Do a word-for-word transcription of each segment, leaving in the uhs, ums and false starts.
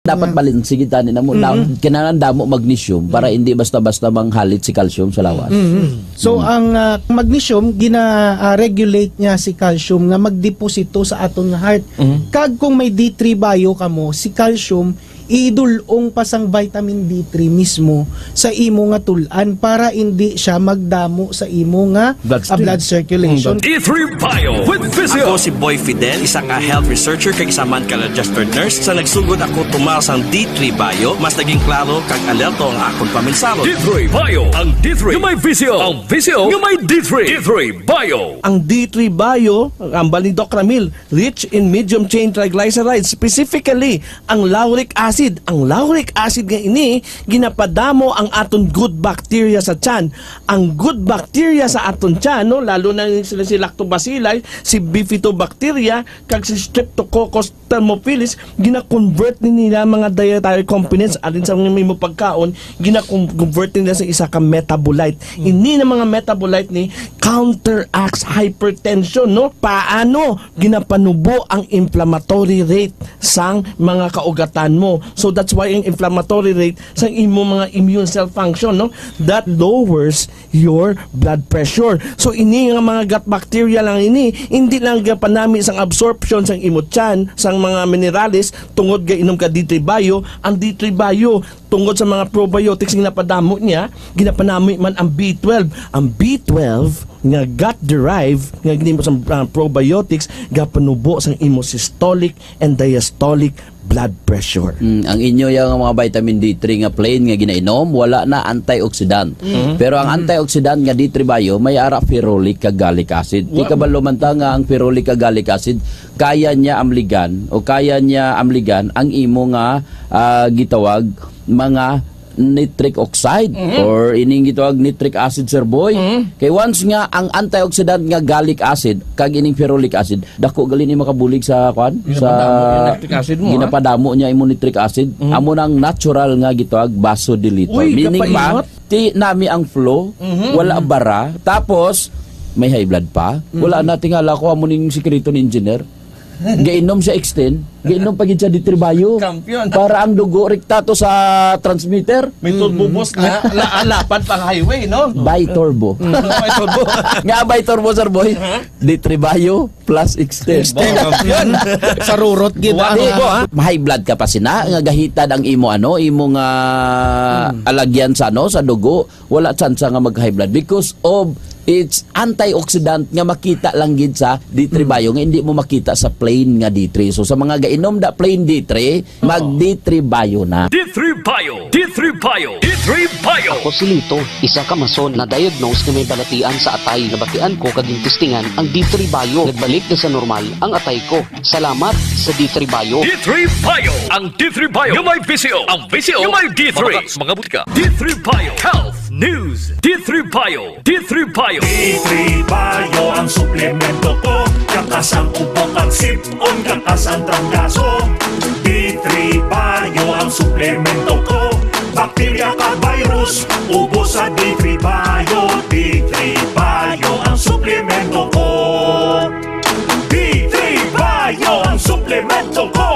Dapat Mm. balanse gid tani na mo. Na, Mm-hmm. kinahanglan damo magnesium para Mm. hindi basta-basta manghalit si calcium sa lawas. Mm-hmm. So, Mm. ang, ah, magnesium, gina, ah, regulate niya si calcium nga magdeposito sa aton nga heart. Mm-hmm. Kag kung may D three Bio kamo, si calcium, idul-ong pa sang vitamin D three mismo sa imo nga tul-an para hindi siya magdamo sa imo nga, Bloodstream. ah, blood circulation. Mm, D three Bio with Physio. Ako si Boy Fidel, isa ka health researcher kag isa man ka registered nurse. Sa nagsugod ako tumar sang D three Bio, mas naging klaro kag alerto ang akon paminsaro. D three Bio, ang D three nga may Physio, ang Physio nga may D three. D three Bio. Ang D three Bio, ang bali ni Doc Ramil, rich in medium chain triglycerides, specifically ang lauric acid. Ang lauric acid nga ini, ginapadamo ang aton good bacteria sa tiyan. Ang good bacteria sa aton tiyan, no, lalo na sila si lactobacilli, si bifidobacteria, kag si Streptococcus thermophilus, gina-convert ni nila mga dietary components alin sa mga imo pagkaon, gina-convert nila sa isa ka metabolite. Ini na mga metabolite ni counteracts hypertension, no? Paano? Ginapanubo ang inflammatory rate sang mga kaugatan mo. So that's why ang inflammatory rate sang imo mga immune cell function, no? That lowers your blood pressure. So ini nga mga gut bacteria lang ini, hindi lang gapanami sang absorption sang imo tiyan sang mga minerales tungod ga inom ka D three Bio, ang D three Bio tungod sa mga probiotics nga napadamo niya, ginapanami man ang B twelve. Ang B twelve nga gut-derived, nga ginimo sa, ah, probiotics, gapanubo sang imo systolic and diastolic blood pressure. Mm, ang inyo yang mga vitamin D three nga plain nga ginainom, wala na antioxidant. Mhm. Pero ang Mhm. antioxidant nga D three Bio, may ara ferulic kag gallic acid. Di Wa- kabalo man ta nga ang ferulic kag gallic acid, kaya niya amligan o kaya niya amligan ang imo nga, ah, gitawag mga nitric oxide Mhm. or ining gitawag nitric acid, Sir Boy. Mhm. Kay once nga ang antioxidant nga gallic acid kag ining ferulic acid, dako gali ni makabulig sa, kwan, sa Ginapadamo yung nitric acid mo, ha? Ginapadamo niya imo nitric acid. Mhm. Amo nang natural nga gitawag vasodilator. Uy, Meaning pa, kapaingot. ti nami ang flow, Mhm. wala bara, tapos may high blood pa. Mhm. Wala na, tingala ko amo ning sikreto ni engineer. Gainom sa Extend, gainom pa gid sa D three Bio. Champion. Para ang dugo rekta to sa transmitter. May turbo Mm. boost na, la-, lapad pa ang highway, no? Bi-turbo. Mm, bi-turbo. Nga bi-turbo, Sir Boy. Huh? D three Bio plus Extend. Extend. Champion. Sa rurot gid Wa-, ang, di ko, ah, ha? Ma-high blood ka pa sina, nga gahitad ang imo, ano, imo nga Mm. alagyan sa, ano, sa dugo. Wala tsansa nga mag-high blood because of its antioxidant nga makita lang gid sa D three Mm. Bio nga hindi mo makita sa plain nga D three. So, sa mga gainom da plain D three, Oo. mag D three Bio na. D three Bio, D three Bio, D three Bio. Ako si Lito, isa ka mason na diagnose nga may balatian sa atay. Nabatian ko kag gintistingan ang D three Bio. Nagbalik na sa normal ang atay ko. Salamat sa D three Bio. D three Bio. Ang D three Bio nga may Visio. Ang Visio nga may D three. Mabakal sa mga butika. D three Bio. Health News. D three Bio. D three Bio. D three Bio ang suplemento ko. Kakasan ubo kag sip-on, kakasan trangkaso. D three Bio ang suplemento ko. Bakterya kag virus, ubos sa D three Bio. D three Bio ang suplemento ko. D three Bio ang suplemento ko.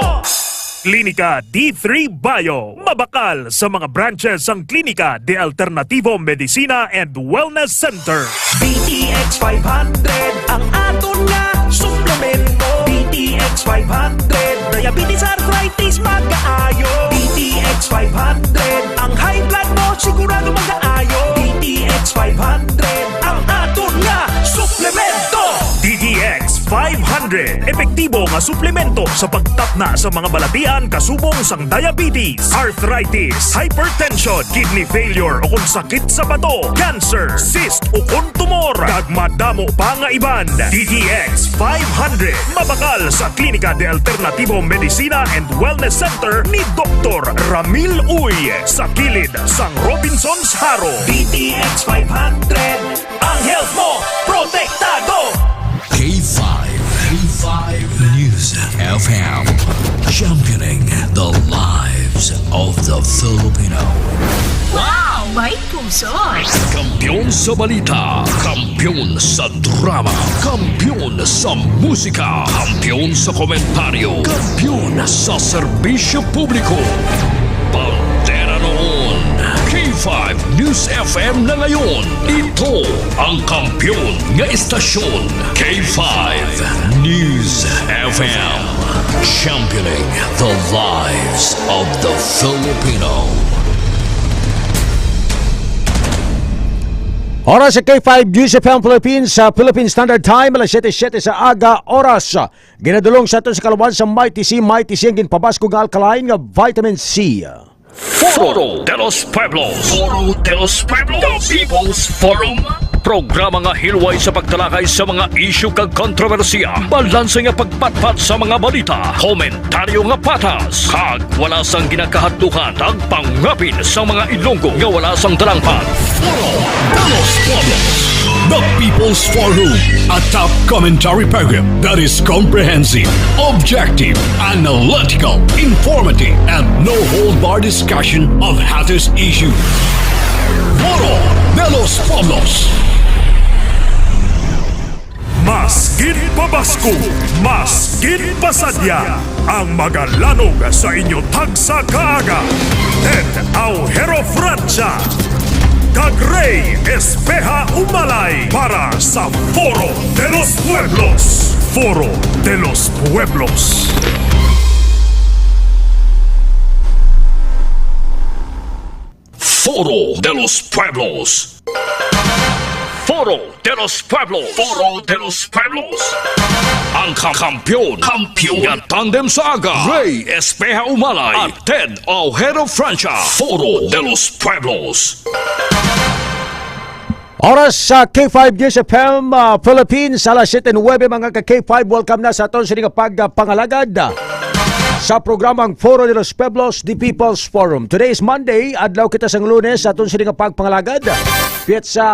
Klinika D three Bio. Mabakal sa mga branches sang Klinika de Alternativo Medicina and Wellness Center. D T X five hundred ang aton nga suplemento. D T X five hundred, diabetes, arthritis, magaayo. D T X five hundred, ang high blood mo sigurado magaayo. D T X five hundred ang aton nga suplemento. D T X five hundred, epektibo nga suplemento sa pagtapna sa mga balatian kasubong sang diabetes, arthritis, hypertension, kidney failure o kon sakit sa bato, cancer, cyst o kon tumor, kag madamo pa nga iban. D T X five hundred, mabakal sa Klinika de Alternativo Medicina and Wellness Center ni Doktor Ramil Uy, sa kilid sang Robinsons Jaro. D T X five hundred, ang health mo protektado. K five, K five News F M, championing the lives of the Filipino. Wow! May puso. Kampiyon sa balita, kampiyon sa drama, kampiyon sa musika, kampiyon sa komentaryo, kampiyon sa serbisyo publiko. Bandera noon, K five News F M na ngayon. Ito ang kampiyon nga istasyon, K five News F M. Championing the lives of the Filipino. Oras sa K five News F M Philippines, sa Philippine Standard Time, alas siyete siyete sa aga, oras. Ginadulong sa aton sa kaluban sa Mighty C. Mighty C ang ginpabaskog nga alkaline nga vitamin C. Foro de los Pueblos. Foro de los Pueblos. The People's Forum. Programa nga hilway sa pagtalakay sa mga isyu kag kontrobersiya, balanse nga pagpatpat sa mga balita, komentaryo nga patas, kag wala sang ginakahadlukan, kag pangapin sa mga Ilonggo nga wala sang talangpan. Foro de los Pueblos. The People's Forum, a top commentary program that is comprehensive, objective, analytical, informative, and no hold bar discussion of hottest issues. Foro de los Pueblos. Mas gid pabasko, mas gid pasadya ang magalanog sa inyo tagsa ka aga. Ted Aujero Francia kag Rey Espeha Umalay para sa Foro de los Pueblos. Foro de los Pueblos. Foro de los Pueblos. Foro de los Pueblos. Foro de los Pueblos. Ang kam- kampiyon. Kampiyon. Nga tandem sa aga. Rey Espeha Umalay. At Ted Aujero Francia. Foro de los Pueblos. Oras sa K five News F M, ah, Philippines, alas siyete nuwebe, mga ka K five. Welcome na sa aton sini nga pagpangalagad, ah, sa programang Foro de los Pueblos, The People's Forum. Today is Monday, adlaw kita sang Lunes sa aton sini nga pagpangalagad. Petsa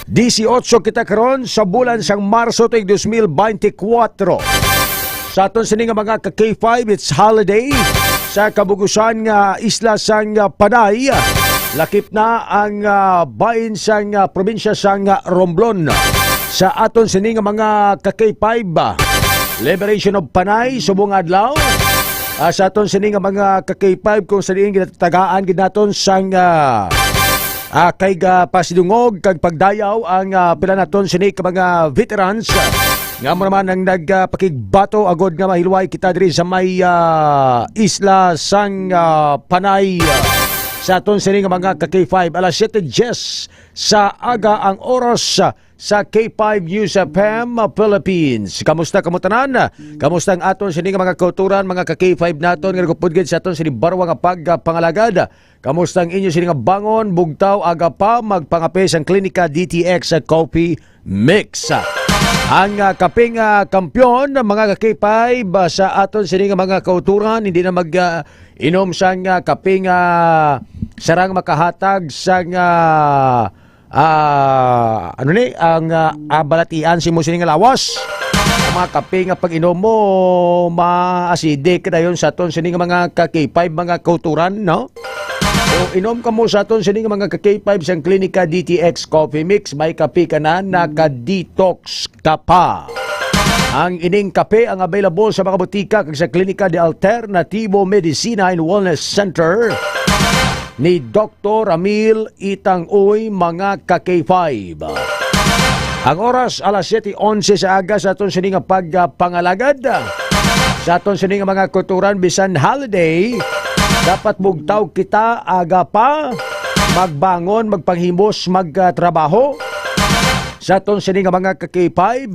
disiotso kita karon sa bulan sang Marso tuig dos mil beintikwatro. Sa aton sini nga mga ka K five, it's holiday sa kabugusan nga isla sang, ah, Panay. Lakip na ang, ah, bahin sang, ah, probinsya sang, ah, Romblon. Sa aton sini nga mga ka K five, ah, Liberation of Panay, subong adlaw. Ah, sa aton sini nga mga ka K five, kung sa diin ginatagaan gid naton sang, ah, ah, kay ga pasidungog kag pagdayaw ang, ah, pila naton sini ka mga veterans, ah, nga amo naman ang nagpakigbato agod nga mahilway kita diri sa may, ah, isla sang, ah, Panay, ah, sa aton sini nga mga ka K five. Alas siyete diyes sa aga ang oras, ah, sa K five News F M Philippines. Kamusta kamo tanan? Kamusta ang aton sini nga mga kauturan, mga ka K five naton nga nagupod gid sa aton sini barwa nga pagpangalagad? Kamusta ang inyo sini nga bangon, bugtaw, aga pa, magpangape sang Klinika D T X sa Coffee Mix? Ang, ah, kape nga kampiyon, mga ka K five, ah, sa aton sini nga mga kauturan, hindi na mag, ah, inom sang, ah, kape nga sarang makahatag sang, ah, ah, ano ni, ang, ah, ah, balatian sa imo sini nga lawas. Ang mga kape nga pag-inom mo, ma-acidic dayon sa aton sini nga mga ka K five, mga kauturan, no? O inom kamo sa aton sini nga mga ka K five sang Klinika D T X Coffee Mix, may kape ka na, naka-detox ka pa. Ang ining kape ang available sa mga botika kag sa Klinika de Alternativo Medicina and Wellness Center ni Doktor Ramil Itang Uy, mga ka K five. Ang oras, alas siyete onse sa aga sa aton sini nga pagpangalagad. Sa aton sini nga mga kulturan, bisan holiday, dapat bugtaw kita aga pa, magbangon, magpanghimos, magtrabaho. Sa aton sini nga mga ka K five,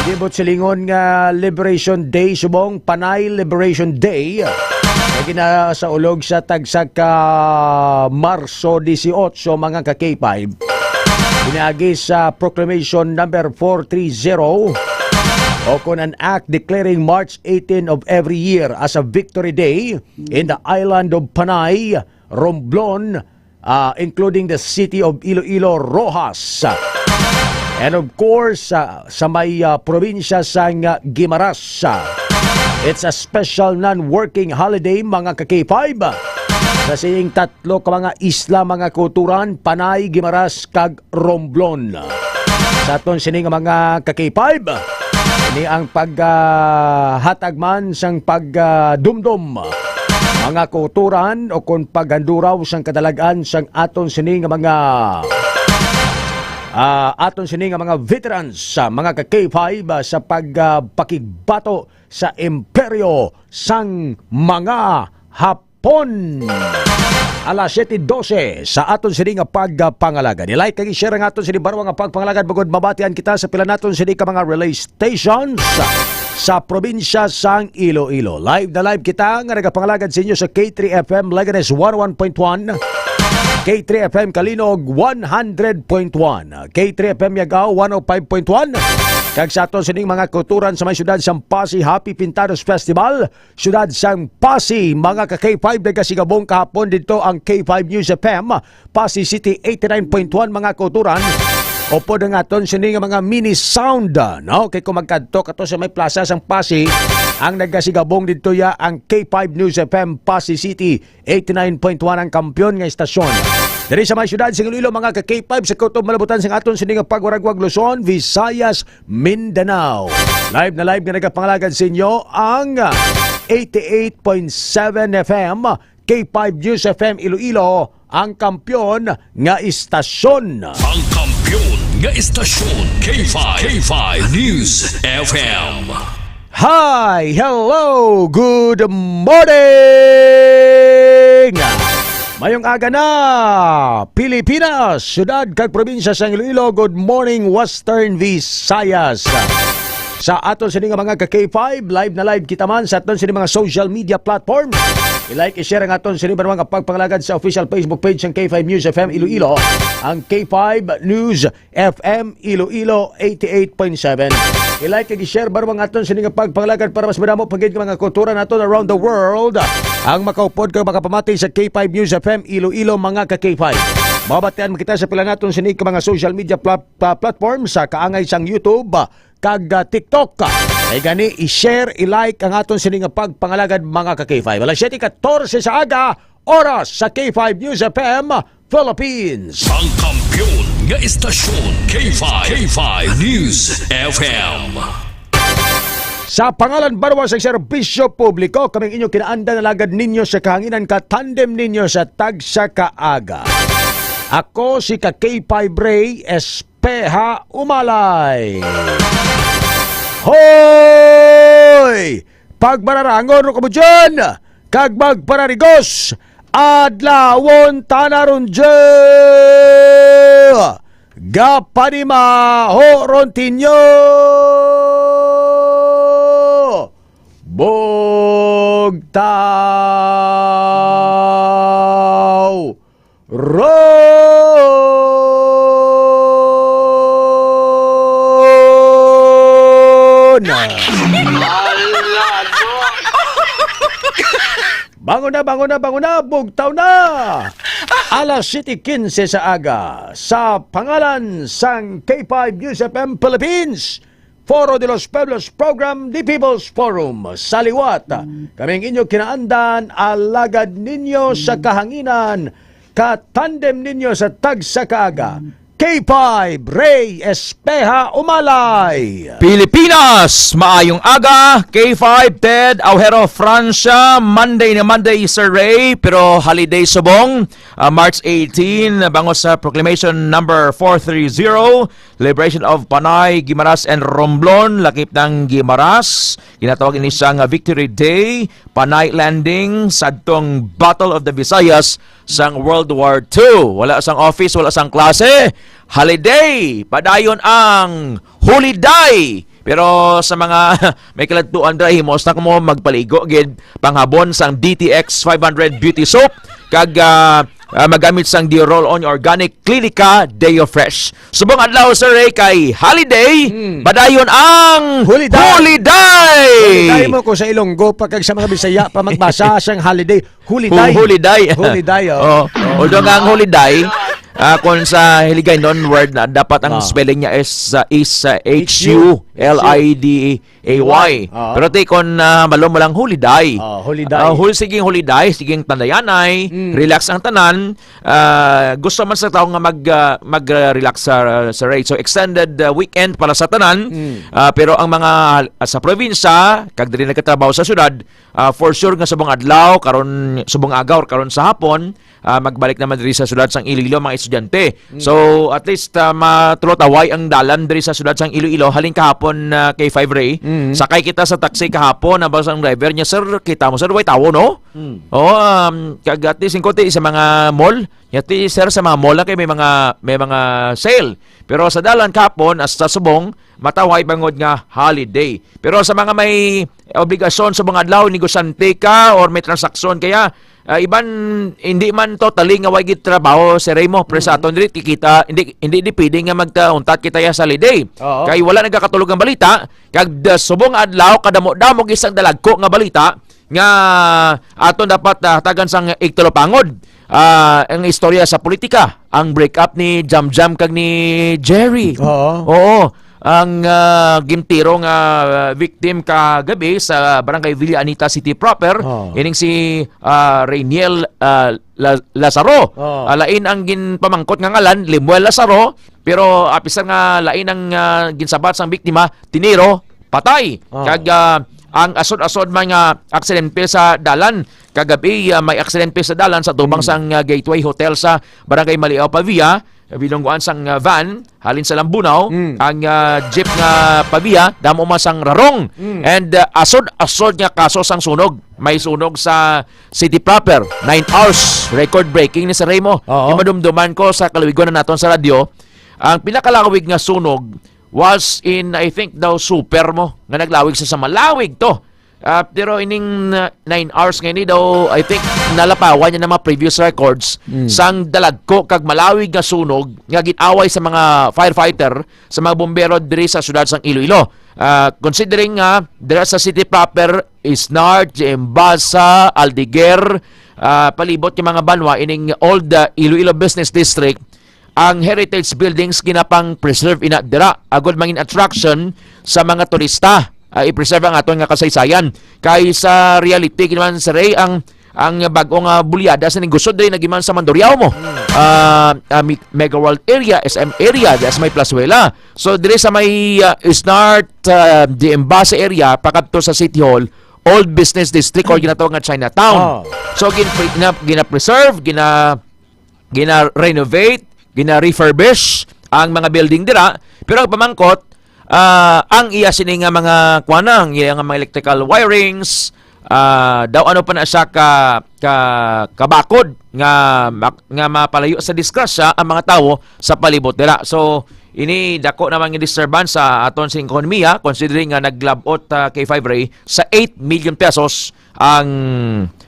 hindi mo silingon nga Liberation Day, subong Panay Liberation Day, nga ginasaulog sa tagsa ka Marso disiotso, mga ka K five. Pinaagi sa Proclamation Number four three zero, o kon an Act declaring March eighteen of every year as a Victory Day in the island of Panay, Romblon, ah, including the city of Iloilo, Roxas, and of course, ah, sa may, ah, probinsya sang, ah, Guimaras. It's a special non-working holiday, mga ka K five. sa sining tatlo ka mga isla, mga kauturan, Panay, Guimaras, kag Romblon. Sa aton sini nga mga ka-K five, ni ang paghatag man sang pagdumdom, mga kauturan, o kon paghanduraw sang kadalag-an sang aton sini nga mga, ah, aton sini nga mga veterans, sa mga ka-K five, ah, sa pagpakigbato sa imperyo sang mga Hapon. Alas siyete dose sa aton sini nga pagpangalagad. I-like kag i-share ang aton sini barwa nga pagpangalagad, bangod mabatian kita sa pila naton sini ka mga relay stations sa probinsya sang Iloilo. Live na live kita nga nagapangalagad sa inyo sa K three F M Leganes one oh one point one, K three F M Kalinog one hundred point one, K three F M Yagao one oh five point one, kag sa aton sining mga kauturan sa may siyudad sang Passi, Happy Pintados Festival, siyudad sang Passi, mga ka-K five, nagasigabong kahapon dito ang K five News F M, Passi City eighty-nine point one, mga kauturan. Upod ang aton sini nga mga mini sound, no? Kay kung magkadto ka to sa may plaza sang Passi, ang nagasigabong dito ya ang K five News F M Passi City eighty-nine point one, ang kampiyon nga istasyon. Diri sa may siyudad sa Iloilo, mga ka-K five, sa kutob malabutan sang aton sini nga pagwaragwag, Luzon, Visayas, Mindanao. Live na live nga nagapangalagad sa inyo ang eighty-eight point seven F M, K five News F M Iloilo, ang kampiyon nga istasyon. Ang kampiyon nga istasyon, K five, K five News F M. Hi! Hello! Good morning! Mayong aga na, Pilipinas, syudad kag probinsya sang Iloilo. Good morning, Western Visayas. Sa aton sini nga mga ka-K five, live na live kita man sa aton sini mga social media platform. I-like, i-share ang aton sini nga pagpangalagad sa official Facebook page sang K five News F M Iloilo, ang K five News F M Iloilo eighty-eight point seven. I-like kag i-share baro ang aton sini nga pagpangalagad para mas madamo pa gid nga mga kauturan naton around the world ang makaupod kag makapamati sa K five News F M Iloilo, mga ka-K five. Mabatian mo kita sa pila naton sini ka mga social media pla-, pa-, platform sa kaangay sang YouTube, ah, kag, ah, TikTok. Ay gani, i-share, i-like ang aton sini nga pagpangalagad, mga ka-K five. Alas siyete katorse sa aga, oras sa K five News F M Philippines. Ang kampiyon nga istasyon, K five, K five News F M. Sa pangalan barwa sa serbisyo publiko, kaming inyo kinaandan, alagad ninyo sa kahanginan, katandem ninyo sa tagsa ka aga. Ako si ka K five Ray Espeha Umalay. Hoy! Pagbararangon ro kamo dyan, kag magpararigos, adlawon tana ron dya. Gapanimaho ron tinyo. Bugtaw ron. Bangon na, bangon na, bangon na, bugtaw na! Alas siyete quince sa aga, sa pangalan sang K five News F M Philippines, Foro de los Pueblos Program, The People's Forum. Sa liwat, kami ang inyo kinaandan, alagad ninyo sa kahanginan, katandem ninyo sa tagsa ka aga, K five, Ray Espeha Umalay. Pilipinas, maayong aga. K five, Ted Aujero Francia. Monday na Monday, Sir Ray, pero holiday subong. Ah, March eighteen, bango sa Proclamation Number four three zero, Liberation of Panay, Guimaras, and Romblon, lakip ng Guimaras. Ginatawag ini siyang Victory Day, Panay Landing, sadtong Battle of the Visayas sang World War Two. Wala sang office, wala sang klase. Holiday, padayon ang Holy Day. Pero sa mga may kaladtuan dira, himos na kamo magpaligo gid, panghabon sang D T X five hundred Beauty Soap, kag, ah, ah, magamit sang Dior Roll-On Organic Clinica Deo Fresh. Subong adlaw, Sir Ray, kay holiday, Hmm. padayon ang Holy Day. Holy Day. Holy Day mo ko sa Ilonggo pa kag sa mga Bisaya pa magbasa sang holiday. Holy Hu-, Day. Holy Day. Holy Day, oh. Oh. Although nga ang holiday, Ah, kung sa Hiligaynon word na dapat ang Ah. spelling niya is, ah, is, ah, H U L I D A Y. H U L I D A Y. Ah. Pero ti kon, ah, malo mo lang, Huliday. Ah, Huliday. Ah, hul-, siging Huliday, siging Tandayanay, Mm. relax ang tanan. Ah, gusto man sa tao nga mag, ah, mag, ah, relax sa, sa rate. So, extended, ah, weekend para sa tanan. Mm. Ah, pero ang mga, ah, sa probinsya, kag diri nagkatrabaho sa syudad, ah, for sure nga subong adlaw, karon, subong aga or karon sa hapon, ah, magbalik naman diri sa syudad sang Iloilo, mga estudyante. Mm. So, at least, ah, matulot away ang dalan diri sa syudad sang Iloilo. Halin kahapon, ah, K five Ray, Mm. sakay kita sa taxi kahapon, ang bang sang driver niya, "Sir, kita mo, sir, way tawo, no?" Mm. Oo, um, kag at least, ingkod ti sa mga mall, yati, sir, sa mga mall lang kay may mga, may mga sale. Pero sa dalan kahapon, hasta subong, matawhay bangod nga holiday. Pero sa mga may obligasyon sa mga adlaw, negosyante ka or may transaksyon kaya, ah, iban hindi man totally nga way gid trabaho si Remo, pero sa Mm. aton diri, kikita, hindi, hindi di pwede nga magtauntat kita ya sa holiday. Oo. Kay wala nagakatulog ang balita, kag da-, subong adlaw, kadamo-damo gid sang dalagko nga balita nga aton dapat, ah, hatagan sang igtulopangod. Ah, ang istorya sa politika, ang break-up ni Jam Jam kag ni Jerry. Oo. Oo. Ang, ah, gintiro nga, ah, victim kagabi sa Barangay Villa Anita City proper, Oo. ining si, ah, Rainiel, ah, La-, Lazaro. Oo. Ah, lain ang ginpamangkot nga ngalan, Lemuel Lazaro, pero apisar nga lain ang, ah, ginsabat sang biktima, tiniro, patay. Oo. Kag, ah, ang asod-asod man nga aksidente sa dalan kagabi, ah, may aksidente sa dalan sa tubang Mm. sang, ah, Gateway Hotel sa Barangay Maliao, Pavia. Binungguan sang, ah, van halin sa Lambunao, Mm. ang, ah, jeep nga Pavia, damo man sang rarong. Mm. And, ah, asod-asod nga kaso sang sunog. May sunog sa city proper, nine hours, record breaking ni sa Remo. Oo. Yung madumduman ko sa kalawigon na naton sa radyo, ang pinakalawig nga sunog was in, I think daw, Super mo, nga naglawig sa, sa malawig to. Ah, pero ining, ah, nine hours nga ini daw, I think, nalapawan niya ng mga previous records Mm. sang dalagko kag malawig nga sunog nga gin-away sa mga firefighter, sa mga bombero diri sa siyudad sang Iloilo. Ah, considering nga dira sa city proper, Isnar, G M Basa, Aldeguer, ah, palibot nga mga banwa ining Old, ah, Iloilo Business District, ang heritage buildings ginapang-preserve ina dira, agud mangin attraction sa mga turista. Ah, i-preserve ang aton nga kasaysayan. Kay sa reality, ginaman sa Ray, ang, ang bag-o nga bulyada sa Negosyo diri nagiman sa Mandurriao mo. Hmm. Ah, ah, Mi-, Mega World area, S M area, dira sa may Plazuela. So, diri sa may, ah, Isnart, ah, di Embase area, pakadto sa City Hall, Old Business District or ginatawag nga Chinatown. Oh. So, gin-, gina-, gina-preserve, gina-, gina-renovate, gina-refurbish ang mga building dira. Pero ang pamangkot, ah, ang iya sini nga mga kuana, ang iya nga mga electrical wirings, ah, daw ano pa na siya ka, ka, kabakod nga mak-, nga mapalayo sa disgrasya ang mga tawo sa palibot dira. So, ini dako naman nga disturbance sa aton sing ekonomiya, considering nga naglabot, ah, K five Ray sa eight million pesos ang,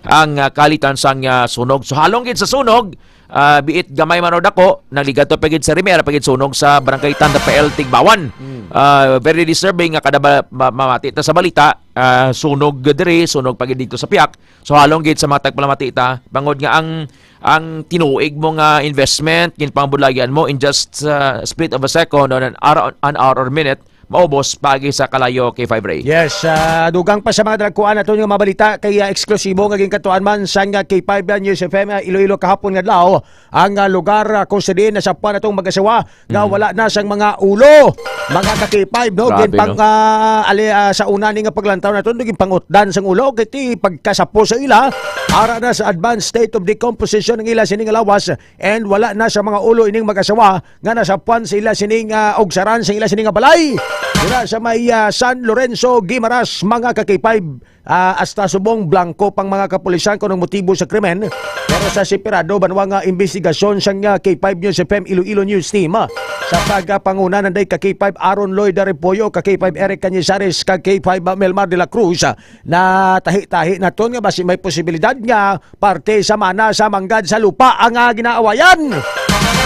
ang, ah, kalitan sang, ah, sunog. So, halong gid sa sunog, ah, biit gamay man o dako, nagligad to pa gid sa Rimera, pa gid sunog sa Barangay Tanda P L, Tigbawan. Mm. Ah, very disturbing nga kada ba, ma-, mamati ta sa balita, ah, sunog diri, sunog pa gid dito sa Piak. So, halong gid sa mga tagpalamati ta, bangod nga ang, ang tinuig mo nga investment, ginpangbudlayan mo in just, ah, split of a second, on an hour, an hour or minute, maubos pagi sa kalayo, K five Ray. Yes, ah, dugang pa sa mga dalagkuan nato nga mga balita kay, ah, eksklusibo nga ginkatuan man sang, ah, K five News F M, ah, Iloilo kahapon nga adlaw ang, ah, lugar, ah, kung sa diin nasapuan natong mag-asawa nga Mm. wala na sang mga ulo. Mga ka K five, no? Grabe, Ginpang, no? ah, ali, ah, sa una ni nga paglantaw nato, no, ginpangutdan sang ulo, kay ti pagkasapo sa ila, ara na sa advanced state of decomposition ang ila sining lawas, and wala na sa mga ulo ining mag-asawa nga nasapuan sa ila sining, ah, ugsaran sa ila sining nga balay. Dira sa may, ah, San Lorenzo, Guimaras, mga ka K five, ah, hasta subong blanco pang mga kapulisan kung ang motibo sa krimen. Pero sa separado banwa nga imbestigasyon sang, ah, K five News F M Iloilo News Team, ah, sa pagpanguna nanday ka K five Aaron Lloyd Repollo, ka K five Eric Cañizares, ka K five Melmar de la Cruz, ah, na tahi-tahi naton nga basi may posibilidad nga parte sa mana sa manggad sa lupa ang, ah, ginaawayan.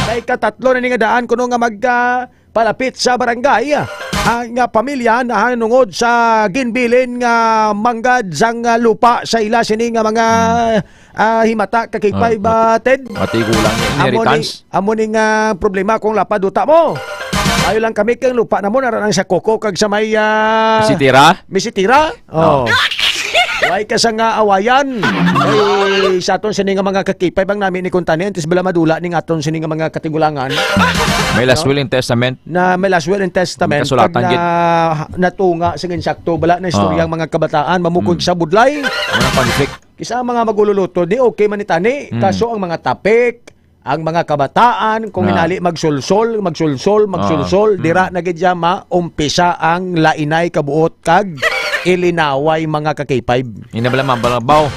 Kay katatlo na ni nga daan kuno nga mag, ah, palapit sa barangay ang, ah, pamilya nahanungod sa ginbilin nga manggad sang, ah, lupa sa ila sini nga mga, ah, himata, kakipay Ah, ba, Ted? Matigulang nga Amo ni, inheritance. Amo ni nga problema kung lapad duta mo. Ayo lang kami kang lupa na mo, nara lang sa Coco kag sa may, ah, Misitira? Misitira? Oh. Why ka sa nga awayan? Ay, sa aton sini nga mga kakipay bang nami ni kuntani, antes bala madula ning aton sini nga mga katigulangan. May last No? will and testament. Na may last will and testament. May kasulatan Pag na, gid. Natunga sa insakto, bala na istorya Oo. ang mga kabataan, mamukod Mm. sa budlay. Mga conflict. Kisa ang mga magululuto, di okay man ni tani. Mm. Kaso ang mga topic, ang mga kabataan, kung Ah. hinali magsulsol, magsulsol, magsulsol, Ah. dira Mm. na gid siya maumpisa ang lainay kabuot kag ilinaway mga ka-K five. Ina bala, ma'am, bala, baw,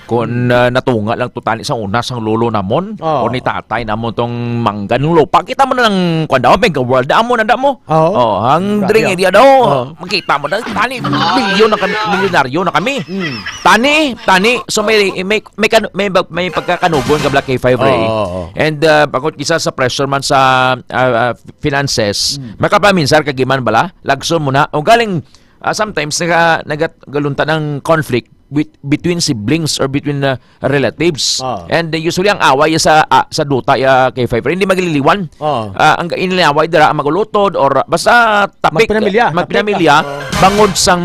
kung, ah, natunga lang to tani sa una sang lolo namon, Oh. o ni tatay namon tong mangga ng lupa, kita mo na lang, kwan daw, Mega World, amo na damo. Oo. Oh, ang Grabe, drink ah. area daw, Oh. makita mo na, tani, milyon na kami, milyonaryo na kami. Mm. Tani, tani, so may, may, may, kan-, may, may pagkakanugon ka, Black K five, Ray. Oo, oo. And, ah, bangod kisa sa pressure man sa, ah, ah, finances, Mm. makapaminsar ka giman bala, lagson mo na. O galing, ah, sometimes, naga-, nagat-, galunta ng conflict with, between siblings or between, ah, relatives. Oo. And, uh, usually, ang away sa, ah, sa duta, ya, K five, hindi magliliwan. Oo. Ah, ang inaway dira, magulutod, or basta topic, Magpinamilya, topic, magpinamilya, ah, oo. bangod sang,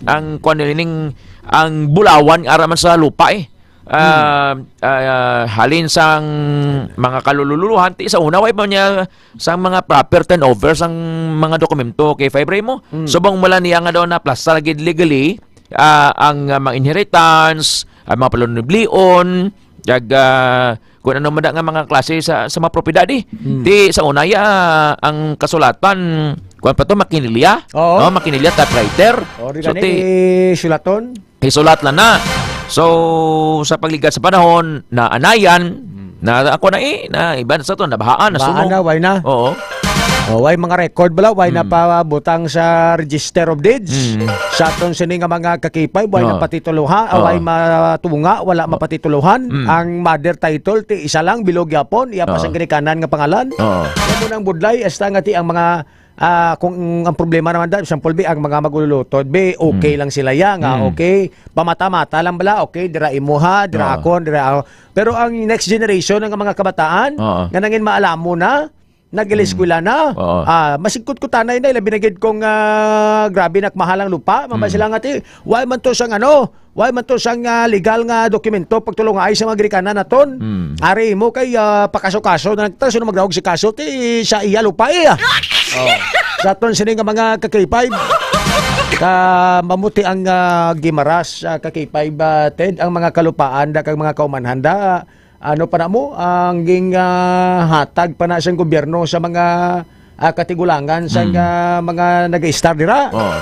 ang, kwan, ning, ang bulawan, ara man sa lupa, eh. Ah, Hmm. ah, halin sang mga kalululuhan, ti sa una, way pa niya sang mga proper turnover sang mga dokumento, K five, Ray, mo. Hmm. Subong mula niya nga daw na plasta lagi legally, ah, ang, ah, mga inheritance, ang mga paluniblion, kag, ah, kung ano man nga mga klase sa, sa mga propiedad, eh. Hmm. Ti sa una, ya, ang kasulatan, kuwan pa to, makinilya? Oo. No, makinilya, typewriter. O, di So, gani, ti isulaton? Isulat lang na. So, sa pagligat sa panahon, naanayan, Hmm. na ako na, eh, na iba na sa to, nabahaan, Bahaan nasunog. na, way na. Oo. O, way mga record bala, way na Hmm. pa butang sa Register of Deeds. Hmm. Sa aton sini nga mga kakipay, way na Oo. patituloha, Oo. way matunga, wala Oo. mapatitulohan. Hmm. Ang mother title, ti isa lang, bilog yapon, iya pa Oo. sang ginikanan nga pangalan. Oo. Amo nang budlay, hasta nga ti ang mga, ah, kung ang problema naman da, example, bi, ang mga magululutod, bi, okay Hmm. lang sila ya, nga, Hmm. okay, pamata-mata lang bala, okay, dira imuha, dira Oo. akon, dira ako. Pero ang next generation, ang mga kabataan, Oo. nga nangin maalamo na, nag-eskwela na. Oo. Ah, masigkot ko tanay na, labi na gid kung, ah, grabe na kamahal ang lupa, mama Mm. sila nga, ti, why man to sang ano, why man to sang, ah, legal nga dokumento, pagtulungaay sa mga ginikanan naton. Mm. Ari mo kay, ah, pakaso-kaso na lang ta, sino magdaog si kaso, ti, sa iya lupa, eh. Oh. Sa aton sini nga mga ka-K five, ka mamuti ang, ah, Gimaras, ah, ka-K five, ah, Ted, ang mga kalupaan da kag mga kaumanhan da, ano pa na mo, ang ging, ah, hatag pa na sang gobyerno sa mga, ah, katigulangan sa Mm. nga mga nag-istar dira. Oo.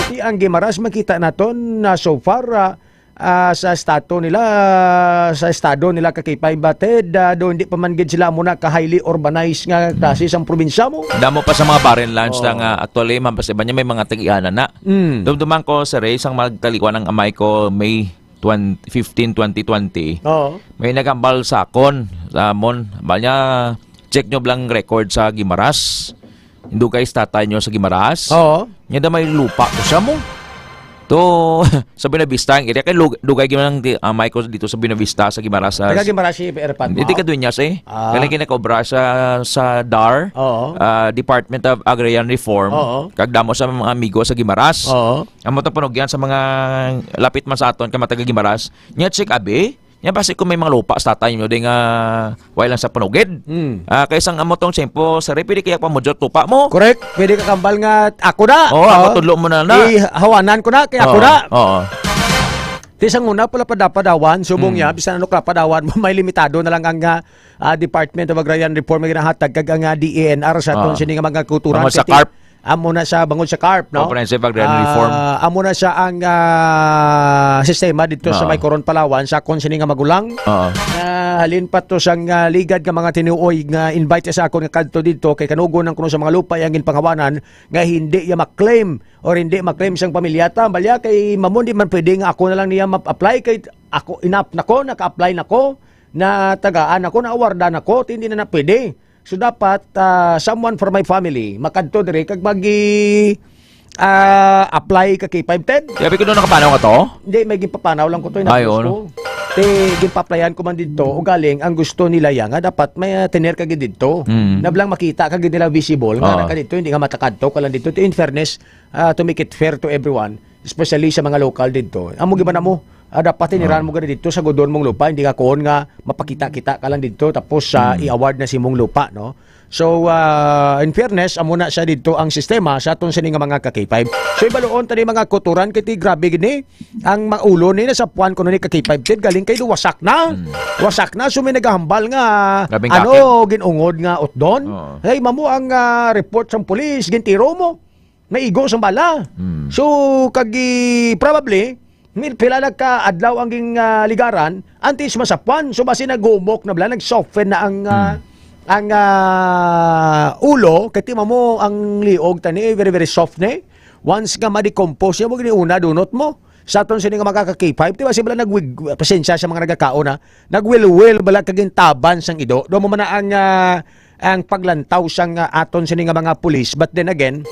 Iti ang Gimaras, makita naton na so far, ah, ah, sa estado nila, sa estado nila kakipay batid, ah, do hindi pa man gid sila muna ka highly urbanized nga Mm. klase sang probinsya mo. Damo pa sa mga barren lands Oo. na nga actually, man, basta iba niya may mga tagianan na. Mm. Dumduman ko, Sir Ray, sang magtaliwan ang amay ko, May twenty, fifteen, twenty twenty, Oo. may naghambal sa akon, sa amon. Hambal niya, "Check nyo lang record sa Gimaras. Dugay sa tatay nyo sa Gimaras." Oo. Nya da may lupa ko siya mo. To, sa Buenavista, ang area. Kay lug-, dugay gyud ang di-, amay ko dito sa Buenavista, sa Gimaras, sa Taga Gimaras si Erpan Dito mo? ka Dueñas, eh. Ah. Kaya kinakaobra sa, sa dar, Oo. ah, Department of Agrarian Reform. Oo. Kag damo sa mga amigo sa Gimaras. Oo. Amo to panugyan sa mga lapit man sa aton, ka mga taga Gimaras. Nya, check abi. Nya, basi kung may mga lupa sa tatay nyo, di nga, way lang sa panugid. Mm. Ah, kay sang amo tong tiyempo, sir, pwede kaya pa mo dyan lupa mo? Correct. Pwede ka kambal nga, ako na. Oo, Oo. ako tudlo mo na na. Ihawanan ko na, kay ako Oo, na. oo. Ti sang una, pala padapadawan, subong Mm. niya, bisan ano ka padawan mo, may limitado na lang ang, ah, ah, Department of Agrarian Reform nga ginahatag kag ang, ah, D E N R sa aton Oo. sini nga mga kultura. Tungod sa Kay ti-, carp. Amo na sa bangod sa carp, no? Comprehensive Agrarian Ah, Reform. amo na siya ang, ah, sistema dito sa Oo. may Coron, Palawan, sa akon sini nga magulang. Oo. Na halin pa to sang, ah, ligad nga mga tinuoy nga invite sa akon nga kadto dito kay kanugon ang kuno sa mga lupa yang ginpanghawanan nga hindi ya ma-claim or hindi ma-claim sang pamilya ta. Balya kay mamon di man pwede nga ako na lang niya ma-apply kay ako enough na ko, naka-apply na ko, na tagaan ako, na awardan ako, hindi na na pwede. So dapat, ah, someone from my family makadto diri kag magi, ah, apply ka K five, Ted. Sabi ko, "Doon nakapanaw ka to?" Hindi, may ginpapanaw lang ko to, Ay, inapos oo. ko. Te, ginpa-applyan ko man didto, ugaling ang gusto nila ya nga dapat may, ah, tener ka gid didto. Mm. Nablang makita ka gid nila visible nga Oo. naka didto, hindi nga matakadto ka lang didto. Te, in fairness, ah, to make it fair to everyone, especially sa mga local didto. Amo gid ba na mo? Ah, dapat tiniran Ah. mo gani didto sa gudon mong lupa, hindi ka kuon nga mapakita-kita ka lang didto, tapos, ah, Mm. i-award na si mong lupa, no? So, ah, in fairness, amo na siya didto ang sistema sa aton sini nga mga ka K five. So, ibaluon tani mga kutoran, kay ti grabe gid ni ang maulo ni nasapuan ko ni ka K five, Ted, galing kay wasak na. Mm. Wasak na, so may nagahambal nga, Grabing ano, kakil. ginungod nga utdon. Oo. Hey, mamo ang, ah, report sang pulis, gintiro mo. Naigo sang bala. Mm. So, kag i-, probably, mil-, pila na ka adlaw ang ging, ah, ligaran, antes masapuan. So, basi nagumok na bala, nag-soften na ang, ah, Mm. ang, ah, ulo. Kay ti mamo ang liog tani, eh, very, very soft na eh. Once nga ma-decompose niya, mo giniuna, dunot mo. Sa aton sini nga mga ka K five, di ba, sila nagwig-, pasensya sa mga nagakaon, ha? Nagwilwil bala kag gintaban sang ido. Do mo man na ang, ah, ang paglantaw sang, ah, aton sini nga mga pulis. But then again,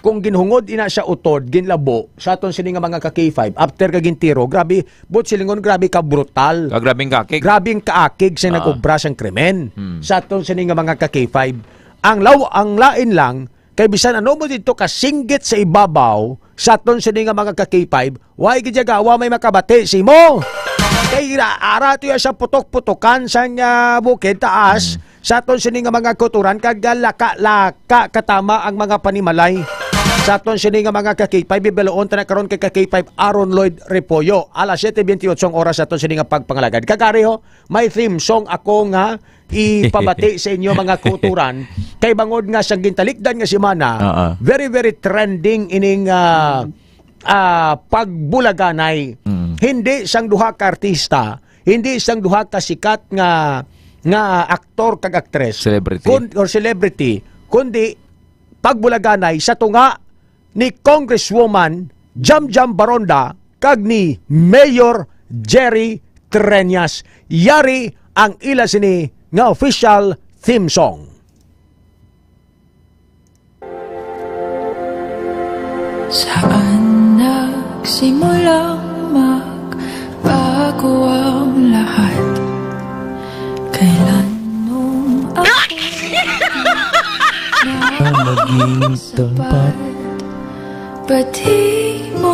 kung ginhungod ina siya utod, ginlabo sa aton sini nga mga ka K five, after ka gintiro, grabe, but silingon, grabe ka brutal. Ah, grabing kaakig. Grabing kaakig sa Ah. nag-obra sang krimen. Hmm. Sa aton sini nga mga ka K five, ang law, ang lain lang, kay bisan ano mo dito kasinggit sa ibabaw, sa aton sini nga mga ka K five, way gid ya gawa may makabati simo. Kay ra-, ara to ya sa putok-putokan sang, ah, bukid taas, Mm. sa aton sini nga mga kutoran, kag laka-laka katama ang mga panimalay. Sa aton sini nga mga ka K five, bibiloon ta na karon kay ka K five Aaron Lloyd Repollo. Alas siyete bentiocho ang oras sa aton sini nga pagpangalagad. Kag ari ho, may theme song ako nga ipabati sa inyo, mga kutoran. Kay bangod nga sa gintalikdan nga semana, Oo. very, very trending ining, ah, ah, pagbulaganay. Mm. Hindi sang duha ka artista, hindi sang duha ka sikat nga, nga aktor kag aktres, Celebrity. kun-, or celebrity, kundi pagbulaganay sa tunga ni Congresswoman Jamjam Baronda kag ni Mayor Jerry Treñas. Yari ang ila sini nga official theme song. Saan nagsimulang magbago ang lahat? Kailan nung ako Naging tapat. Ba't di mo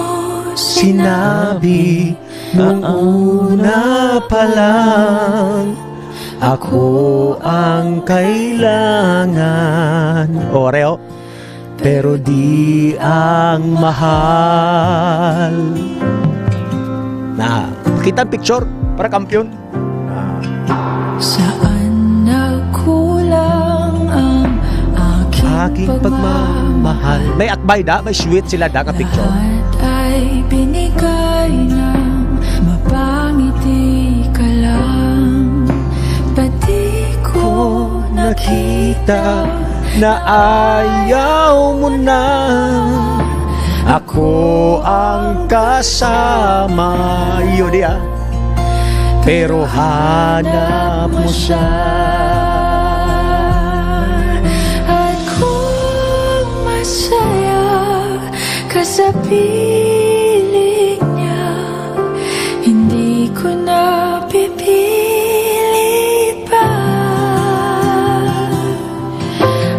sinabi nung una pa lang? Ako ang kailangan. Oreo. Pero di ang mahal. Na, kita ang picture para kampiyon. Saan nagkulang ang aking Aking pagmamahal? pagmamahal? May akbay da, may sweet sila da nga picture. Lahat ay binigay ng mapangiti ka lang. Ba't di ko nakita na ayaw mo na? Ako ang kasama. Iyo di, ah. Pero hanap mo siya. At kung masaya ka sa piling niya, hindi ko na pipili pa.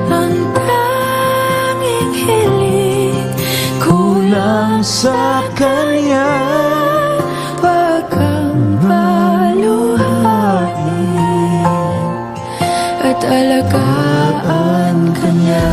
Ang tanging hiling ko lang sa kanya, wag kang paluhain at alagaan ka niya.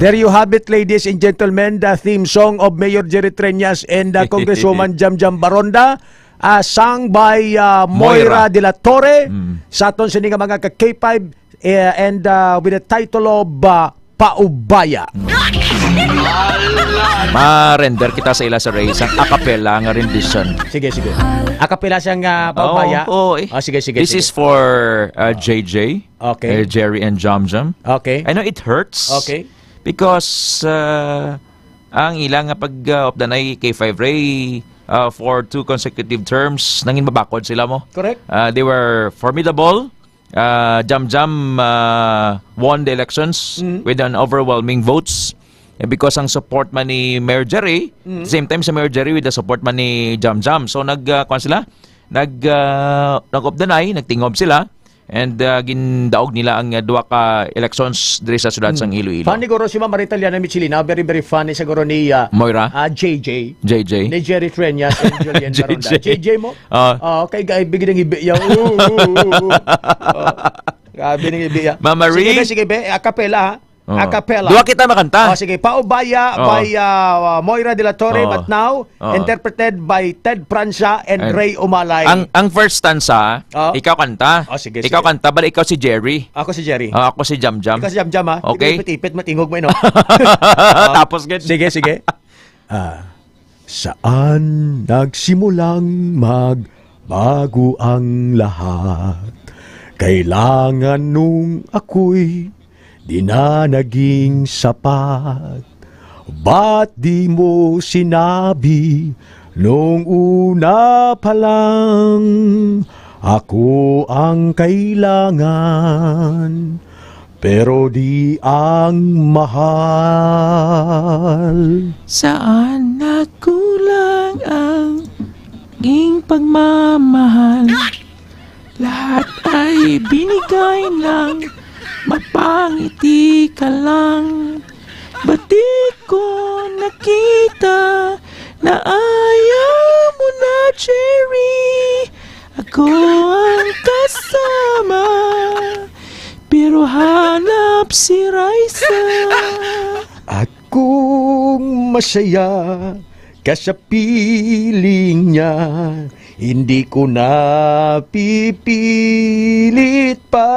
There you have it, ladies and gentlemen, the theme song of Mayor Jerry Treñas and, uh, Congresswoman Jamjam Baronda, uh, sung by, uh, Moira Moira. de la Torre, Mm. sa aton sini nga mga ka K five, eh, and, uh, with the title of, uh, Paubaya. Mm. Ma-render kita sa ila sa Ray, isang a cappella nga rendition. Sige, sige. A cappella siyang, uh, Paubaya. Oo, oo, eh. Ah, sige, sige, This sige. is for, uh, J J, Okay. uh, Jerry and Jam Jam. Okay. I know it hurts. Okay. Because, uh, ang ilang nga pag, uh, updanay K five Ray, uh, for two consecutive terms, nangin mabakod sila mo. Correct. Uh, they were formidable. Uh, Jam Jam, uh, won the elections Mm. with an overwhelming votes. And because ang support man ni Mayor Jerry, Mm. same time si Mayor Jerry with the support man ni Jam Jam. So nag, uh, kuwan sila, nag, uh, nag-obdanay, nagtingob sila, and, uh, gindaog nila ang, uh, duha ka elections diri sa siyudad Mm. sang Iloilo. Funny guro si Ma'am Maritaliana Michelina, very, very funny siguro ni, uh, Moira? uh, J J. J J. Ni Jerry Treñas and Julian J J. Baronda. J J mo? Ah. Ah, kay ga-, bigyan ng ibi, yaw. Oo, oo, oo. Ah, grabe ng ibi, ah. Mama Sige, Ri? be, sige, be. A cappella, ha? Oo. A cappella. Duha kita makanta. Oh, sige. Paubaya Oo. by, ah, Moira de la Torre, Oo. but now, Oo. interpreted by Ted Francia and And Ray Umalay. Ang, ang first stanza, Oo. ikaw kanta. Oh, sige, Ikaw sige. kanta, bali ikaw si Jerry. Ako si Jerry. Ah, ako si Jam Jam. Ikaw si Jam Jam, ha? Okay. Ipit-ipit, matingog mo, no? Tapos, gid. Sige, sige. Ah, saan nagsimulang magbago ang lahat? Kailangan nung ako'y di na naging sapat. Ba't di mo sinabi nung una pa lang, ako ang kailangan? Pero di ang mahal. Saan nagkulang ang ing pagmamahal? Lahat ay binigay lang, mapangiti ka lang. Ba't di ko nakita na ayaw mo na, Cherry? Ako ang kasama, pero hanap si Raisa. At kung masaya ka sa piling niya, hindi ko na pipilit pa.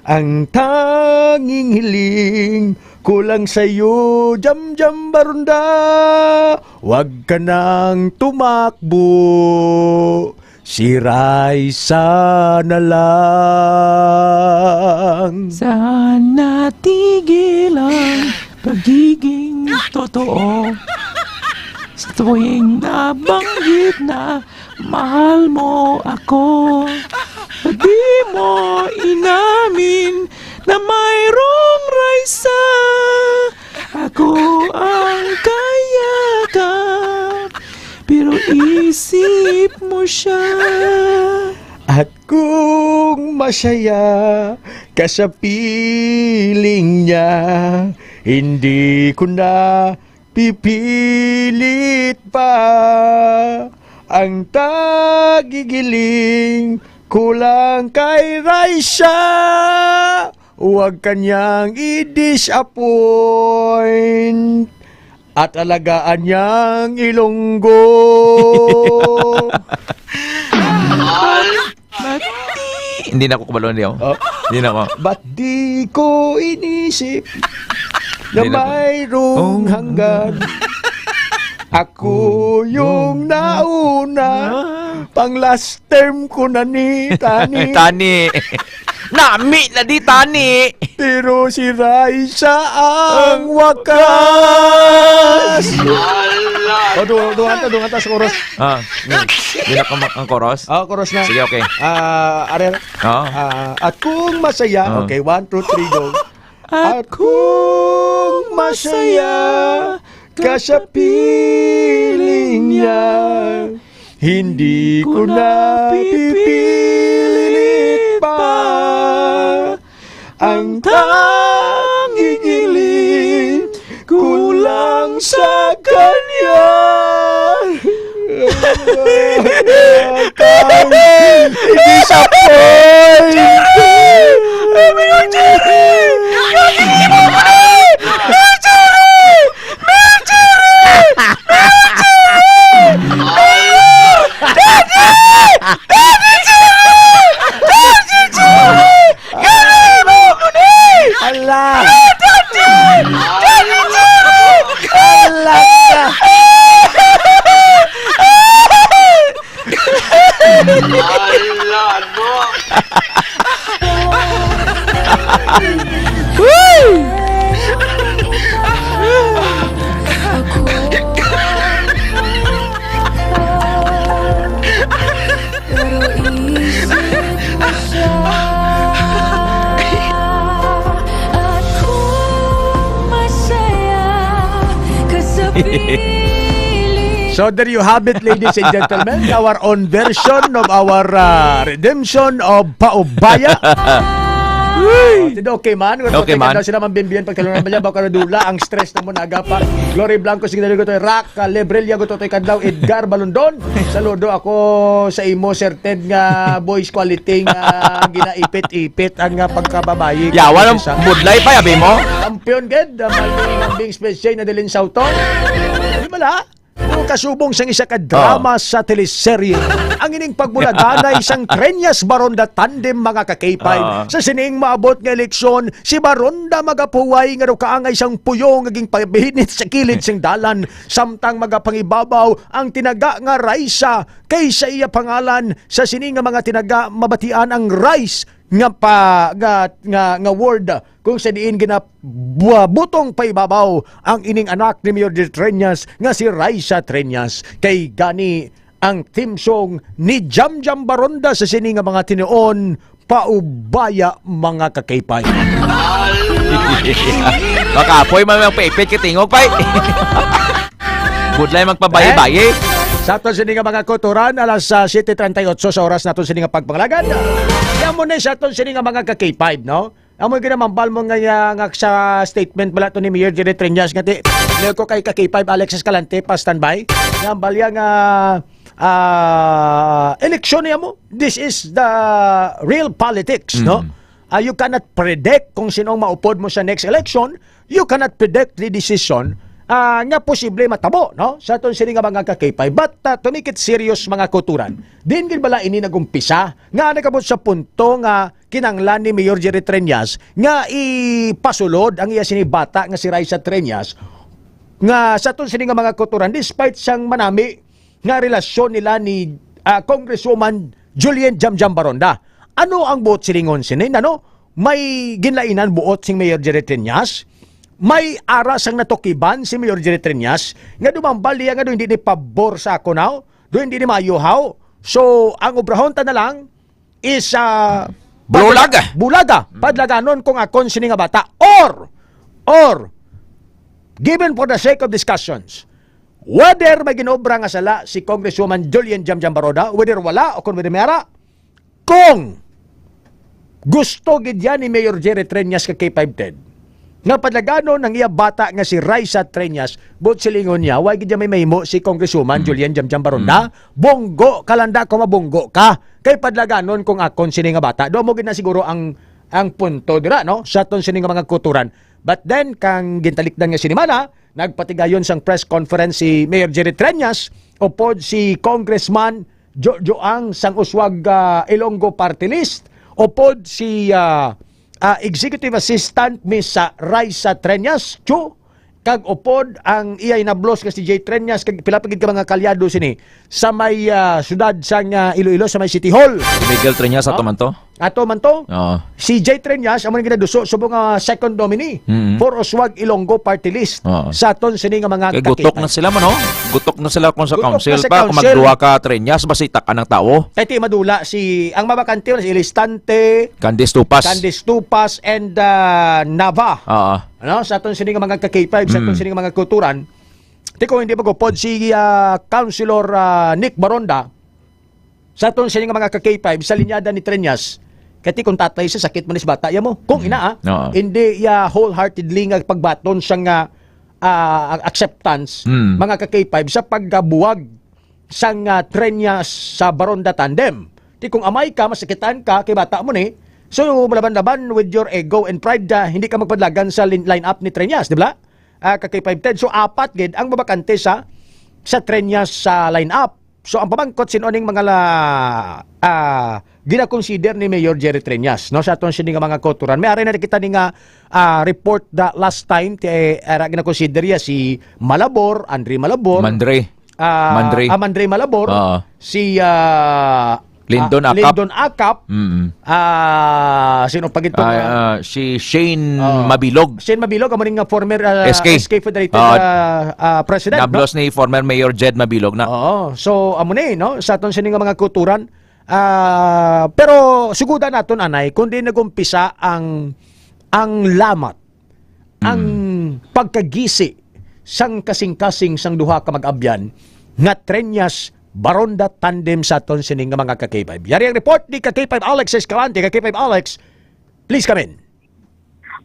Ang tanging hiling ko lang sa'yo, Jam Jam Baronda, wag ka nang tumakbo. Si Raisa na lang. Saan natigil ang pagiging totoo? Sa tuwing nabanggit na mahal mo ako, di mo inamin na mayroong Raisa. Ako ang kayakap, pero isip mo siya. At kung masaya ka sa piling niya, hindi ko na pipilit pa. Ang tagigiling ko lang kay Raisa. Huwag ka niyang i-disappoint at alagaan niyang Ilonggo. Ba't di, hindi na ako kabalo niyo. Oh. Hindi na ako. Ba't di ko inisip na Hindi na ako. mayroong Oh. hanggan? Ako yung nauna, Ah. pang last term ko na ni Tani. Tani. Nami na di, Tani. Pero si Raisa ang Ah. wakas. Ala. O, du-, duha ta, duha ta sa chorus. Ah, mm. Di na ka ma-, ang chorus? Ah, chorus na. Sige, okay. Ah, Ariel. Oo. Ah, at kung masaya, Ah. okay, one, two, three, go. At kung masaya ka sa piling niya, hindi ko na pipilit pa. Ang tanging hiling ko lang sa kanya. I-disappoint. Jerry! Jerry! Jerry! Jerry! Ala! Ala ka! Ala, no? So there you have it, ladies and gentlemen, our own version of our, ah, redemption of Paubaya. Uy! Tino, okay man. Kung Okay okay man. Daw sila mambimbiyan, pagtalon naman niya, baka nadula ang stress na mo naga pa. Glory Blanco, Signal Gutoy, Rock, ah, Lebrel, Yago, Totoy Kadlaw, Edgar Balondon. Saludo ako sa imo, Sir Ted, nga voice quality nga ginaipit-ipit ang, ah, pagkababayi. Yawa lang, Sa budlay pa, yabi mo? Kampiyon gid, ah, Malvin Bing Special na Dilin Sauto. Di ba la? Pero kasubong sang isa ka drama Oo. Sa teleserye, ang ining pagbulaganay sang Treñas Baronda tandem, mga ka-K five, Oo. Sa sining maabot nga eleksyon, si Baronda magapuway nga daw kaangay sang puyo nga ginpabinit sa kilid sing dalan, samtang magapangibabaw ang tinaga nga Raisa kay sa iya pangalan. Sa sini nga mga tinaga, mabatian ang Rice nga pa, nga, nga, nga word kung sa diin ginabutong paibabaw ang ining anak ni Mayor Jerry Treñas nga si Raisa Treñas. Kay gani ang theme song ni Jamjam Baronda sa sini nga mga tinuon, Paubaya, mga ka-K five. Makapoy man ang paipit kay tingog, pay. Budlay magpabayi-bayi. Eh? Sa aton sini nga mga kulturan, alas, ah, siete treinta y ocho sa oras naton sini nga pagpangalagan. Kaya mo na sa aton sini nga mga ka-K five, no? Amo ginamambal mo nga, nga, nga sa statement bala to ni Mayor Jerry Treñas nga ti, "Leo ko kay ka-K five Alex Escalante pa standby." Nga balya nga, ah, eleksyon niya mo. This is the real politics, no? Mm. Ah, you cannot predict kung sino ang maupod mo sa next election. You cannot predict the decision, ah, nga posible matabo, no? Sa aton sini nga mga ka-K five. But, ah, to make it serious, mga kulturan, din gid bala ini nagumpisa nga nagabot sa punto nga kinanglan ni Mayor Jerry Treñas nga ipasulod ang iya sini bata nga si Raisa Treñas, nga sa aton sini nga mga kulturan, despite sang manami nga relasyon nila ni, ah, Congresswoman Julian Jamjam Baronda. Ano ang buot silingon sini? Ano? May ginlainan buot sing Mayor Jerry Treñas? May ara sang natukiban si Mayor Jerry Treñas nga dumambal niya nga do hindi ni pabor sa ako now? Do hindi ni maayo haw? So, ang obrahon ta na lang is, ah, Bulaga. Bulaga. Mm. Padlaganon kung akon sini nga bata. Or, or, given for the sake of discussions, whether may ginobra nga sala si Congresswoman Julian Jamjam Baroda, whether wala o kung whether may ara, kung gusto gid yan ni Mayor Jerry Treñas ka K five ten, nga padlaganon ang iya bata nga si Raisa Treñas, but silingon niya, wa gid niya may mahimo si Congresswoman Mm. Julian Jamjam Baronda. Mm. Bunggo ka lang da, kung mabunggo ka. Kay padlaganon kung akon sini nga bata. Do mo gid na siguro ang, ang punto dira, no? Sa aton sini nga mga kuturan. But then, kang gintalikdan nga sinimana, nagpatigayon sang press conference si Mayor Jerry Treñas, upod si Congressman Jo-, Joang sang Uswag, ah, Ilonggo Party List, upod si, ah, ah, Executive Assistant Miss, ah, Raisa Treñas, Chu, kag upod ang iya hinablos nga si Jay Treñas, kag pila pa gid ka mga kaalyado sini sa may, ah, siyudad sang, ah, Iloilo, sa may City Hall. Si Miguel Treñas, ato No? man to? Ato man to. Oo. Si Jay Treñas, amo nang ginaduso subong nga second nominee Mm-hmm. for Uswag Ilonggo Party List Oo. sa aton sini nga mga Kay gutok ka-K five. na sila man, oh. Gutok na sila kung sa Gutok na council sa pa, kung council. magduwa ka Treñas, basi takan ang tawo. Kay ti madula si, ang mabakante wala si Elistante, Candice Tupas. Candice Tupas, and, ah, Nava. Oo. Ano? Sa aton sini nga mga ka-K five, sa aton Mm. sini nga mga kulturan. Ti kung hindi magupod si, ah, Councilor, ah, Nick Baronda, sa aton sini nga mga ka-K five, sa linyada ni Treñas, kati kung tatay siya, sakit man is bata, ya mo. Kung Mm. ina, ah, Oo. hindi ya wholeheartedly nga pagbaton siya nga, ah, acceptance, Mm. mga ka-K five, sa pagkabuwag sang, ah, Treñas sa Baronda tandem. Ti kung amay ka, masakitan ka, kay bata mo ni, so, malaban-laban with your ego and pride, ah, hindi ka magpadlagan sa lin-, line-up ni Treñas, di ba? Ah, ka-K five ten. So, apat gid ang mabakante sa, sa Treñas sa line-up. So, ang pamangkot, sino ning mga la-, ah, ginakonsider ni Mayor Jerry Treñas, no? Sa aton sini nga mga kotoran. May ari na kita ni nga, ah, report the last time, ti, eh, ara ginakonsider ya si Malabor, Andre Malabor. Mandre. Ah, Mandre. ah, Mandre Malabor. Oo. Si, ah, Lindon ah, Acap. Lindon Acap. Mm-mm. Ah, sino pa gito? Ah, ah, si Shane Oo. Mabilog. Shane Mabilog, amo ni nga former, ah, S K. S K Federated, Oo. ah, ah, President, no? Nablos ni former Mayor Jed Mabilog na. Oo. So, amo ni, no? Sa aton sini nga mga kuturan, ah, pero sugudan naton, anay, kung di nag-umpisa ang, ang lamat, ang Mm. pagkagisi sang kasing-kasing sang duha ka mag-abyan nga Treñas Baronda tandem sa aton sini nga mga ka-K five. Yari ang report ni ka-K five Alex Escalante. Ka-K five Alex, please come in.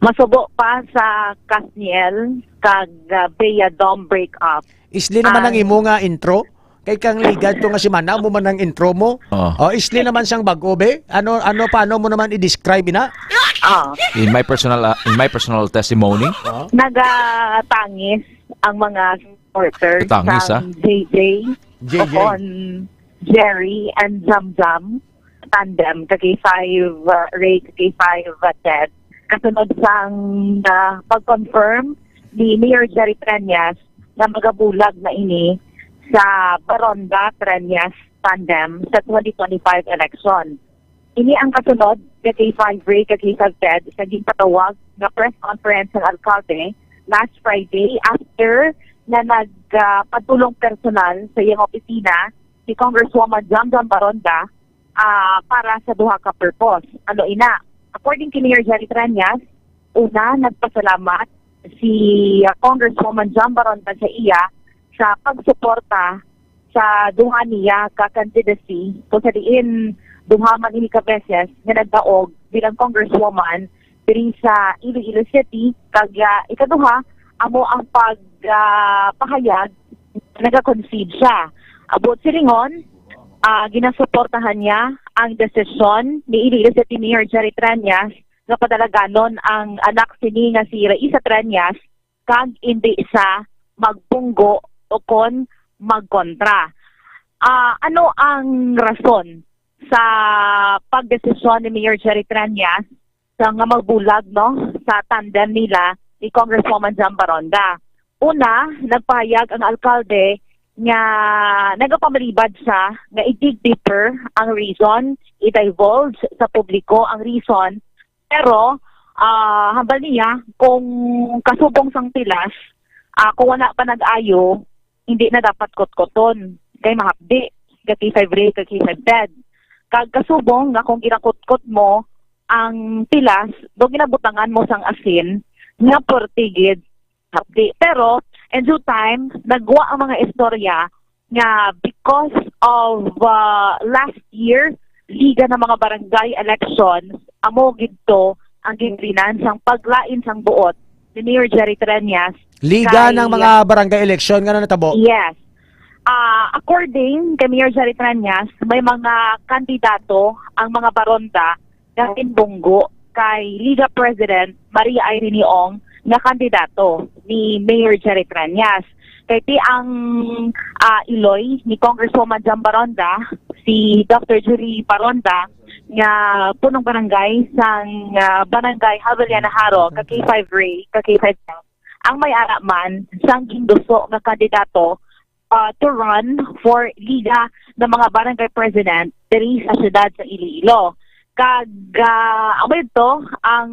Masubo pa sa Casniel kag uh, Bea Dom breakup. Isli naman ang imo nga intro. Kay kang ligad to nga semana, mo man ang intro mo. Oh. Oh, isli naman sang bag-o, be. Ano, ano, paano mo naman i-describe ina? Ah, In my personal uh, in my personal testimony, nagatangis ang mga supporters Katangis, sa ah. J J, J J. Okon, Jerry, and Zamzam tandem, ka K five uh, Ray, ka K five uh, Ted. Kasunod sang uh, pag-confirm ni Mayor Jerry Treñas na magabulag na ini sa Baronda Treñas tandem sa twenty twenty-five election. Ini ang kasunod ka K five Ray, ka K five Ted, sa ginpatawag nga press conference ng alkalde last Friday after na nagpadulong personal sa iyang opisina si Congresswoman Jamjam Baronda ah, para sa duha ka purpose. Ano ina? According kay Mayor Jerry Treñas, una, nagpasalamat si ah, Congresswoman Jam Baronda sa iya sa pagsuporta sa duha niya ka candidacy, kung sa diin duha man ini ka beses nga nagdaog bilang congresswoman diri sa Iloilo City, kag ah, ikaduha, amo ang pag ah, pahayag nga nagaconcede siya. Buot silingon, ah, ginasuportahan niya ang desisyon ni Iloilo City Mayor Jerry Treñas nga padalaganon ang anak sini nga si Raisa Treñas kag indi sa magbunggo o kon magkontra. Ah, ano ang rason sa pagdesisyon ni Mayor Jerry Treñas sa nga magbulag, no, sa tandem nila ni Congresswoman Jam Baronda? Una, nagpahayag ang alkalde nga nagapamalibad siya nga i-dig deeper ang reason, i-divulge sa publiko ang reason, pero ah, hambal niya kung kasubong sang pilas, ah, kung wala pa nag-ayo, hindi na dapat kotkoton kay mahapdi ka K five Ray, ka K five Ted. Kag kasubong nga kung ginakutkot mo ang pilas, do ginabutangan mo sang asin nga portigid hapdi. Pero in due time, nagwa ang mga istorya nga because of uh, last year, Liga ng mga Barangay Elections, amo gidto ang ginrinan sang paglain sang buot ni Mayor Jerry Treñas. Liga Kay- ng mga barangay election nga natabo. Yes. Ah, according kay Mayor Jerry Treñas, may mga kandidato ang mga baronda nga ginbunggo kay Liga President Maria Irene Ong nga kandidato ni Mayor Jerry Treñas. Kay ti ang ah, iloy ni Congresswoman Jam Baronda, si Doctor Julie Baronda, nga punong barangay sang ah, barangay Haveliana Haro, ka K five Ray, ka K five ang may ara man sang ginduso nga kandidato uh, to run for Liga ng mga Barangay President diri sa siyudad sa Iloilo. Kag uh, amo ito ang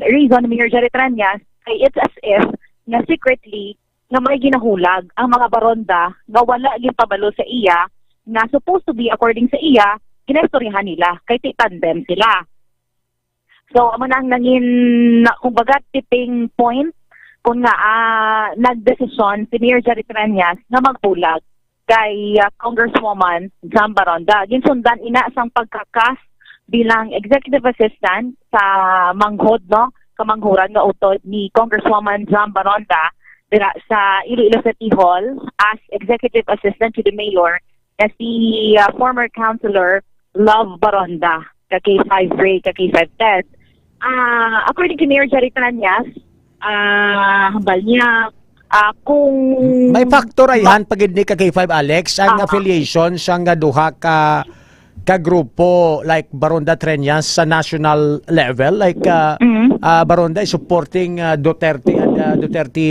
reason ni Mayor Jerry Treñas kay it's as if nga secretly nga may ginahulag ang mga baronda nga wala ginpabalo sa iya nga supposed to be according sa iya ginaistoryahan nila kay ti tandem sila. So, amo na ang nangin, kumbaga, tipping point kung nga ah, nagdesisyon si Mayor Jerry Treñas nga magbulag kay ah, Congresswoman Jam Baronda. Ginsundan ina sang pagkakas bilang executive assistant sa manghod, no, kamanghuran nga utod ni Congresswoman Jam Baronda dira sa Iloilo City Hall as executive assistant to the mayor na si ah, former councilor Love Baronda, ka K five Ray, ka K five Ted. Ah, according kay Mayor Jerry Treñas, ah, hambal niya, ah, kung May factor ayhan pagid ni ka K five Alex ang Ah. affiliation sang nga duha ka ka grupo like Baronda Treñas sa national level, like uh, Mm. uh, Baronda is supporting uh, Duterte and uh, Duterte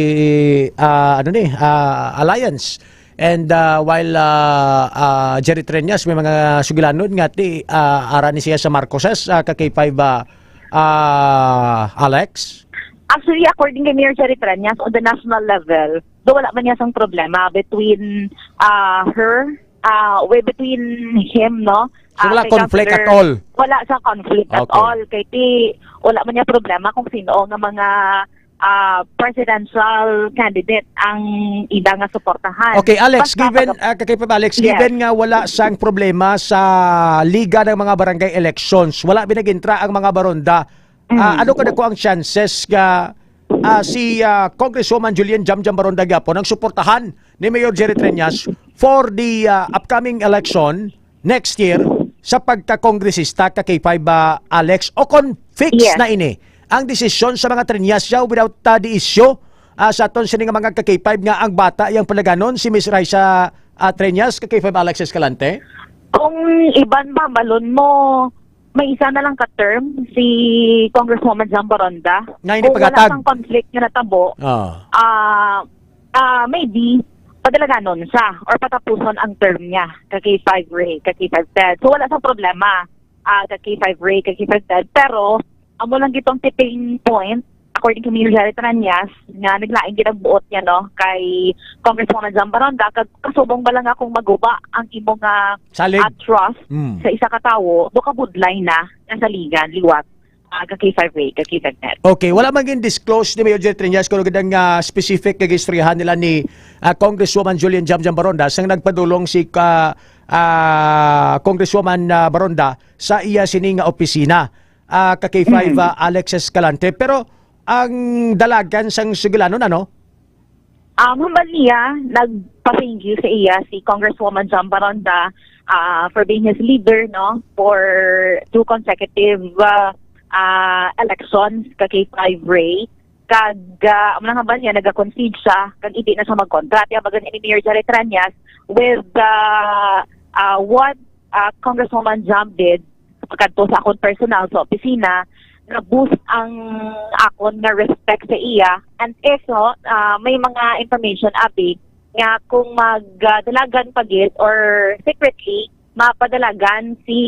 uh, ano ni uh, alliance. And uh, while uh, uh, Jerry Treñas may mga sugilanon nga ti uh, ara ni siya sa Marcoses uh, ka K five uh, uh, Alex. Actually, according kay Mayor Jerry Treñas, on the national level, do wala man niya sang problema between uh, her, uh, way between him, no? So, Ah, wala kay conflict at Governor- all? Wala sa conflict at Okay. all. Kay ti, wala man niya problema kung sino nga mga ah, presidential candidate ang ila nga suportahan. Okay, Alex, Basta given, pag- ah, Kakay Five Alex, Yes. given nga wala sang problema sa Liga ng mga Barangay Elections, wala binagintra ang mga Baronda, ah, Mm. ano kadako ang chances nga, ah, si, ah, Congresswoman Julian Jamjam Baronda gyapon ang suportahan ni Mayor Jerry Treñas for the, ah, upcoming election next year sa pagka-kongresista, Kakay Five, ah, Alex, o kon fix Yes. na ini ang desisyon sa mga Treñasyaw without, ah, the issue, ah, sa aton sini nga mga Kakay Five nga ang bata iyang palaganon si Miss Raisa, ah, Treñas, Kakay Five Alex Escalante? Kung iban ba, balon mo, may isa na lang ka term si Congresswoman Jam Baronda. Nga hindi Kung wala paghatag. sang conflict nga natabo, Ah. ah, ah, maybe, padalaganon siya or patapuson ang term niya, Kakay Five Ray, Kakay Five Ted. So, wala sang problema, ah, Kakay Five Ray, Kakay Five Ted. Pero, amo lang gitong tipping point, according to Mayor Jerry Treñas, nga naglain gid ang buot niya, no, kay Congresswoman Jam Baronda, kag kasubong ba lang nga kung maguba ang imo nga Salig. ah, trust Mm. sa isa ka tawo, do ka budlay na nga saligan liwat, ah, Kakay Five Ray, Kakay Five Net. Okay, wala man gin-disclose ni Mayor Jerry Treñas kung ano gid ang, ah, specific nga gistoryahan nila ni, ah, Congresswoman Julian Jam Jam Baronda sang nagpadulong si ka, ah, Congresswoman, ah, Baronda sa iya sini nga opisina, ah, Kakay Five, Mm. ah, Alex Escalante. Pero ang dalagan sang sugilanon, ano? Um, hambal niya, nagpa-thank you sa iya si Congresswoman Jam Baronda, ah, for being his leader, no, for two consecutive, ah, ah, elections, Kakay Five Ray. Kag, ah, amo lang hambal niya, nag-concede siya, kag hindi na siya magkontra. Tiyabagan ni Mayor Jerry Treñas with, ah, ah, what, ah, Congresswoman Jam did kadto sa akon personal sa opisina, na-boost ang akon nga respect sa iya. And if, no, ah, may mga information, abi, nga kung mag, ah, dalagan pa gid or secretly, mapadalagan si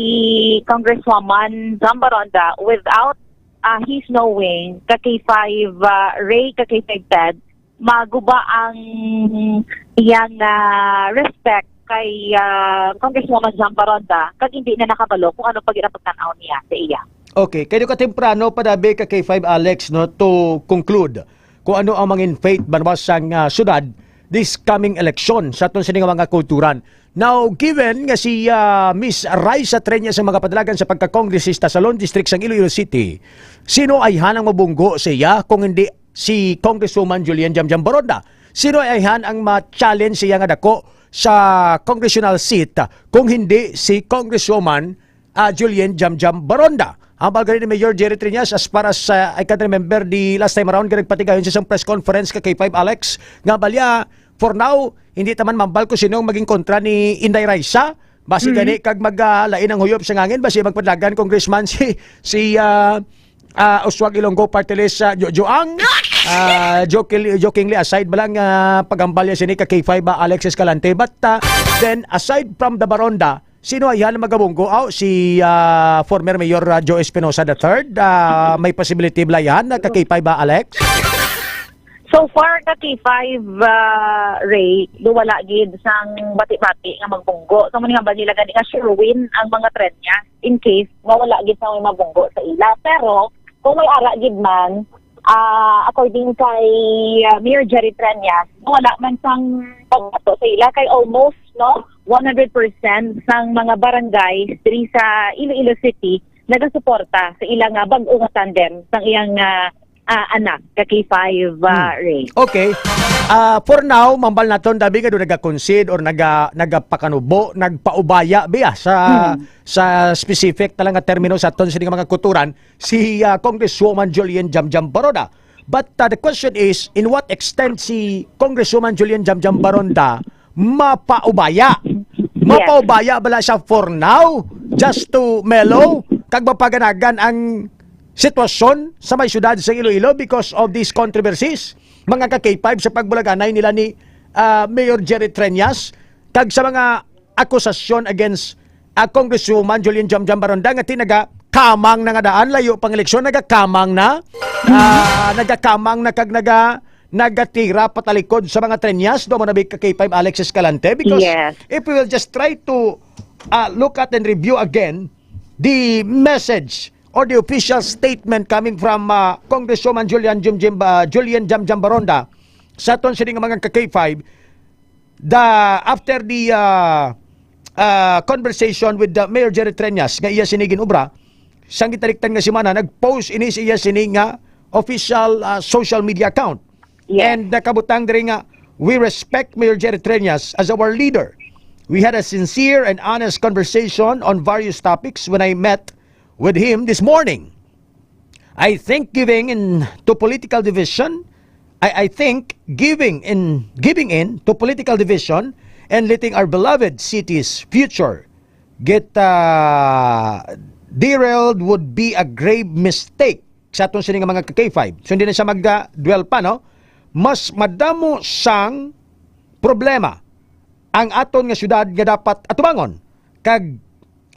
Congresswoman Jam Baronda without, ah, his knowing, Kakay Five, ah, Ray, Kakay Five Ted, maguba ang iyang, ah, respect kay, ah, Congresswoman Jam Baronda, kag hindi na nakabalo kung ano pa gid ang pagtan-aw niya sa iya. Okay, kay do ka temprano pa dabi, Kakay Five Alex, no, to conclude kung ano ang mangin fate banwa sang, ah, syudad this coming election sa aton sini nga mga kulturan. Now, given nga si, ah, Miss Raisa Treñas ang mga padalagan sa pagkakongresista sa Lone District sang Iloilo City, sino ayhan ang mabunggo sa iya kung hindi si Congresswoman Julian Jamjam Baronda? Sino ayhan ang ma-challenge siya nga dako sa congressional seat kung hindi si Congresswoman, ah, Julian Jamjam Baronda? Hambal gani ni Mayor Jerry Treñas, as far as, ah, I can remember, the last time around, nga nagpatigayon siya sa press conference, Kakay Five Alex, nga balya, for now, hindi ta man mambal kung sino ang maging kontra ni Inday Raisa. Basi Mhm. gani kag mag, ah, lain ang huyop sa ngangin, basi magpadalagan congressman si, si, ah, ah, Uswag Ilonggo Party List, ah, Jo-, Joang. Ah, joking, jokingly aside, balang, ah, pagambal niya sini Kakay Five, ah, Alex Escalante. But, ah, then, aside from the Baronda, sino ayhan ang magabunggo? Aw, si, ah, former Mayor, ah, Joe Espinosa the third. Ah, may possibility bala yan na Kakay Five, ah, Alex? So far, Kakay Five, ah, Ray, do wala gid sang bati-bati nga magbunggo. So, mao ni nga ba nila gani nga sure win ang mga Treñas in case nga wala gid sang may mabunggo sa ila. Pero, kung may ara gid man, ah, according kay, ah, Mayor Jerry Treñas, wala man sang pagbato sa ila kay almost, no, one hundred percent sang mga barangay diri sa Iloilo City nagasuporta sa ila nga bag-o nga tandem sang iyang, ah, ah, anak, Kakay Five, ah, Hmm. Ray. Okay. Ah, for now, mambal naton, dabi nga do naga-concede or naga-, nagapakanubo, nagpaubaya biya sa, Hmm. sa specific na lang nga termino sa aton sini nga mga kulturan, si, ah, Congresswoman Julian Jamjam Baronda. But, ah, the question is, in what extent si Congresswoman Julian Jamjam Baronda mapaubaya? Yes. Mapaubaya bala siya for now, just to mellow, kag mapaganagan ang sitwasyon sa may syudad sa Iloilo because of these controversies, mga ka-K five, sa pagbulaganay nila ni, ah, Mayor Jerry Treñas, kag sa mga akusasyon against, ah, Congresswoman Julian Jamjam Baronda nga tinaga kamang na nga daan, layo pang eleksyon, nagakamang na, ah, nagakamang na kag naga-, nagatira patalikod sa mga Treñas, do mo na bi ka-K five, Alex Escalante, because Yes. if we will just try to, ah, look at and review again the message or the official statement coming from, uh, Congresswoman Julian Jim Jim, uh, Julian Jam Jam Baronda sa aton sini nga mga ka-K five, the, after the, uh, uh, conversation with the Mayor Jerry Treñas nga iya sini ginubra, sang gitaliktan nga semana, nag-post ini sa iya sini nga official, uh, social media account. Yes. And nakabutang diri nga, "We respect Mayor Jerry Treñas as our leader. We had a sincere and honest conversation on various topics when I met with him this morning. I think giving in to political division, I, I think giving in, giving in to political division and letting our beloved city's future get, uh, derailed would be a grave mistake," sa aton sini nga mga ka-K five. So, hindi na siya mag-dwell pa, no? "Mas madamo sang problema ang aton nga syudad nga dapat atubangon, kag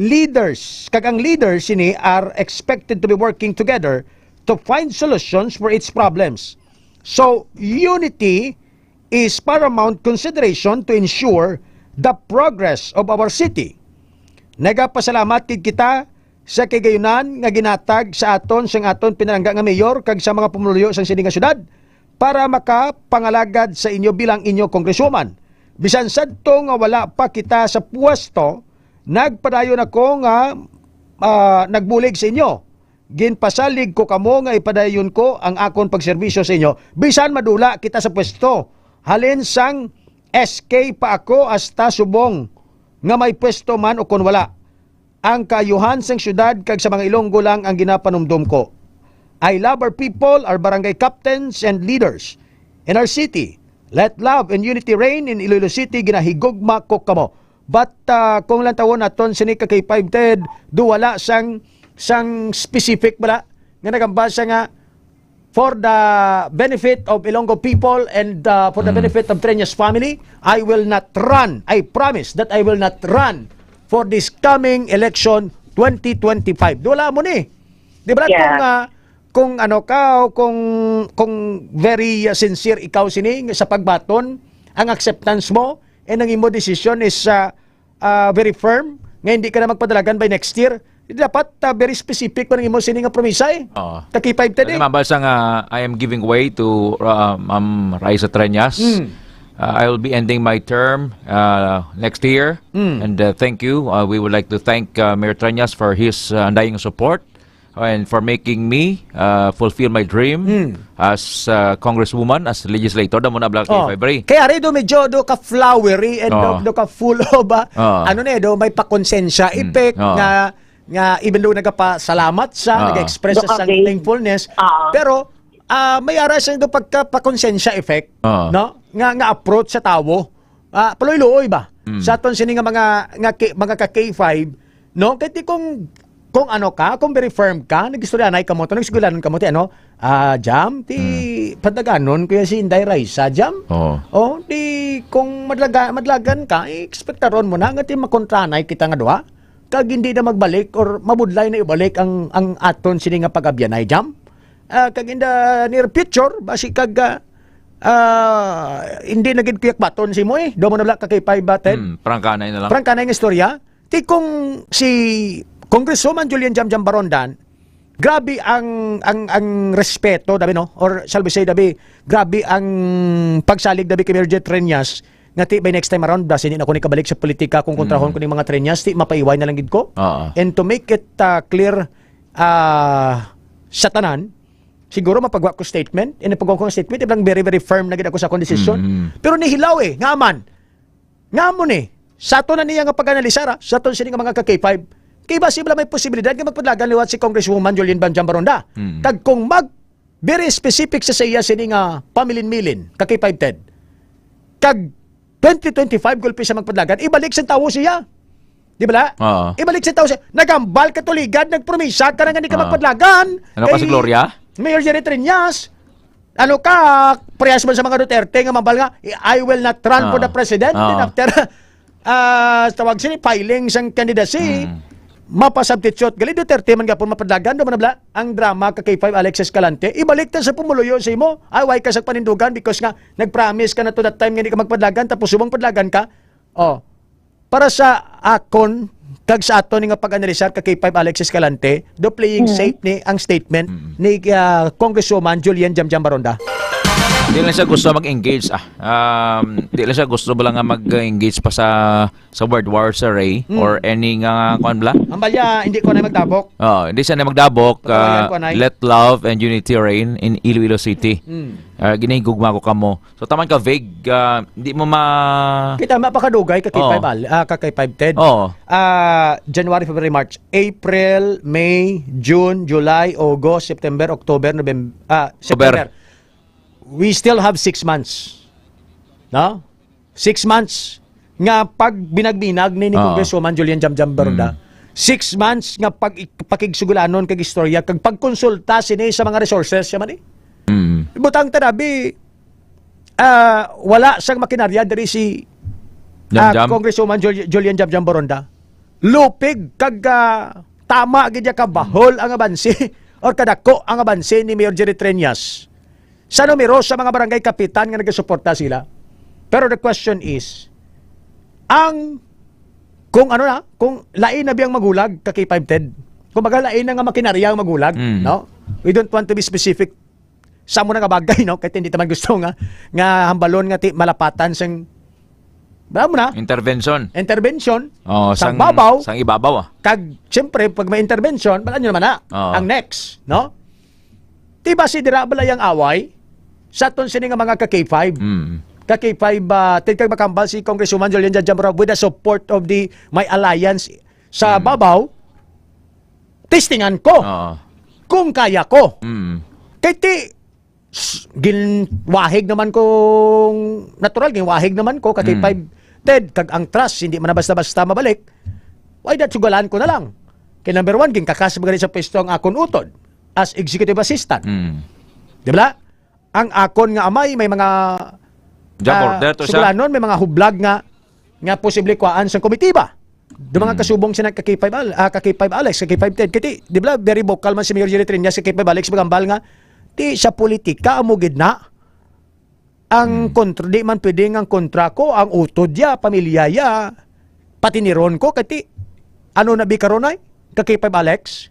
leaders, kag ang leaders sini are expected to be working together to find solutions for its problems. So, unity is paramount consideration to ensure the progress of our city. Nagapasalamat gid kita sa kagayunan nga ginhatag sa aton sang aton pinalangga nga mayor kag sa mga pumuluyo sang sini nga syudad para makapangalagad sa inyo bilang inyo congresswoman. Bisan sadto nga wala pa kita sa puwesto, nagpadayon ako nga, ah, nagbulig sa inyo. Ginpasalig ko kamo nga ipadayon ko ang akon pagserbisyo sa inyo, bisan madula kita sa pwesto. Halin sang S K pa ako hasta subong nga may pwesto man ukon wala. Ang kaayuhan sang syudad kag sa mga Ilonggo lang ang ginapanumdom ko. I love our people, our barangay captains and leaders, and our city. Let love and unity reign in Iloilo City, ginahigugma ko kamo." But, ah, kung lantawon naton sini ka-K five, Ted, do wala sang, sang specific bala nga nagambasa nga, "For the benefit of Ilonggo people and, uh, for the Mm. benefit of Treñas family, I will not run. I promise that I will not run for this coming election twenty twenty-five." Wala mo ni. Di ba Yeah. kung, uh, kung ano ka, o kung, kung very, uh, sincere ikaw sini sa pagbaton, ang acceptance mo and ang imo decision is, uh, ah, very firm nga hindi ka na magpadalagan by next year, dapat, ah, very specific man ang imo sini nga promisa, eh. Oo. Ka-K five, Ted, eh. Alam mo, basta nga, I am giving way to, uh, Ma'am Raisa Treñas. Mm. Uh, I will be ending my term, uh, next year. Mm. And, uh, thank you. Uh, we would like to thank, uh, Mayor Treñas for his, uh, undying support and for making me, uh, fulfill my dream Mm. as, uh, congresswoman, as legislator. Damo na, Black Oh. K five, Ray. Kaya rin do medyo do ka flowery and Oh. do, do ka full of, ah, Oh. ano na eh, do may pakonsensya Mm. effect Oh. nga, nga even though nagapasalamat siya, Oh. nag-express siya Do ka sang vague. thankfulness, Oh. pero, ah, may ara siya do pagka pakonsensya effect, Oh. no? Nga, nga approach sa tawo. Ah, paluoy-luoy ba? Mm. Sa aton sini nga mga, nga ki-, mga ka-K five, no? Kay ti kung, kung ano ka, kung very firm ka, nag-istoryanay ka mo to, nagsugulanon ka mo ti ano, ah, Jam, ti Mm. padaganon ko yan si Inday Raisa, Jam. Oo. Oh, di kung madlaga-, madlagan ka, i-expectaron mo na nga ti makontranay kita nga duha. Kag hindi na magbalik or mabudlay na ibalik ang, ang aton sini nga pag-abyanay, Jam. Ah, kag in the near future, basi kag, ah, ah, hindi na gid kuyakbaton si mo eh. Do mo na wala ka kay five button. Hmm, prangkanay na lang. Prangkanay nga istorya. Ti kung si Congresswoman Julian Jamjam Barondan, grabe ang, ang, ang respeto, dabi, no? Or shall we say, dabi, grabe ang pagsalig, dabi, kay Mayor Jet Reñas, nga ti by next time around, basi hindi na ko ni kabalik sa politika kung kontrahon Mm. ko ning mga Treñas, ti mapaiway na lang gid ko. Oo. And to make it, ah, clear, ah, sa tanan, siguro mapagawa ko statement, and paggawa ko ng statement, ibang very, very firm na gid ako sa akong desisyon. Mm. Pero nihilaw eh, nga man, nga mo ni, sa ato na niya nga pag-analisar, ah, sa ato sini nga mga ka-K five, kay basi bala may posibilidad nga magpadlagan liwat si Congresswoman Jolene Bam Jam Baronda. Mm. Kag kung mag very specific sa, sa iya sini nga pamilin-milin, ka K five Ted. Kag twenty twenty-five gulpi sa magpadlagan, ibalik sa tawo siya. Di bala? Oo. Ibalik sa tawo siya. Nagambal ka tuligad, nagpromisa ka na nga di ka Oo. magpadlagan. Ano ka si Kay Gloria? Mayor Jerry Triñas, ano ka, parehas man sa mga Duterte nga mambal nga, "I will not run for Oo. the president." Oo. Then after, ah, tawag sini, filing sang candidacy, Mm. mapasubstitute. Gali Duterte man gapon mapadlagan, do man na bala ang drama ka K five Alex Escalante. Ibalik ta sa pumuluyo sa imo. Ay, why ka sa panindugan because nga nag-promise ka na to that time nga hindi ka magpadlagan, tapos subong padlagan ka. Oh. Para sa akon, Kag sa aton nga pag-analisar ka K five Alex Escalante, do playing Hmm. safe ni ang statement Mm. ni, ah, Congresswoman Julian Jamjam Baronda. Di lang siya gusto mag-engage, ah. Um, di lang siya gusto bala nga mag-engage pa sa, sa word war sa Ray Hmm. or any nga, kuwan bala. Ang balya, hindi ko na magdabok. Oh, hindi siya na magdabok. Patawayan Ah, ko, Nay. Let love and unity reign in Iloilo City. Hmm. Ah, ginahigugma ko kamo. So, taman ka vague, ah, di mo ma- Kita, mapakadugay ka Oo. K five Al-, ah, ka K five Ted. Oo. Ah, January, February, March, April, May, June, July, August, September, October, November, ah, October. September. We still have six months. No? Six months nga pag binag-binag ni, ni Oo. Congresswoman Julian Jamjam Baronda. Mm. Six months nga pag-, pakigsugulanon kag istorya kag pagkonsulta sini sa mga resources siya man eh. Mm. Butang tanabi, ah, wala sang makinarya diri si, Jam ah, Jam? Congresswoman Jul-, Julian Jam Jam Baronda. Lupig kag, ah, tama gid ya ka bahol ang abanse or kadako ang abanse ni Mayor Jerry Treñas sa numero sa mga barangay kapitan nga nagasuporta sila. Pero the question is, ang, kung ano na, kung lain na biyang magulag ka K five Ted, kumbaga lain na nga makinarya ang magulag, Mm. no? We don't want to be specific sa amo na nga bagay, no? Kay hindi naman gusto nga, nga hambalon nga ti malapatan sang, alam mo na? Intervention. Intervention. Oh, Sang sang, babaw. sang ibabaw, ah. Kag, siyempre, pag may intervention, bala nyo naman na. Oo. Ang next, no? Di ba si dira bala yang away? Sa aton sini nga mga ka K five. Mm. Ka K five, ah, tig kag makambal si Congresswoman Jolene Jajamra with the support of the, may alliance sa Mm. babaw. Testingan ko Oo. kung kaya ko. Mm. Kay ti, s-, ginwahig naman kong natural, ginwahig naman ko, ka Mm. K five Ted, kag ang trust, hindi man na basta-basta mabalik. Why not sugalan ko na lang? Kay number one, ginkakas ba gani sa pwesto ang akon utod as executive assistant. Mm. Di ba? Ang akon nga amay may mga, Job ah, order to siya. sugalanon, may mga hublag nga, nga posible kuhaan sang komitiba. Do mga Mm. kasubong sina ka K five Al-, ah, ka K five Alex, ka K five Ted. Kay ti, di ba, very vocal man si Mayor Jerry Triñas sa K five Alex, magambal nga, ti sa politika, amo gid na. Ang Mm. kontra, di man pwede nga ang kontra ko, ang utod ya, pamilya ya, patiniron ko, kay ti, ano na bi karon ay? Ka K five Alex?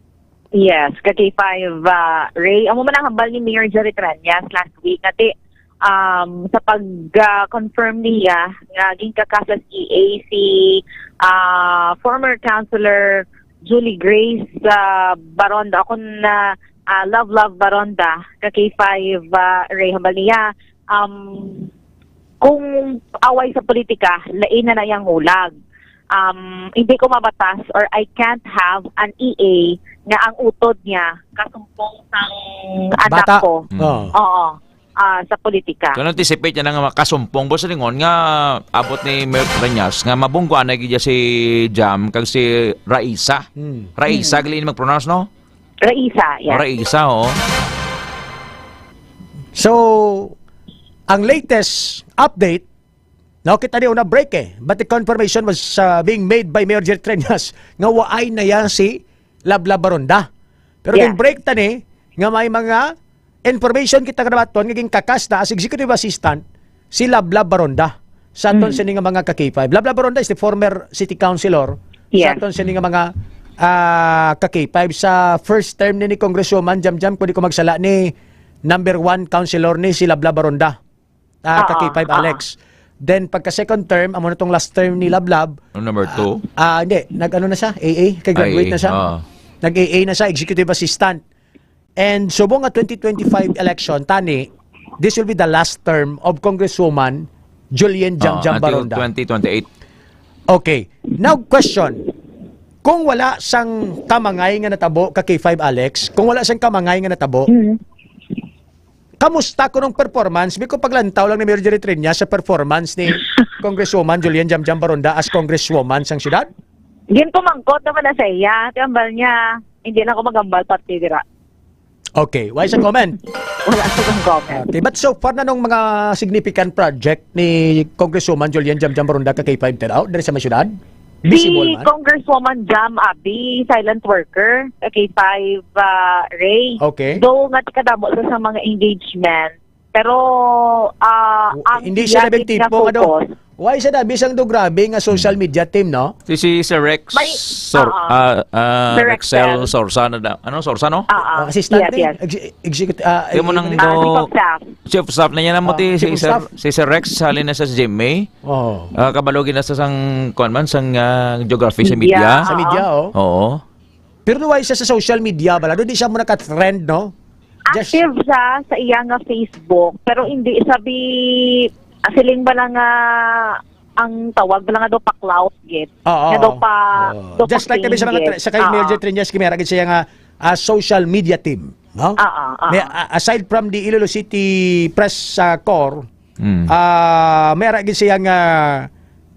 Yes, ka K five, ah, Ray. Amo man ang hambal ni Mayor Jerry Treñas last week nga ti, um, sa pag, ah, confirm niya nga ginkakasas E A si, ah, former councilor Julie Grace, ah, Baronda, akon na, ah, Love Love Baronda, ka K five, ah, Ray, hambal niya, um, kung away sa politika, lain na na yang hulag. Um, hindi ko mabatas or I can't have an E A nga ang utod niya kasumpong sang anak Bata. ko. Mm. Oo. Oo. Ah, sa politika. Kung anticipate niya na nga makasumpong, boss, lingon nga abot ni Mayor Treñas nga mabungguan na gid si Jam kag si Raisa. Hmm. Raisa, Hmm. gali ni mag-pronounce, no? Raisa, yeah. Raisa, oo. So, ang latest update, no, kita ni una break eh, but the confirmation was, uh, being made by Mayor Jerry Treñas nga waay na yan si Lablab Baronda. Pero Yeah. yung break tani, nga may mga information kita nga nabaton nga ginkakas na as executive assistant si Lablab Baronda sa aton Mm. sini nga mga ka K five. Lablab Baronda is the former city councilor sa Yeah. aton sini nga mga, ah, ka K five. Sa first term ni, ni Congresswoman Jam Jam, kung di ko magsala, ni number one councilor ni si Lablab Baronda. Ah, ka Oo, K five oo. Alex. Then pagka second term, amo na tong last term ni Lablab. Ang number two? Ah, ah, hindi, nag-ano na siya, A A, kay graduate Ay, na siya. Oo. Nag-A A na siya, executive assistant. And subong nga twenty twenty-five election, tani, this will be the last term of Congresswoman Julian Jam Oo, Jam until Baronda. twenty twenty-eight. Okay. Now, question. Kung wala sang kamangay nga natabo ka K five Alex, kung wala sang kamangay nga natabo, Mm. kamusta kunong performance? Biko paglantaw lang ni Mayor Jerry Triñas sa performance ni Congresswoman Julian Jam Jam Baronda as Congresswoman sang syudad? Ginpamangkot naman na sa iya. Ti hambal niya, hindi na ako magambal pati dira. Okay, why sa comment? Wala sa akong comment. Okay, but so far, nanong mga significant project ni Congresswoman Julian Jam Jam Baronda ka K five Ted out diri sa may syudad? Si Visible man? Congresswoman Jam Abi, silent worker, ka K five, ah, Ray. Okay. Though nga kadamo sa, sa mga engagement, pero, ah, W-, ang hindi siya iya na gid nga tipo nga daw. focus, Why sa dabi sang do grabe nga social media team, no? Si, si Sir Rex May- Sor-, oo. ah, ah, Sir Rexel Rexel. Sorsa na da-, ano, Sorsa, no? Oo. Ah, assistant Yes, ni, yes. ex-, execute-, ah, Kaya mo nang Ah, do- chief of staff. Chief of staff na yan, amo Ah, ti, chief si of Sir, staff. si Sir Rex, halin na sa G M A. Oo. Ah, kabalo gid na sa sang, kuwan man, sang, ah, geography sa Media. media. Sa media, Oo. oh. Oo. Pero why siya sa social media, bala? Doon di siya mo naka-trend, no? Just Active siya sa iya nga Facebook, pero hindi sabi, ah, siling bala nga ang tawag bala nga daw pa clout gid. Oo, Nga daw oo. pa, Oo. daw pa Just like tabi sa mga fame tra-, gid. sa kay Oo. Mayor Treñas, kimera gid siya nga, ah, social media team, no? Oo, oo. May, ah, aside from the Iloilo City Press, ah, Corps, Mm. ah, may ara gid siya nga,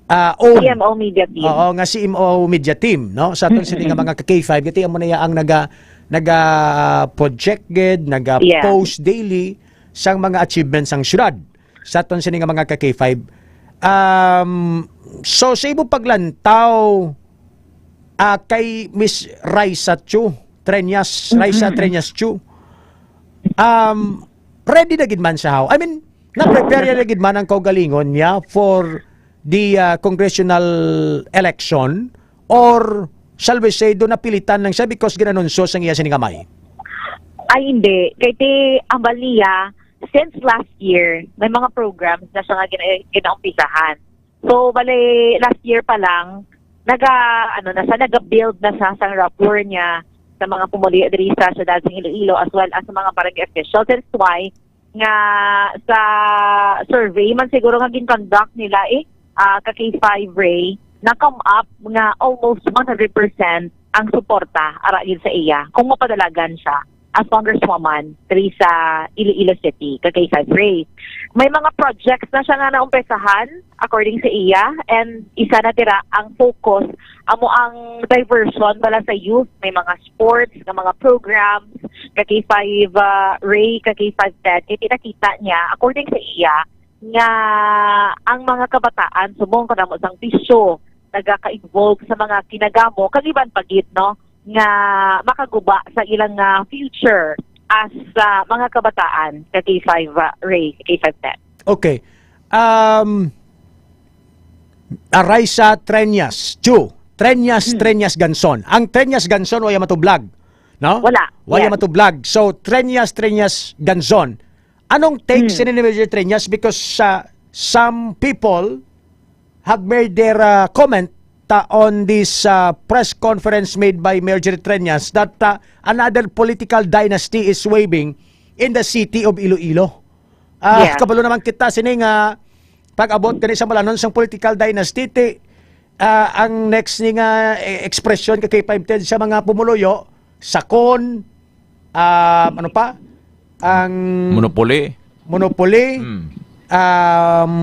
ah, own. C M O Media Team. Oo, nga C M O Media Team, no? Sa aton sini nga Mm-mm. mga ka K five, gati amo na ya ang naga, naga project gid, naga Yeah. post daily sang mga achievements sang syudad. Sa aton sini nga mga ka K five. Um, so, sa imo paglantaw, ah, kay Miss Raisa Chu, Treñas, Raisa Mm-mm. Treñas Chu, um, ready na gid man siya, how? I mean, na-prepare na gid man ang kaugalingon niya for the, ah, congressional election, or shall we say, do napilitan lang siya because ginanunsyo sang iya sining amay? Ay, hindi. Kay ti, ang baliya, since last year, may mga programs na siya nga gina-, ginaumpisahan. So, bale, last year pa lang, naga, ano na siya, naga-build na siya sang rapport niya sa mga pumuluyo diri sa siyudad sa Iloilo, as well as sa mga barangay officials. That's why nga sa survey man siguro nga gin-conduct nila, eh, ah, ka K five Ray, na-come up nga almost one hundred percent ang suporta ara gid sa iya kung mapadalagan siya as congresswoman diri sa Iloilo City, ka K five Ray. May mga projects na siya nga naumpisahan, according sa iya, and isa na tira ang focus amo ang diversion bala sa youth. May mga sports nga mga programs, ka K five, ah, Ray, ka K five Ted, kay pinakita niya, according sa iya, nga ang mga kabataan subong kanamo sang bisyo nagaka-involve sa mga kinagamo, kag iban pa gid, no, nga makaguba sa ilang, ah, future as, ah, mga kabataan, ka K five, ah, Ray, ka K five Ted. Okay. Um, Arisa Treñas, Chu. Treñas, Hmm. Treñas Ganson. Ang Treñas Ganson, wala matublag. No? Wala. Wala Yes. matublag. So, Treñas, Treñas Ganson. Anong take Hmm. sini ni Major Treñas? Because, uh, some people have made their, uh, comment, uh, on this, uh, press conference made by Mayor Jerry Treñas that, uh, another political dynasty is waving in the city of Iloilo. Ah, Yeah. kabalo naman kita sini nga pag-abot gani sa balanon sang political dynasty, ti, ah, ang next ni nga, eh, ekspresyon ka K five Ted sa mga pumuluyo, sakon, ah, ano pa? Ang Monopoly. monopoly, Hmm. um,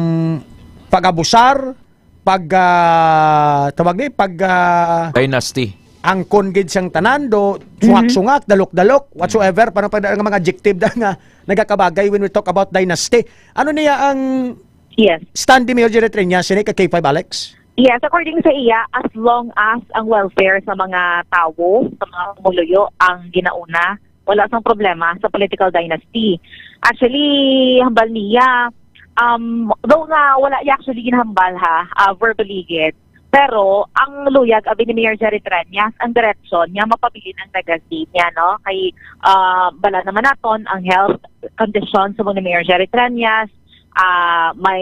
pag-abusar, pag, ah, tawag ni, pag, ah, Dynasty. angkon gid sang tanan, do, Mhm. sungak-sungak, dalok-dalok, whatsoever, parang pag nga mga adjective da nga nagakabagay when we talk about dynasty. Ano niya ang Yes. stand ni Mayor Jerry Treñas, sini ka K five, Alex? Yes, according sa iya, as long as ang welfare sa mga tawo, sa mga pumuluyo ang ginauna, wala sang problema sa political dynasty. Actually, hambal niya, um, though nga wala niya actually ginahambal ha, ah, verbally gid, pero ang luyag abi ni Mayor Jerry Treñas, ang direksyon niya mapabilin ang legacy niya, no? Kay, ah, bala naman naton ang health condition sa ni Mayor Jerry Treñas, ah, may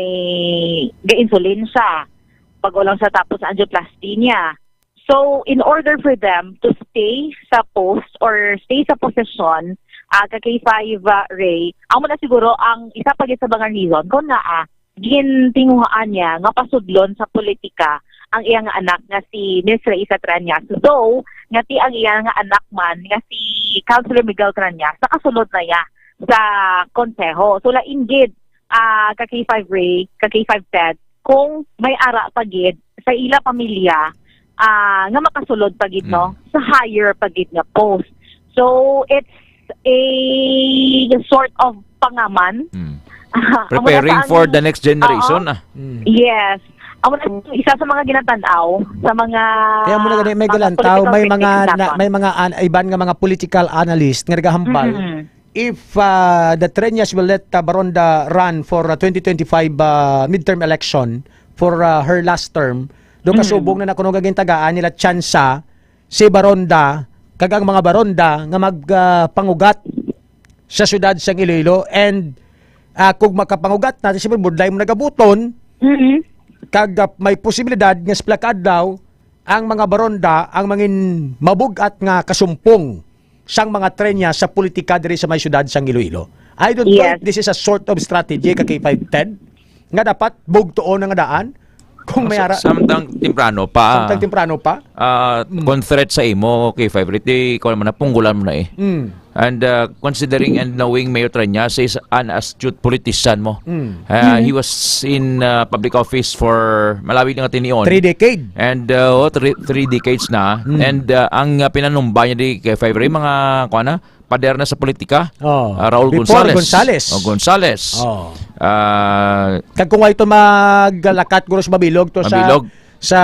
ga-insulin siya pag ulang sa tapos sa angioplasty niya. So, in order for them to stay sa post or stay sa posisyon, ah, ka K five, ah, Ray, amo na siguro ang isa pa gid sa mga reason kung nga, ah, gintinguhaan niya nga pasudlon sa politika ang iyang anak nga si Miss Raisa Treñas. Though, nga ti ang iyang anak man nga si Councilor Miguel Treñas, nakasulod na iya sa konseho. So, lain gid, ah, ka K five Ray, ka K five Ted, kung may ara pa gid sa ila pamilya, ah, nga makasulod pa gid, no, Mm. sa higher pa gid nga post. So, it's a sort of pangaman. Mm. Amo na Preparing sa for ang the next generation, Oo. ah. Mm. Yes. Amo na isa sa mga ginatanaw sa mga Kaya mo na gani, may mga galantaw, political may mga critics na, naton. may mga an-, iban nga mga political analyst nga nagahambal, Mm-mm. if, uh, the Treñas will let, uh, Baronda run for, uh, twenty twenty-five, uh, midterm election, for, ah, her last term, do Mm. kasubong na nakuno nga gintagaan nila tsansa si Baronda kag ang mga Baronda nga mag, ah, pangugat sa siyudad sang Iloilo. And, ah, kung makapangugat na, siyempre, budlay mo nagabuton, Mm. kag, ah, may posibilidad nga sa pila ka adlaw, ang mga Baronda ang mangin mabug-at nga kasumpong sang mga trenya sa politika diri sa may siyudad sang Iloilo. I don't know Yes. if this is a sort of strategy ka K five ten nga dapat bugtoon ang daan kung may Sa-, ara. Samtang temprano pa. Samtang temprano pa? Ah, Mm. kung threat sa imo, K five, riti, ikaw naman, napunggulan mo na eh. Mm. And, uh, considering and knowing Mayor Treñas is an astute politician mo. Mm. Uh, Mm. he was in, uh, public office for malawig nga tinion. Three decade. And, uh, oh, three, three decades na. Mm. And, uh, ang, uh, pinanumba niya di kay Five Ray, mga, kuwan na, pader na sa politika. Oh. Uh, Raul Before Gonzales. Gonzales. Oh, Gonzales. Oh. Uh, Kag kung wa ito maglakat, guro, sa Mabilog to sa Mabilog. sa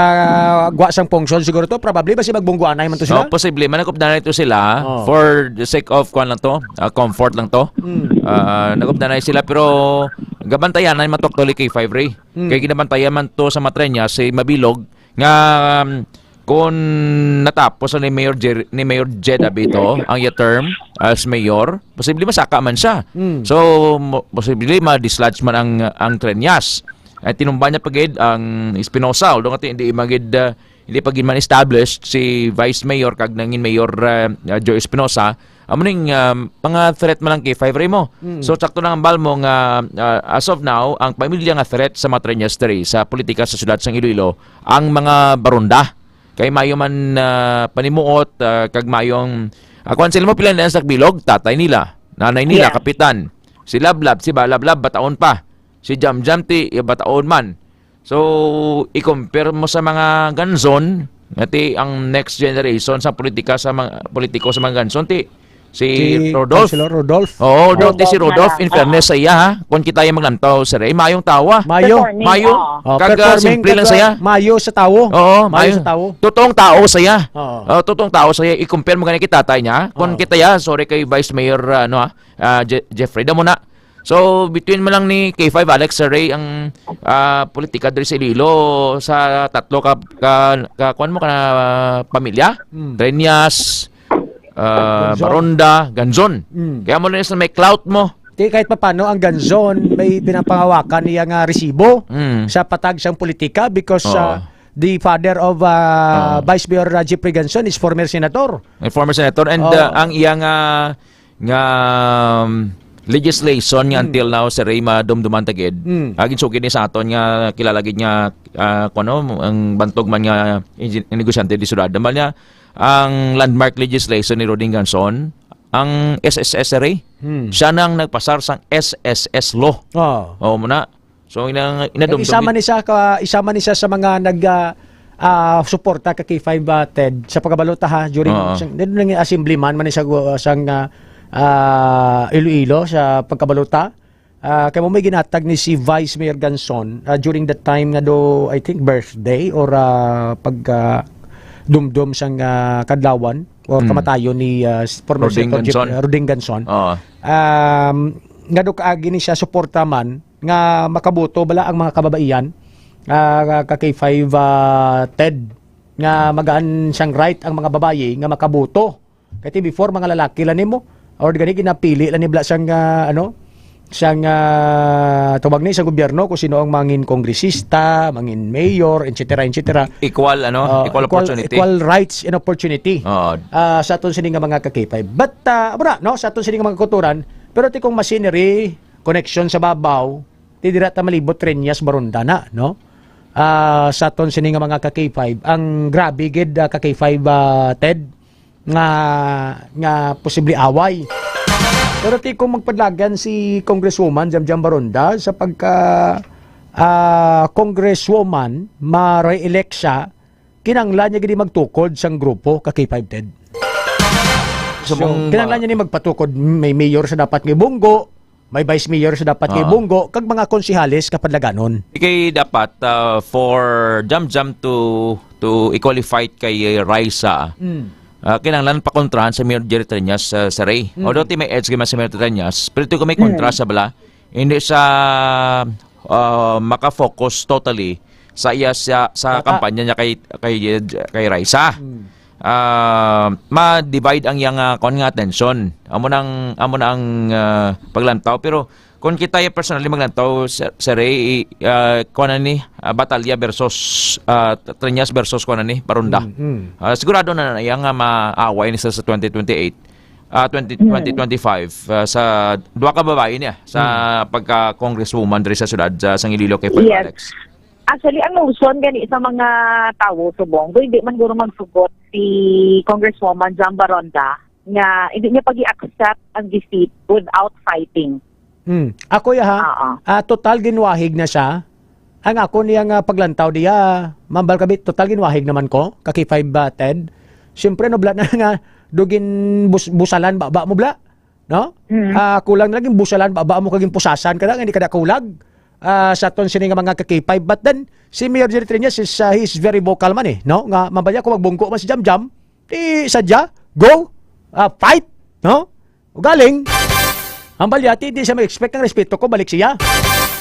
gwa sang function siguro to, probably basi magbungguanay man to sila. So, posible man nagupdanay to sila Oh. for the sake of, kuwan lang to, ah, comfort lang to. Mm. Ah, nagupdanay sila, pero gabantayan na man to actually kay Five Ray. Mm. Kay ginabantayan man to sa Matreñas si Mabilog nga, um, kung natapos na ni Mayor Jer-, ni Mayor Jed Abito ang iya term as mayor, posible masaka man siya. Mm. So, mo-, posible ma-dislodge man ang, ang Treñas. Ay tinumba niya pa gid ang Espinosa, although nga ti-, hindi magid, ah, hindi pa gid man established si Vice Mayor kag nangin Mayor, ah, ah, Joe Espinosa. Amo ning, ah, mga threat man lang kay Five Ray mo. Mm. So, sakto lang ang bal mo nga, ah, as of now, ang pamilya nga threat sa Matreñas diri sa politika sa siyudad sang Iloilo, ang mga Baronda. Kay mayo man, ah, panimuot, ah, kag mayong, ah, kuwan sila mo pila na sa bilog, tatay nila, nanay nila, Yeah. kapitan. Si Lablab, si Balablab, bataon pa. Si Jamjam ti, eh, bataon man. So, i-compare mo sa mga Ganzon, nga ti ang next generation sa politika sa mga politiko sa mga Ganzon, ti si Si Rodolph. Councilor Rodolph. Oo, Rodolph, si Rodolph Rodolph, na lang. in fairness Oo. sa iya, ha, kung kita yung maglantaw, sir, eh, mayong tawa. Mayo. Performing. Mayo. Oo. Kag, ah, Performing simple lang kag, saya. ah, mayo sa tawo. Oo, Mayo mayo. sa tawo. Totoong tao saya. Oo. Oh, totoong tao saya. I-compare mo gani kay tatay niya. Kung Oo. kita ya, sorry kay Vice Mayor, ah, ano, ah, ah, Je-, Jeffrey. Damo na. So, between mo lang ni K five, Alex, Sir Ray, ang, ah, politika diri sa Iloilo sa tatlo ka, ka, ka, kuwan mo, ka, ah, pamilya? Mm. Treñas, ah, Ganzon. Baronda, Ganzon. Mm. Kaya mo lang sa may clout mo. Di kahit papano ang Ganzon, may pinapangawakan niya nga resibo Mm. sa patag sang politika because, Oo. ah, the father of, ah, Oo. Vice Mayor, ah, Jeffrey Ganzon is former senator. A former senator and, Oo. ah, ang iya nga, nga, um, legislation nga Mm. until now, Sir Ray, madumduman ta gid. Mm. Ah, ginsugid ni sa aton nga kilala gid nga, ah, kuno, ang bantog man nga engi-, negosyante di syudad. Naman niya, ang landmark legislation ni Roding Ganzon, ang S S S, Sir Ray, Mm. siya nang nagpasar sang S S S law. Oo. Oo, muna. So, ina-, Kag inadumdum isa man gid. ni siya ka, isa man ni siya sa mga nag, ah, ah, suporta ka K five, ah, Ted, sa pagkabalo ta, ha, during Oo. sang, dito nang assemblyman man ni siya gu-, sang, ah, ah, Iloilo sa pagkabalo ta. Ah, kay mo may ginatag ni si Vice Mayor Ganson, ah, during the time nga do, I think, birthday or, ah, pag, ah, dumdum sang, ah, kadlawan or Mm. kamatayon ni, ah, s-, former Roding Senator Jeff-, Ganson. Roding Ganson. Oo. Um, nga do kaagi ni siya suporta man nga makaboto bala ang mga kababaihan, ah, ka K five, ah, Ted, nga magaan siyang right ang mga babayi nga makaboto. Kay before, mga lalaki lang nimo, or gani ginapili lang ni bala siyang, ah, ano, siyang, ah, tawag ni sa gobyerno kung sino ang mangin kongresista, mangin mayor, et cetera, et cetera. Equal, ano, Ah, equal equal, opportunity. equal rights and opportunity. Oo. Ah, sa aton sini nga mga ka K five. But, ah, amo na, no, sa aton sini nga mga kauturan, pero ti kung machinery, connection sa babaw, ti dira ta malibot Treñas Baronda na, no? Ah, sa aton sini nga mga ka K five, ang grabe gid, ah, ka K five, ah, Ted, nga, nga posible away. Pero ti kung magpadlagan si Congresswoman Jamjam Baronda sa pagka, ah, Congresswoman, ma-re-elect siya, kinahanglan niya gid magtukod sang grupo ka K five, Ted. Sa So, mga kinahanglan niya ni magpatukod, may mayor sa dapat nga Bunggo, may vice mayor sa dapat nga Ah. Bunggo, kag mga konsehales kapadlaganon. Kay dapat, ah, for Jamjam to, to equally fight kay Raisa, Mm. ah, kinahanglan pakontrahan sa Mayor Jerry Treñas, ah, sa Ray. Mm. Although ti may edge gid man sa Mayor Treñas, pero ti kung may Mm. kontra sa bala, hindi sa, ah, makafocus totally sa iya, sa, sa Bata. kampanya niya kay, kay, kay Raisa. Hmm. Ah, ma-divide ang iyang, ah, kuwan nga atensyon. Amo nang, amo na ang, ah, paglantaw. Pero kung kita ya personally maglantaw, Sir, Sir Ray, ah, kuwan na ni, ah, Batalya versus, ah, Treñas versus kuwan na ni, Baronda. Mm, mm. Ah, sigurado na na iya nga maaway ni sa, sa twenty twenty-eight, ah, twenty, Mm. twenty twenty-five, ah, sa duha ka babayi niya sa Mm. pagka-congresswoman diri sa syudad, sa, sang Iloilo kay Yes. Alex. Actually, ang notion gani sa mga tawo subong, do hindi man guro magsugot si Congresswoman Jam Baronda nga hindi niya pag-i-accept ang defeat without fighting. Hmm. Ako ya, ha? Oo. Ah, total ginwahig na siya. Ang ako niya nga paglantaw diya, mambal kami, total ginwahig naman ko, ka K five, ah, Ted. Siyempre, no, bla na nga, dugin bus-, busalan, baba mo, bla. No? Mm. Ah, kulang na lang yung busalan, baba mo kaging pusasan ka na, hindi ka na kulag. Ah, sa aton sini nga mga ka K five. But then, si Mayor Jerry Treñas is, ah, he's very vocal man eh, no? Nga, mambal niya, kung magbungko man si Jam Jam, di sadya, go, ah, fight, no? Ugaling, ang balyati, di siya mag-expect ng respeto ko, balik siya.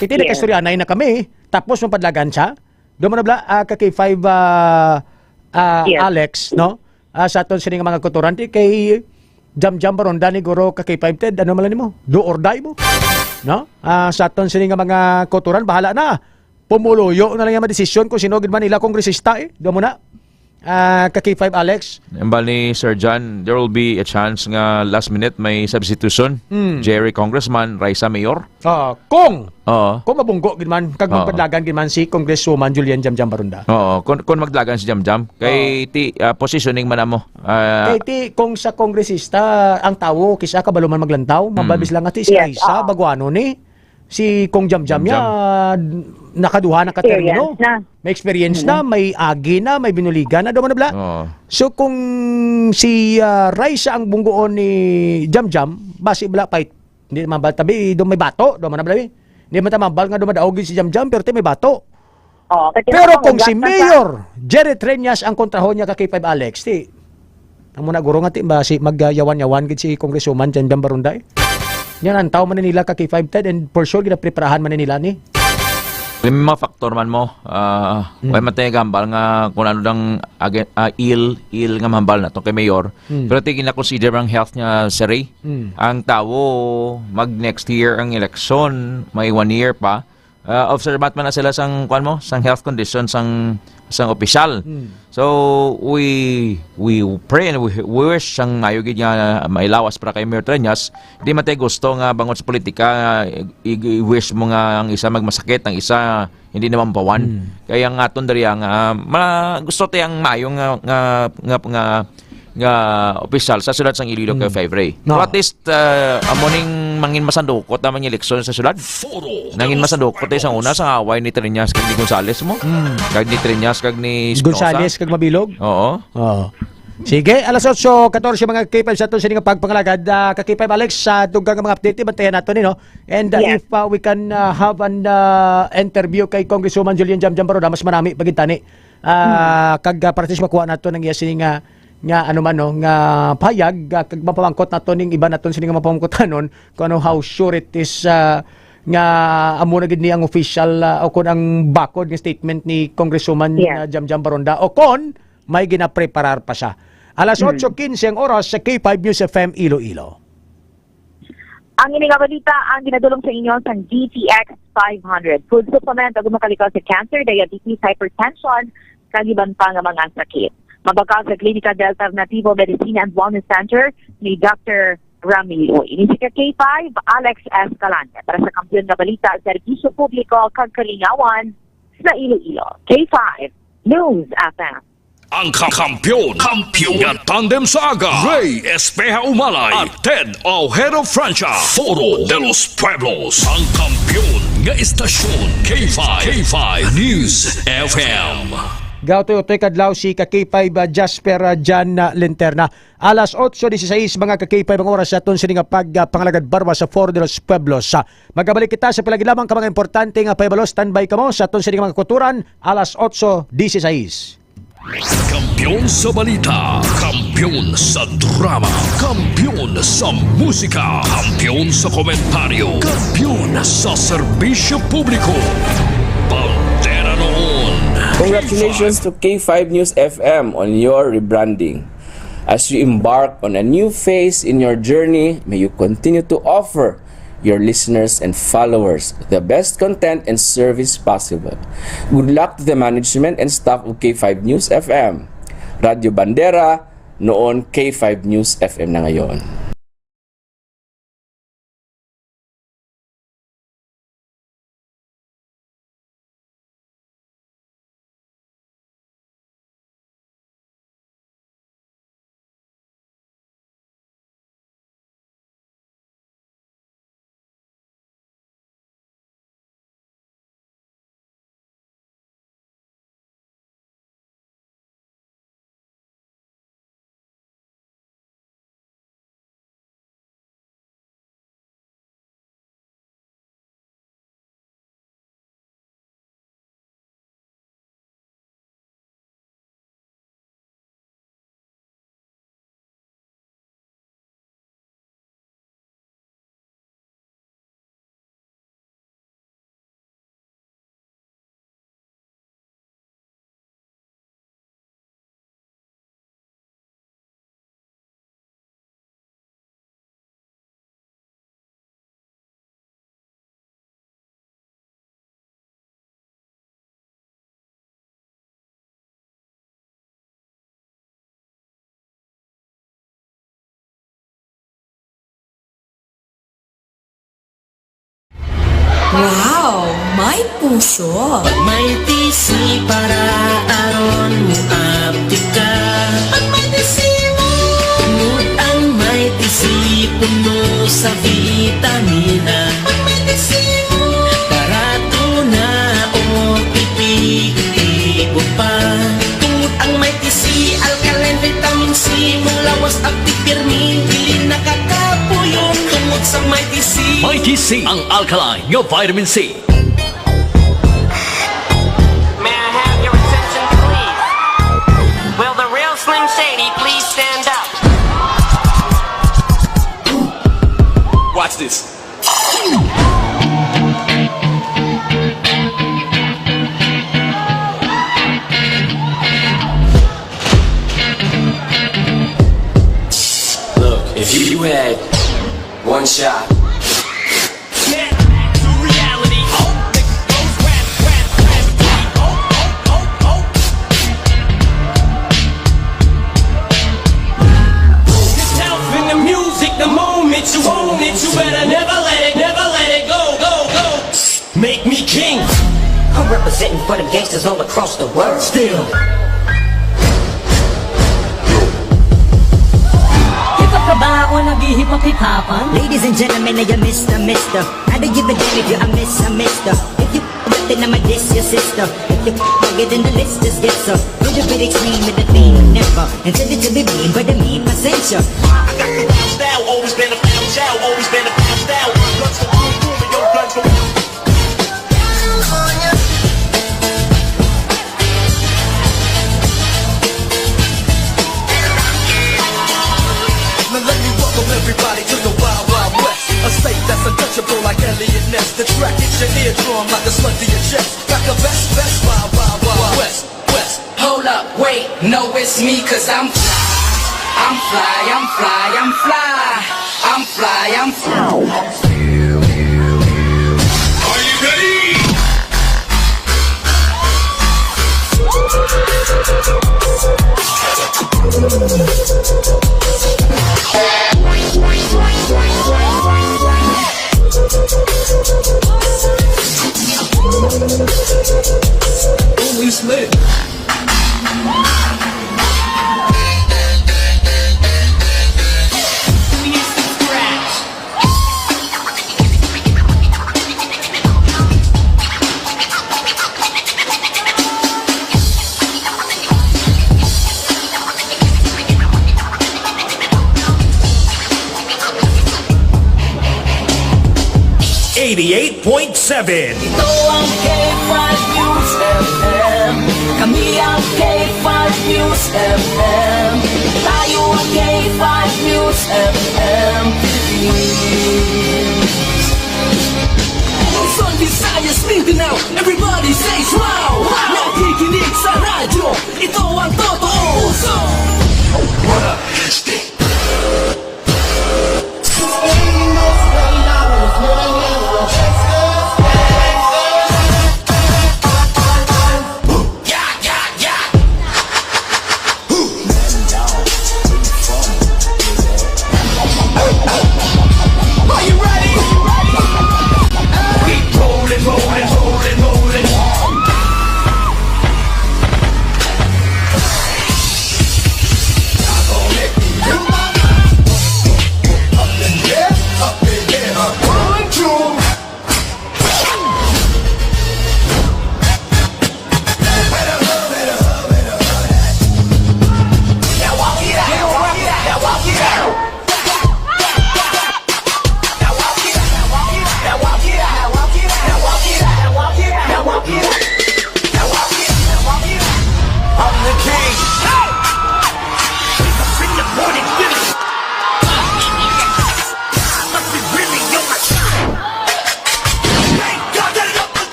Kita Yeah. nagkastoryanay na kami, tapos mapadlagan siya. Doon mo na bla, ah, ka K five, ah, ah, Yes. Alex, no? Ah, sa aton sini nga mga kuturan, di kay Jam Jam Baronda ni guro ka K five Ted, ano man lang nimo? Do or die mo? No? Ah, sa aton sini nga mga kuturan, bahala na. Pumuluyo na lang yung mga desisyon kung sino gid man nila kongresista eh. Doon mo na. Ah, ka K five Alex. Ang bali, Sir John, there will be a chance nga last minute may substitution. Hmm. Jerry Congressman, Raisa Mayor. Ah, kung Oo. kung mabunggo gid man, kag Oo. magpadlagan gid man si Congresswoman Julian Jam Jam Baronda. Oo, kung, kung magdlagan si Jam Jam, kay Oo. ti, ah, positioning man amo. Ah, Kay ti, kung sa kongresista, ang tawo, kisa kabalo man maglantaw, Mm. mababis lang nga ti, si Yes, Raisa, oo. baguano ni, si Kong Jam Jam Jam niya, Jam. nakaduha na ka Experience termino. na. May experience Mm. na, may agi na, may binuligan na, doon na bla. Oo. So, kung si, ah, Raisa ang bunggoon ni Jam Jam, basi bla, fight. Hindi naman bal tabi, do may bato, do man na bala, eh. Hindi man ta mambal nga dumadaog si Jam Jam, pero ti may bato. Oo, kasi Pero ang kung si Jam Jam Mayor Jerry Treñas ang kontrahon niya ka K five Alex, ti, ang muna guro nga ti, ba, si, magyawan-yawan gid si Congresswoman Jam Jam Barunday. Yan ang tao man nila ka K five Ted, and for sure, ginapreparahan man nila ni. May mga factor man mo, ah, Mm. way man tayo gambal nga kung ano dang agi-, ah, ill, ill nga mahambal na to kay Mayor. Mm. Pero ti gina-consider ang health niya, Sir Ray. Mm. Ang tawo, mag next year ang eleksyon, may one year pa. Ah, observant man na sila sang, kwan mo, sang health condition sang, sang opisyal. Mm. So, we, we pray and we, we wish sang mayo gid nga may lawas para kay Mayor Treñas. Di man tayo gusto nga bangod sa politika, i-, i-, i-wish mo nga ang isa magmasakit, ang isa hindi naman pawan. Mm. Kaya ang aton diri nga, ah, ma-, gusto tayo ang mayo nga, nga, nga, nga, nga opisyal sa syudad sang Iloilo kay Mm. Five Ray. No. Pero at least, ah, amo ning mangin masandukot ang mga eleksyon sa syudad. Foro Nangin de los masandukot tayo sa Pueblos. una, sa away ni Treñas kag ni Gonzales mo. Mm. Kag ni Treñas kag ni Espinosa. Gonzales kag Mabilog? Oo. Oo. Sige, alas otso katorse, mga K five, sa aton sini nga pagpangalagad. Ah, ka K five Alex, sa dugang nga mga update, bantayan nato ni, no? And, ah, Yes. if, ah, we can, ah, have an, ah, interview kay Congresswoman Julian Jam Jam Baroda, mas manami pagintani. Ah, Hmm. kag, ah, para sa makuha nato ng iya sini nga, nga ano man, no, nga payag, ah, kag mapamangkot nato ning iba naton sini nga mapamangkotanon kung ano, how sure it is, ah, nga amo na gid ni ang official, ah, o kung ang bakod nga statement ni Congresswoman, Yeah. ah, Jam Jam Baronda, o kon may ginapreparar pa siya. Alas Hmm. otso quince ang oras sa K five News F M Iloilo. Ang ini nga balita ang ginadulong sa inyo sang D T X five hundred. Food supplement ug makalikaw sa cancer, diabetes, hypertension, kag iban pa nga mga sakit. Mabakal sa Klinika de Alternativo Medicine and Wellness Center ni Doctor Ramil Uy. Ini si ka K five, Alex Escalante. Para sa Kampiyon nga Balita, Serbisyo Publiko kag Kalingawan sa Iloilo. K five, News F M. Ang kam-, kampiyon, kampiyon nga tandem sa aga, Ray Espeha Umalay at Ted Ojeda Francia, Foro de los Pueblos. Ang kampiyon nga istasyon, K five, K five News F M. Gautoy-utoy kadlaw si ka K five, ah, Jasper, ah, Jan, ah, Linterna. Alas otso dieciséis, mga ka K five, ang oras sa aton sini nga pag, ah, pangalagad barwa sa Foro de los Pueblos. Ah, magabalik kita sa pila gid lamang ka mga importante nga pahibalo. Standby kamo sa aton sini nga mga kuturan, alas otso dieciséis. Kampiyon sa balita, kampiyon sa drama, kampiyon sa musika, kampiyon sa komentaryo, kampiyon sa serbisyo publiko. Bandera noon, Congratulations to K five News F M on your rebranding. As you embark on a new phase in your journey, may you continue to offer your listeners and followers the best content and service possible. Good luck to the management and staff of K five News F M. Radyo Bandera, noon K five News F M na ngayon. Wow! May puso! Pag may T C para aron mo aptika. Pag may T C mo. Tungod ang may T C puno sa vitamina. Pag may T C mo. Barato na o epektibo pa. Tungod ang may T C, alkaline vitamin C, mulawas at pirmi, dili nakakapuyon. Tungod sa may T C. Mighty C, ang alkaline nga vitamin C. May I have your attention, please? Will the real Slim Shady please stand up? Watch this. Look, if you had one shot. Yourself in the music, the moment you own it, you better never let it, never let it go, go, go. Make me king. I'm representing for the gangsters all across the world. Still. Hip-hop ka ba o nag-hip-hop-hipapan? Ladies and gentlemen, I am Mister Mister. I don't give a damn if you're a miss, a mister. If you got it, I'ma diss your sister. If you get in the list, just guess so. Little bit extreme with the thing, never. And send it to me, but me, pasensya. I got the wild style, always been a foul child, always been a foul style. Blunts go boom boom and your blunts go boom. Now let me welcome everybody to the Wild Wild West, a state that's untouchable like Eliot Ness. The track hits your eardrum like a slug to your chest. Got the best, best Wild Wild Wild West, West. Hold up, wait, no, it's me, 'cause I'm fly, I'm fly, I'm fly, I'm fly, I'm fly, I'm fly. Are you ready? Holy Smith. Eighty-eight point seven. Ito ang K five News F M. Kami ang K five News F M. Tayo ang K five News F M Philippines. Luzon, Visayas, Mindanao, everybody says wow, wow. Nakikinig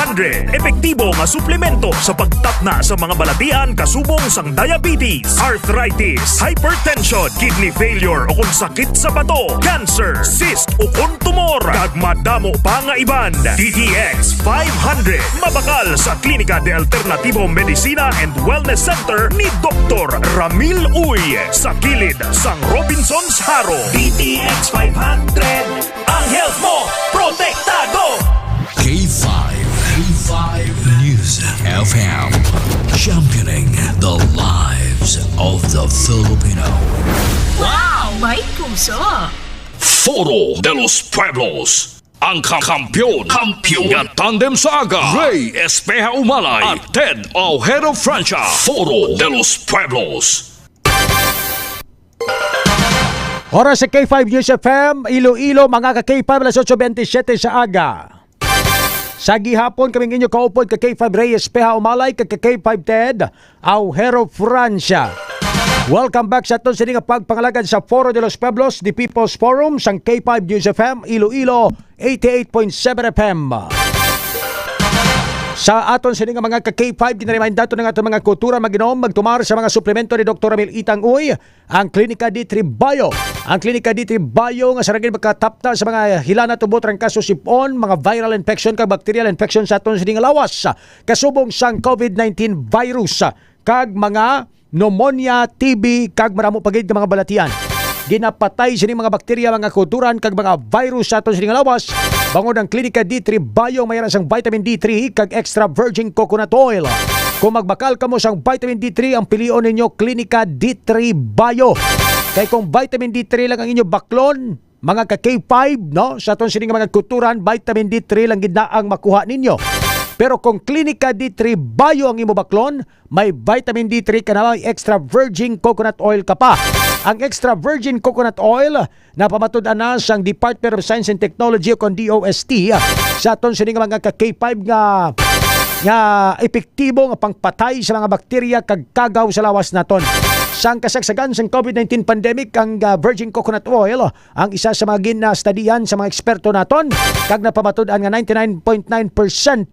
Hundred, epektibo nga suplemento sa pagtapna sa mga balatian kasubong sang diabetes, arthritis, hypertension, kidney failure o kung sakit sa bato, cancer, cyst o kung tumor, kag madamo pa nga iban. D T X five hundred, mabakal sa Klinika de Alternativo Medicina and Wellness Center ni Doktor Ramil Uy, sa kilid sang Robinsons Jaro. D T X five hundred, ang health mo protektado. K five, K five News F M, championing the lives of the Filipino. Wow! May puso! Foro de los Pueblos, ang kam- kampiyon, kampiyon nga tandem sa aga, Ray Espeha Umalay at Ted Ojero Francia. Foro de los Pueblos. Oras sa K five News F M, Iloilo, mga ka K five, alas otso bentisiete sa aga. Sa gihapon, kaming inyo kaupod ka K five Reyes Peha Umalay, ka K five Ted Aujero Francia. Welcome back sa aton sini nga pagpangalagad sa Foro de los Pueblos, the People's Forum, sang K five News F M, Iloilo, eighty-eight point seven F M. Sa aton sini nga mga ka K five, ginaremind naton ang aton mga kultura, mag-inom, magtumar sa mga suplemento ni Doktor Ramil Itang Uy, ang Klinika D three Bio. Ang Klinika D three Bio nga sa ragid makatapta sa mga hilana, tubo, trangkaso, sipon, mga viral infection kag bacterial infection sa aton sini nga lawas, kasubong sang COVID nineteen virus, kag mga pneumonia, T B, kag maramo pa gid nga mga balatian. Ginapatay sini mga bakterya, mga kauturan, kag mga virus sa aton sini nga lawas, bangod ang Klinika D three Bio may ara sang vitamin D three kag extra virgin coconut oil. Kung magbakal kamo sang vitamin D three, ang pilion ninyo Klinika D three Bio. Kay kung vitamin D three lang ang inyo baklon, mga ka K five, no? Sa aton sini nga mga kuturan, vitamin D three lang gid na ang makuha ninyo. Pero kung Klinika D three Bio ang imo baklon, may vitamin D three ka na, may extra virgin coconut oil ka pa. Ang extra virgin coconut oil, napamatud-an na sang Department of Science and Technology o kon D O S T, ah, sa aton sini nga mga ka K five nga, nga epektibo nga pangpatay sa mga bakterya kag kagaw sa lawas naton. Sang kasagsagan sang COVID nineteen pandemic, ang, ah, virgin coconut oil ang isa sa mga ginastadihan sa mga eksperto naton, kag napamatud-an nga ninety-nine point nine percent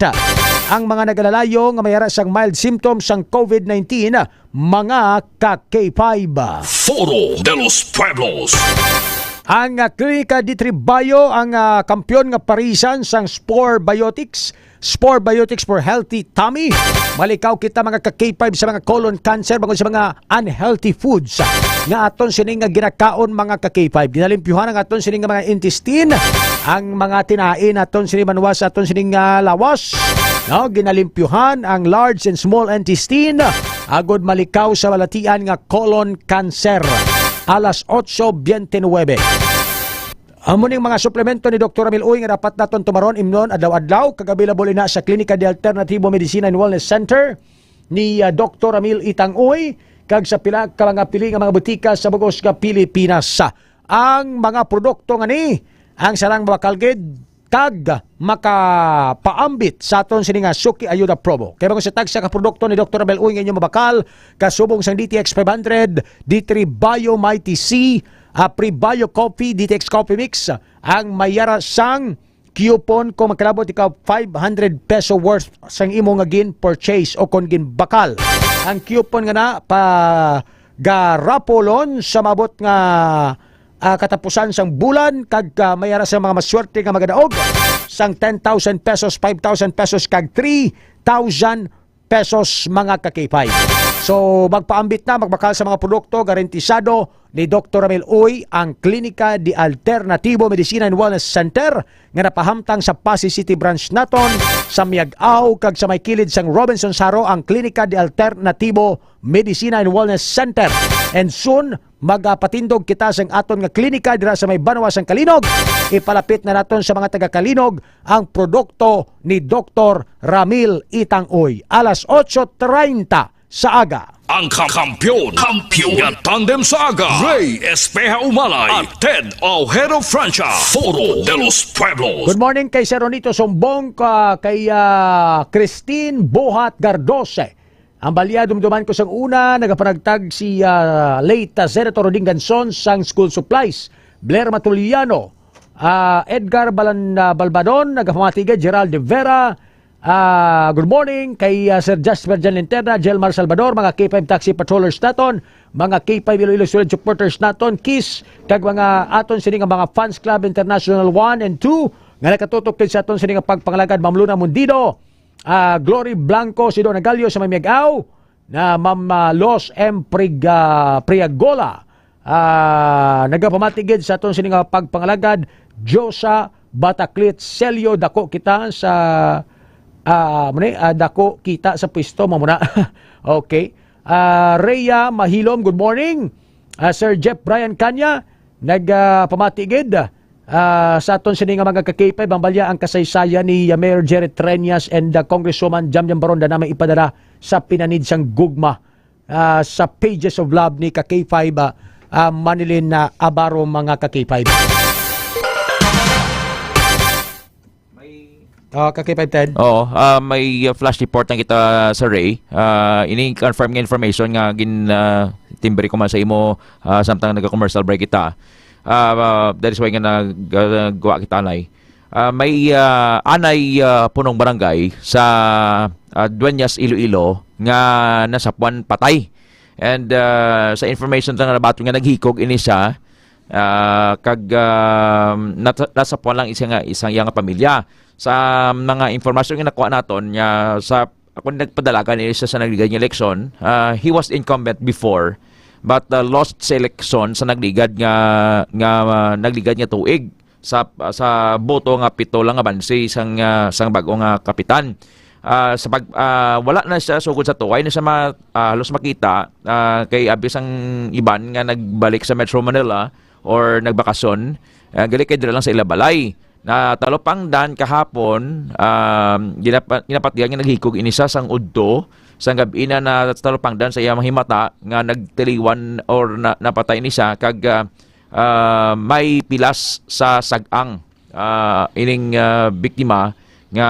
ang mga nagalalayo nga may ara sang mild symptoms sang COVID nineteen, mga ka K five. Foro de los Pueblos. Ang, ah, Klinika D three Bio ang, ah, kampiyon nga parisan sang Spore Biotics. Spore Biotics for healthy tummy. Malikaw kita, mga ka K five, sa mga colon cancer, bangod sa mga unhealthy foods nga aton sini nga ginakaon, mga ka K five. Ginalimpyuhan ang aton sini nga mga intestine, ang mga tinain aton sini banwa sa aton sini nga lawas. No, ginalimpyuhan ang large and small intestine agod malikaw sa balatian nga colon cancer. Alas otso bente nuebe. Amo ning mga suplemento ni Doktor Ramil Uy nga dapat naton tumaron, imnon adlaw-adlaw, kag available ina sa Klinika de Alternativo Medicina and Wellness Center ni, ah, Doktor Ramil Itang Uy, kag sa pila ka mga pili nga mga butika sa bug-os nga Pilipinas. Ang mga produkto nga ni ang sarang mabakal gid kag makapaambit sa aton sini nga Suki Ayuda Promo. Kay bangod sa tagsa ka produkto ni Doktor Ramil Uy nga inyo mabakal, kasubong sang D T X five hundred, D three Bio Mighty C, ah, Prebio Coffee, D T X Coffee Mix, ang may ara sang coupon kung magkalabot ikaw five hundred peso worth sang imo nga gin-purchase o kon ginbakal. Ang coupon nga na pa garapolon sa maabot nga, ah, katapusan sang bulan, kag, ah, may ara sa mga maswerte nga magadaog sang ten thousand pesos, five thousand pesos, kag three thousand pesos, mga ka K five. So, magpaambit na, magbakal sa mga produkto garantisado ni Doktor Ramil Uy, ang Klinika de Alternativo Medicina and Wellness Center nga napahamtang sa Passi City Branch naton, sa Miag-ao kag sa may kilid sang Robinson Saro, ang Klinika de Alternativo Medicina and Wellness Center. And soon, magapatindog kita sang aton nga klinika dira sa may banwa sang Calinog. Ipalapit na naton sa mga taga Calinog ang produkto ni Doktor Ramil Itang Uy. Alas otso treinta sa aga. Ang kam- kampiyon, kampiyon nga tandem sa aga, Ray Espeha Umalay at Ted Ojero Francia, Foro de los Pueblos. Good morning kay Sir Ronito Sumbong, ka, kay, ah, Christine Buhat Gardose. Ang balya, dumduman ko sang una, nagapanagtag si, ah, late, ah, Senator Roding Ganson sang school supplies. Blair Matuliano, ah, Edgar Balan-, ah, Balbadon, nagapamati kay Gerald de Vera, Ah, good morning kay, ah, Sir Jasper Jan Linterna, Jelmar Salvador, mga K five Taxi Patrollers naton, mga K five Iloilo Student Supporters naton, Kiss, kag mga aton sini nga mga Fans Club International one and two nga nakatutok gid sa aton sini nga pagpangalagad, Ma'am Luna Mundido, ah, Glory Blanco, Sido Nagalio sa may Miag-aw, na Ma'am, ah, Los M Priga-, Priagola. Ah, nagapamati gid sa aton sini nga pagpangalagad, Josa Bataclit Selyo, dako kita sa, ah, mo ni, ah, dako kita sa pwesto, mo muna. Okay. Ah, Rhea Mahilom, good morning. Ah, Sir Jeff Brian Kanya, nag, ah, pamati gid, ah, sa aton sini nga mga ka-K five, ang balya ang kasaysayan ni, ah, Mayor Jerry Treñas and, ah, Congresswoman Jamjam Baronda na may ipadala sa pinanid sang gugma, ah, sa Pages of Love ni ka-K five, ah, ah, Manilyn, ah, Abaro, mga ka-K five. Ah, ka-K five, Ted. Oo, ah, may, ah, flash report na kita sa Ray. Ah, ini confirm nga information nga gin, ah, timbre ko man sa imo, ah, samtang naga-commercial break kita. Ah, ah, that is why nga nag-, ah, nagwa kita anay. Ah, may, ah, anay, ah, punong barangay sa, ah, Dueñas, Iloilo nga nasapuan patay. And, ah, sa information nga nabaton nga naghikog ini siya, ah, kag, ah, nat-, nasapuan lang isa nga, isang iya nga pamilya. Sa mga informasyon nga nakuha naton, nga sa, ako nagpadalagan ini siya sa nagligad nga eleksyon, ah, he was incumbent before, but, ah, lost sa eleksyon sa nagligad nga, nga, ah, nagligad nga tuig sa, sa boto nga pito lang nga bansi sang, ah, sang bag-o nga kapitan. Ah, sa pag, ah, wala na siya sugod sa tuway na siya ma-, ah, halos makita, ah, kay abi sang iban nga nagbalik sa Metro Manila or nagbakasyon, ah, gali kay dira lang sa ila balay. Na talupangdan kahapon, ah, ginapa-, ginapatihan nga naghikog ini sa sang udto, sang gab-i na na talupangdan sa iyang mga himata nga nagtiliwan or na-, napatay ni siya kag, ah, ah, may pilas sa sag-ang, ah, ining, ah, biktima nga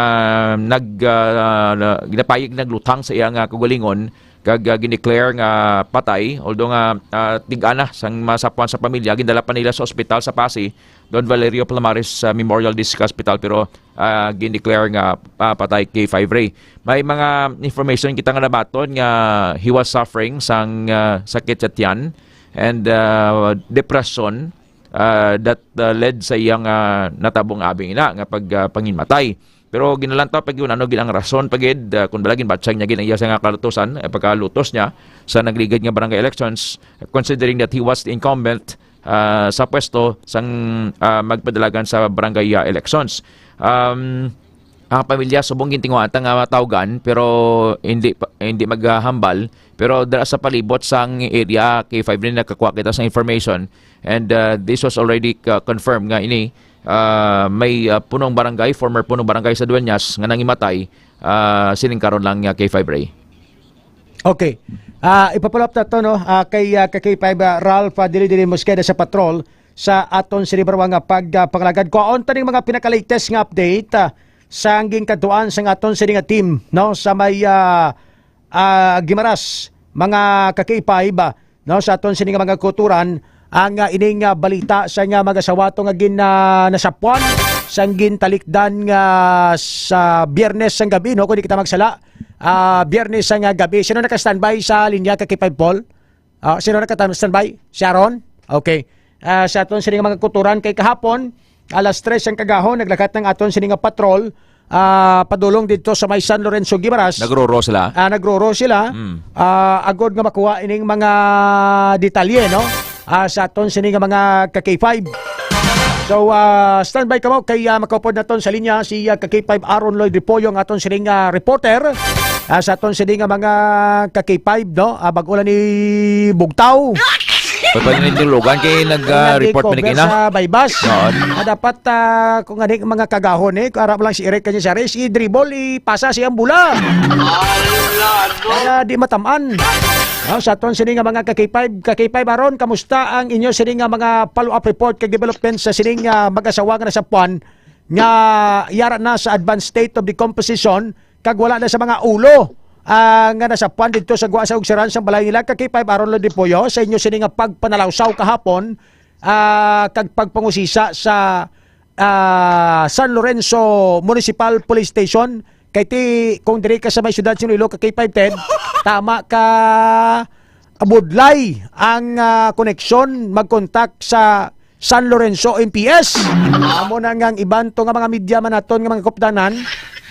nag, ah, na-, ginapayag nagluthang sa iya nga kaugalingon kag, ah, gindeclare nga patay, although nga, ah, tig-ana sang masapuan sa pamilya, gindala pa nila sa ospital sa Passi, Don Valerio Palomares, ah, Memorial District Hospital, pero, ah, gindeclare nga, ah, patay K five Ray. May mga information kita nga nabaton nga he was suffering sang, ah, sakit sa tiyan and, ah, depression, ah, that, ah, led sa iyang, ah, natabong abi ina nga pag, ah, panginmatay. Pero ginalantaw pa gyud ano gid ang rason pa gid, ah, kun bala ginbatyag niya gid ang iya sa nga kalutosan, eh, pagkalutos niya sa nagligad nga barangay elections, considering that he was the incumbent, ah, sa pwesto sang, ah, magpadalagan sa barangay, ah, elections. Um, ang pamilya subong gintinguha ta nga matawgan, pero hindi pa, hindi maghambal. Pero dira sa palibot sang area, K five rin nakakuha kita sa information. And, uh, this was already, uh, confirmed nga ini, uh, may, uh, punong barangay, former punong barangay sa Dueñas nga nangimatay, uh, sining karon lang nga K five Ray. Okay. Ah, ipa-follow up nato, no? Ah, kay, ah, ka K five, ah, Ralph, ah, Dili Dili Mosqueda sa patrol sa aton sini barwa nga pag, ah, pangalagad. Kuhaon ta ning mga pinaka-latest nga update, ah, sa angging kadtuan sang aton sini nga team, no? Sa may, ah, ah, Guimaras, mga ka K five, ah, no? Sa aton sini nga mga kutoran, ang, ah, ining, ah, balita sa nga mag-asawa to nga gin, ah, nasapuan, sang gintalikdan nga sa Biyernes sang gabi, no? Kung di kita magsala, ah, Biyernes sang gabi. Sino naka-standby sa linya, ka K five Paul? Ah, sino naka-standby? Si Aaron? Okay. Ah, sa aton sini nga mga kutoran kay kahapon, alas tres ang kagahon, naglakat ng aton sini nga patrol, ah, padulong dito sa may San Lorenzo Guimaras. Nagroro sila? Ah, nagroro sila. Mm. Ah, agod nga makuha ining mga detalye, no? Ah, sa aton sini nga mga ka K five. So, ah, standby kamo kay, ah, makaupod naton sa linya si, ah, ka K five Aaron Lloyd Repoyo, ang aton sini nga reporter. Ah, sa aton sini nga mga ka K five, no? Ah, bag-o lang ni Bugtaw. Pwede pa rin tinulogan kay nag, ah, report Nag-cover man kina sa Baybas. Oo. Ah, dapat, ah, kung ano yung mga kagahon eh, kung arap lang si Eric kanya siya, si dribble, ipasa siyang bola. Ala, no? Kaya di matamaan. Ah, sa aton sini nga mga ka K five, ka K five Aaron, kamusta ang inyo sini nga mga follow-up report kag development sa sining, ah, mag-asawa nga nasapuan nga yara na sa advanced state of decomposition kag wala na sa mga ulo, ah, nga nasapuan dito sa gwa sa ugsaran sang balay nila, ka K five Aaron Lodipoyo, sa inyo sini nga pagpanalawsaw kahapon, ah, kag pagpangusisa sa, ah, San Lorenzo Municipal Police Station, Kay ti, kung diri ka sa may siyudad sa Iloilo, ka K five ten, tama ka, budlay ang, ah, koneksyon, mag-contact sa San Lorenzo M P S. Amo na nga ang iban to nga mga media man naton nga mga kupdanan,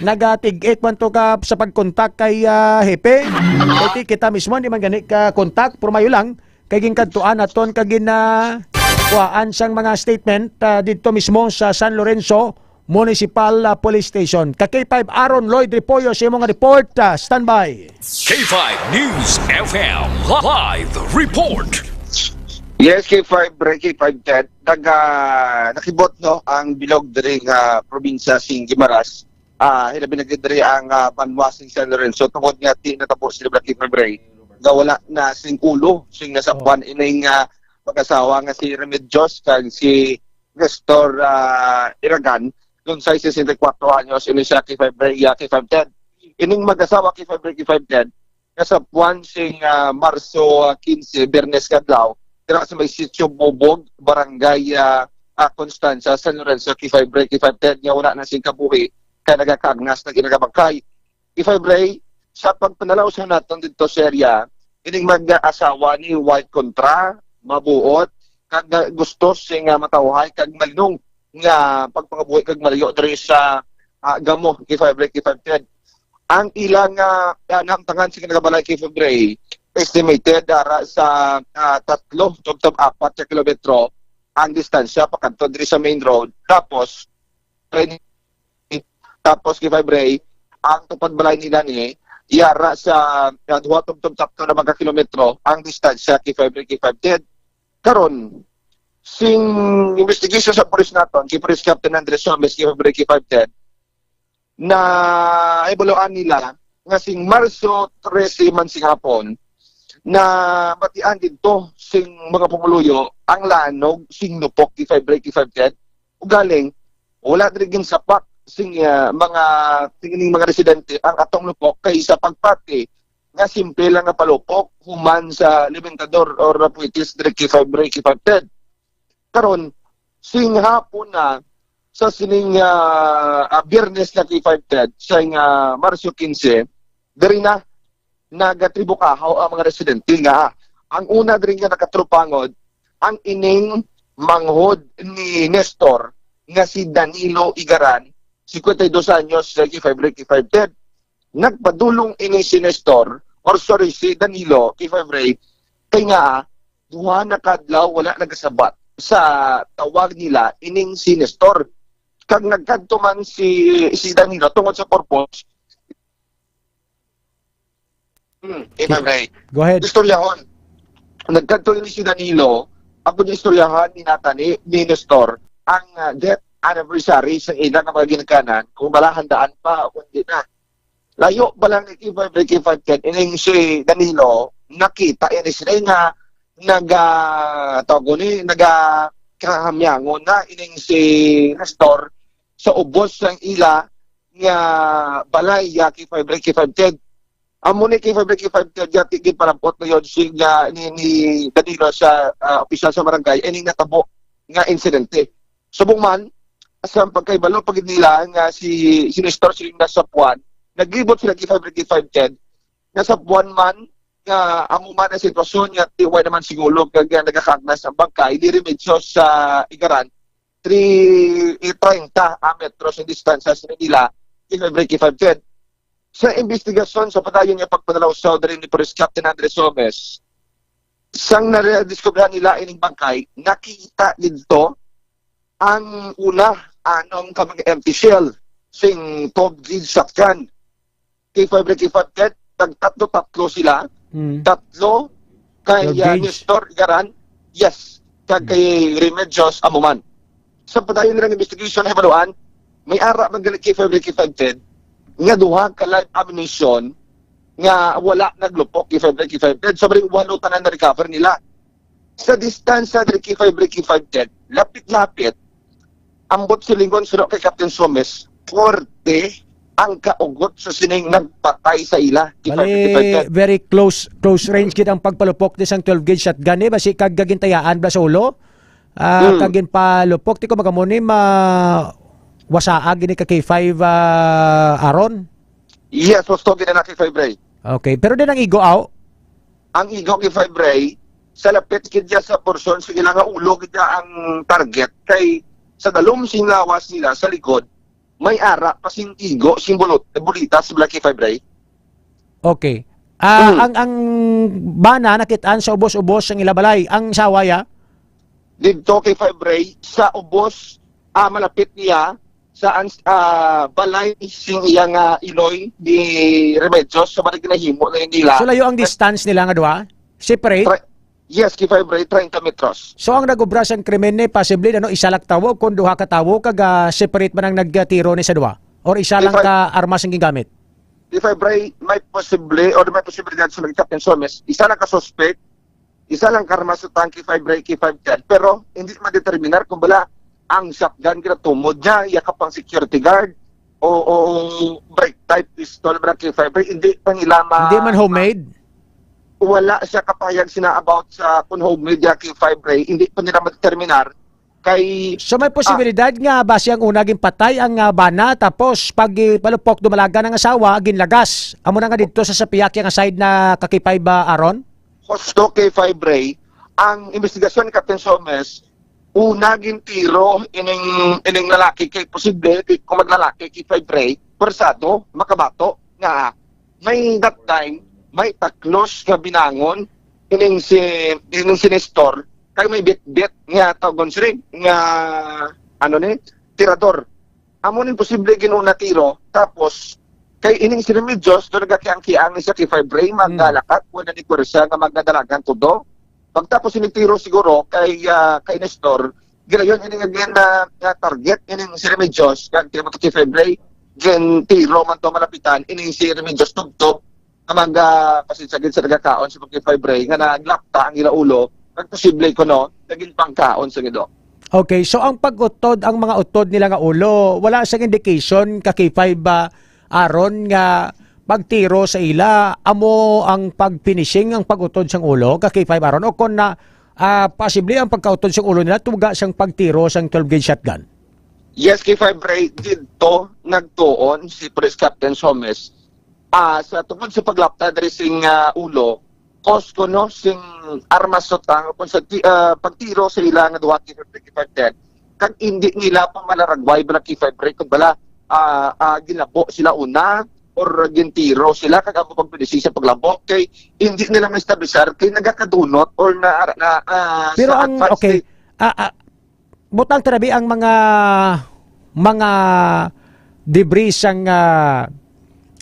nagatig-ik man to ka sa pag-contact kay, ah, Hepe. Kay ti kita mismo, hindi man gani ka-contact, pero mayo lang, kay ginkadtuan naton kag gina-, kuhaan sang mga statement, ah, didto mismo sa San Lorenzo Municipal, ah, Police Station. Ka K five Aaron Lloyd Repollo sa imo nga report, ah, standby. K five News F M live report. Yes, K five Ray, K five Ted. Nag, ah, nakibot, no, ang bilog diri nga probinsya sing Guimaras. Ah, hilabi na gid diri ang, ah, banwa sing San Lorenzo tungod nga ti natabo sila, K five Ray, nga wala na sing ulo sing nasapuan ining, ah, mag-asawa nga si Remedios kag si Nestor, ah, Iragan, lunsay sesenta y cuatro anyos, ini siya, K five Ray, ah, K five Ted. Ining mag-asawa, K five Ray, K five Ted, nasapuan sing, ah, Marso, ah, quince, Biyernes kadlaw, dira sa may Sitio Bubog, Barangay, ah, ah, Constanza, San Lorenzo, K five Ray, K five Ted, nga wala na sing kabuhi kay nagakagnas na ginagabangkay. K five Ray, sa pagpanalaw sa naton didto sa area, ining mag-asawa ni White Contra, mabuot, kag, ah, gusto sing, ah, matawhay kag malinong nga pagpangabuhi kag malayo diri sa, ah, Gamo, K five Ray, K five Ted. Ang ilang, ah, ah, nahamtangan sa nagabalay, K five Ray, estimated ara sa, ah, tatlo tubtob apat ka kilometro ang distansya pakadto diri sa main road. Tapos, tapos, K five Ray, ang tupad balay nila ni yara sa, ah, duha tubtob tatlo na mga kilometro ang distansya, K five Ray, K five Ted. Karon, sing investigation sa pulis naton, kay Police Captain Andres Somes, K five Ray, K five Ted, na ibaluan nila nga sing Marso trese man sing hapon, na batian didto sing mga pumuluyo ang lanog sing lupok, K five Ray, K five Ted. Ugaling, wala diri ginsapak sing, ah, mga, sing ining mga residente ang atong lupok kay sa pagpati nga simple lang nga palupok human sa alimentador or puwitis diri, K five Ray, K five Ted. Karon, sing hapon na sa sining, ah, ah, Biyernes na, K five Ted, sa nga Marso quince, diri na nagatribukahaw ang mga residente nga ang una diri nga nakatrupangod ang ining manghod ni Nestor nga si Danilo Igaran, cincuenta y dos anyos, K five Ray, K five Ted. Nagpadulong ini si Nestor, or sorry, si Danilo, K five Ray, kay nga duha na kadlaw wala nagasabat sa tawag nila ining si Nestor. Kag nagkadto man si, si Danilo tungod sa purpose. Hmm, K five Ray. Go ahead. Istoryahon. Nagkadto ini si Danilo, ako istoryahan ni nata ni Nestor ang, ah, death anniversary sa ila nga mga ginikanan, kung bala handaan pa o hindi na. Layo pa lang ni K five Ray, K five Ted, ining si Danilo, nakita ini sila nga naga, tawag ni, naga kahamyangon na ining si Nestor sa ubos sang ila nga balay, ya, K five Ray, K five Ted. Amo ni, K five Ray, K five Ted, ya, tigid palabot na yun si, nga, ni, ni Danilo sa, ah, opisyal sa barangay, ining natabo nga insidente. Subong man, sa pagkahibalo pa gid nila nga si, si Nestor siling nasapuan, naglibot sila, K five Ray, K five Ted, nasapuan man nga amo man ang sitwasyon nga tiway naman siguro kag nagakagnas ang bangkay ni Remedios sa Igaran, three, eh, treinta, ah, metros ang distansya sa nila, K five Ray, K five Ted. Sa investigasyon sa padayon nga pagpanalawsaw diri ni Police Captain Andres Somes, sang nadiskubrihan nila ining bangkay, nakita didto ang una, anom ka mga empty shell sing twelve gauge shotgun. K five Ray, K five Ted, tag tatlo-tatlo sila. Mm. Tatlo kay, Twelve ah, gauge. Nestor Igaran, yes, kag kay Remedios amo man. Sa padayon nilang investigation, nahibaluan, may ara man gali, K five Ray, K five Ted, nga duha ka live ammunition nga wala naglupok, K five Ray, K five Ted. So, bali, walo tanan na-recover nila. Sa distansya diri, K five Ray, K five Ted, lapit-lapit, ambot silingon suno kay Captain Somes, forty ang kaugot sa sining nagpatay sa ila, K five Ray, K five Ted. Bali, very close, close range gid ang pagpalupok ni sang twelve gauge shotgun, eh, basi kag gagintayaan bala sa ulo. Ah, Hmm. kag ginpalupok, ti ko magamuni ma wasaa gini ka K five, ah, Aaron. Yes, husto gid na, K five Ray. Okay, pero din ang igo, aw? Ang igo, K five Ray, sa lapit gid niya sa porsyon sa ila nga ulo gid niya ang target, kay sa dalom sing lawas nila sa likod, may ara pa sing igo, sing bulot, bulita sa bala, K five Ray. Okay. Ah, Hmm. ang, ang bana nakit-an sa ubos-ubos sang ila balay. Ang sawa ya? Didto, K five Ray, sa ubos, ah, malapit niya sa ans-, ah, balay sing iya nga iloy ni Remedios sa balay ginahimo na nila. So, layo ang distance nila nga duha? Separate? Tra-, yes, K five Ray, treinta metros. So, ang nag-obra sang krimen ni, possibly, ano, isa lang tawo, kung duha ka tawo, kag, ah, separate man ang nagtiro ni sa duha? Or isa lang K five ka armas ang gingamit? K five Ray, may posible, or may posibilidad sa mga Captain Somes, isa lang ka suspect, isa lang ka armas sa tangke, K five Ray, K five ten, pero hindi madeterminar kung bala ang shotgun ginatumod niya, iya ka pang security guard, o, o break type pistol, bala, K five Ray, hindi pa nila ma- Hindi man homemade? Wala siya kapahayag sina about sa kung homemade ya, K five Ray, hindi pa nila madeterminar kay So, may posibilidad nga basi ang una ginpatay ang, ah, bana, tapos pag, eh, palupok dumalagan ang asawa, ginlagas. Amo na nga didto sa, sa piyak yang side na ka K five, ah, Aaron? Husto, K five Ray, ang investigasyon ni Captain Somes, una gintiro ining, ining lalaki kay posible di ko maglalaki, K five Ray, persado, makabato, nga may that time, may taklos nga binangon ining si, ining si Nestor, kay may bitbit nga tawgon siya nga, ano ni, tirador. Amo ning posible ginuna tiro, tapos kay ining si Remedios, do nagakiang-kiang ni sa K five Ray, Hmm. magalakat, wala ni pwersa nga magdalagan tudo. Pagtapos ini tiro siguro kay, ah, kay Nestor, gilayon ini nga gin-, ah, nga target ining si Remedios, kag timo to K five Ray, gintiro man to malapitan, ining si Remedios tubtob, nga mag, ah, pasensya gid sa nagakaon sa K five Ray, nga naglapta ang ila ulo, kag posible kuno, naging pangkaon sa gido. Okay, so ang pag-utod, ang mga utod nila nga ulo, wala siyang indication ka K five ba, Aaron, nga pagtiro sa ila, amo ang pag-finishing ang pag-utod sang ulo ka K five, Aaron, o kon na, ah, posible ang pagkautod sang ulo nila tuga sang pagtiro sang twelve gauge shotgun? Yes, K five Ray, didto nagtuon si Police Captain Somes, ah, sa tungod sa paglapta diri sing, ah, ulo, cause kuno sing armas sutang kung sa ti-, ah, pagtiro sa ila nga duha, K five Ray, K five ten, kag hindi nila pa malaragway bala, K five Ray, kung bala, ah, ah, ginlabo sila una or gintiro sila, kag amo pagpinisi sa paglabo kay hindi nila maestablisar kay nagakadunot or na, na, ah, Pero sa ang, advance okay, stage. ah, ah, butang tira bi ang mga, mga debris sang, ah,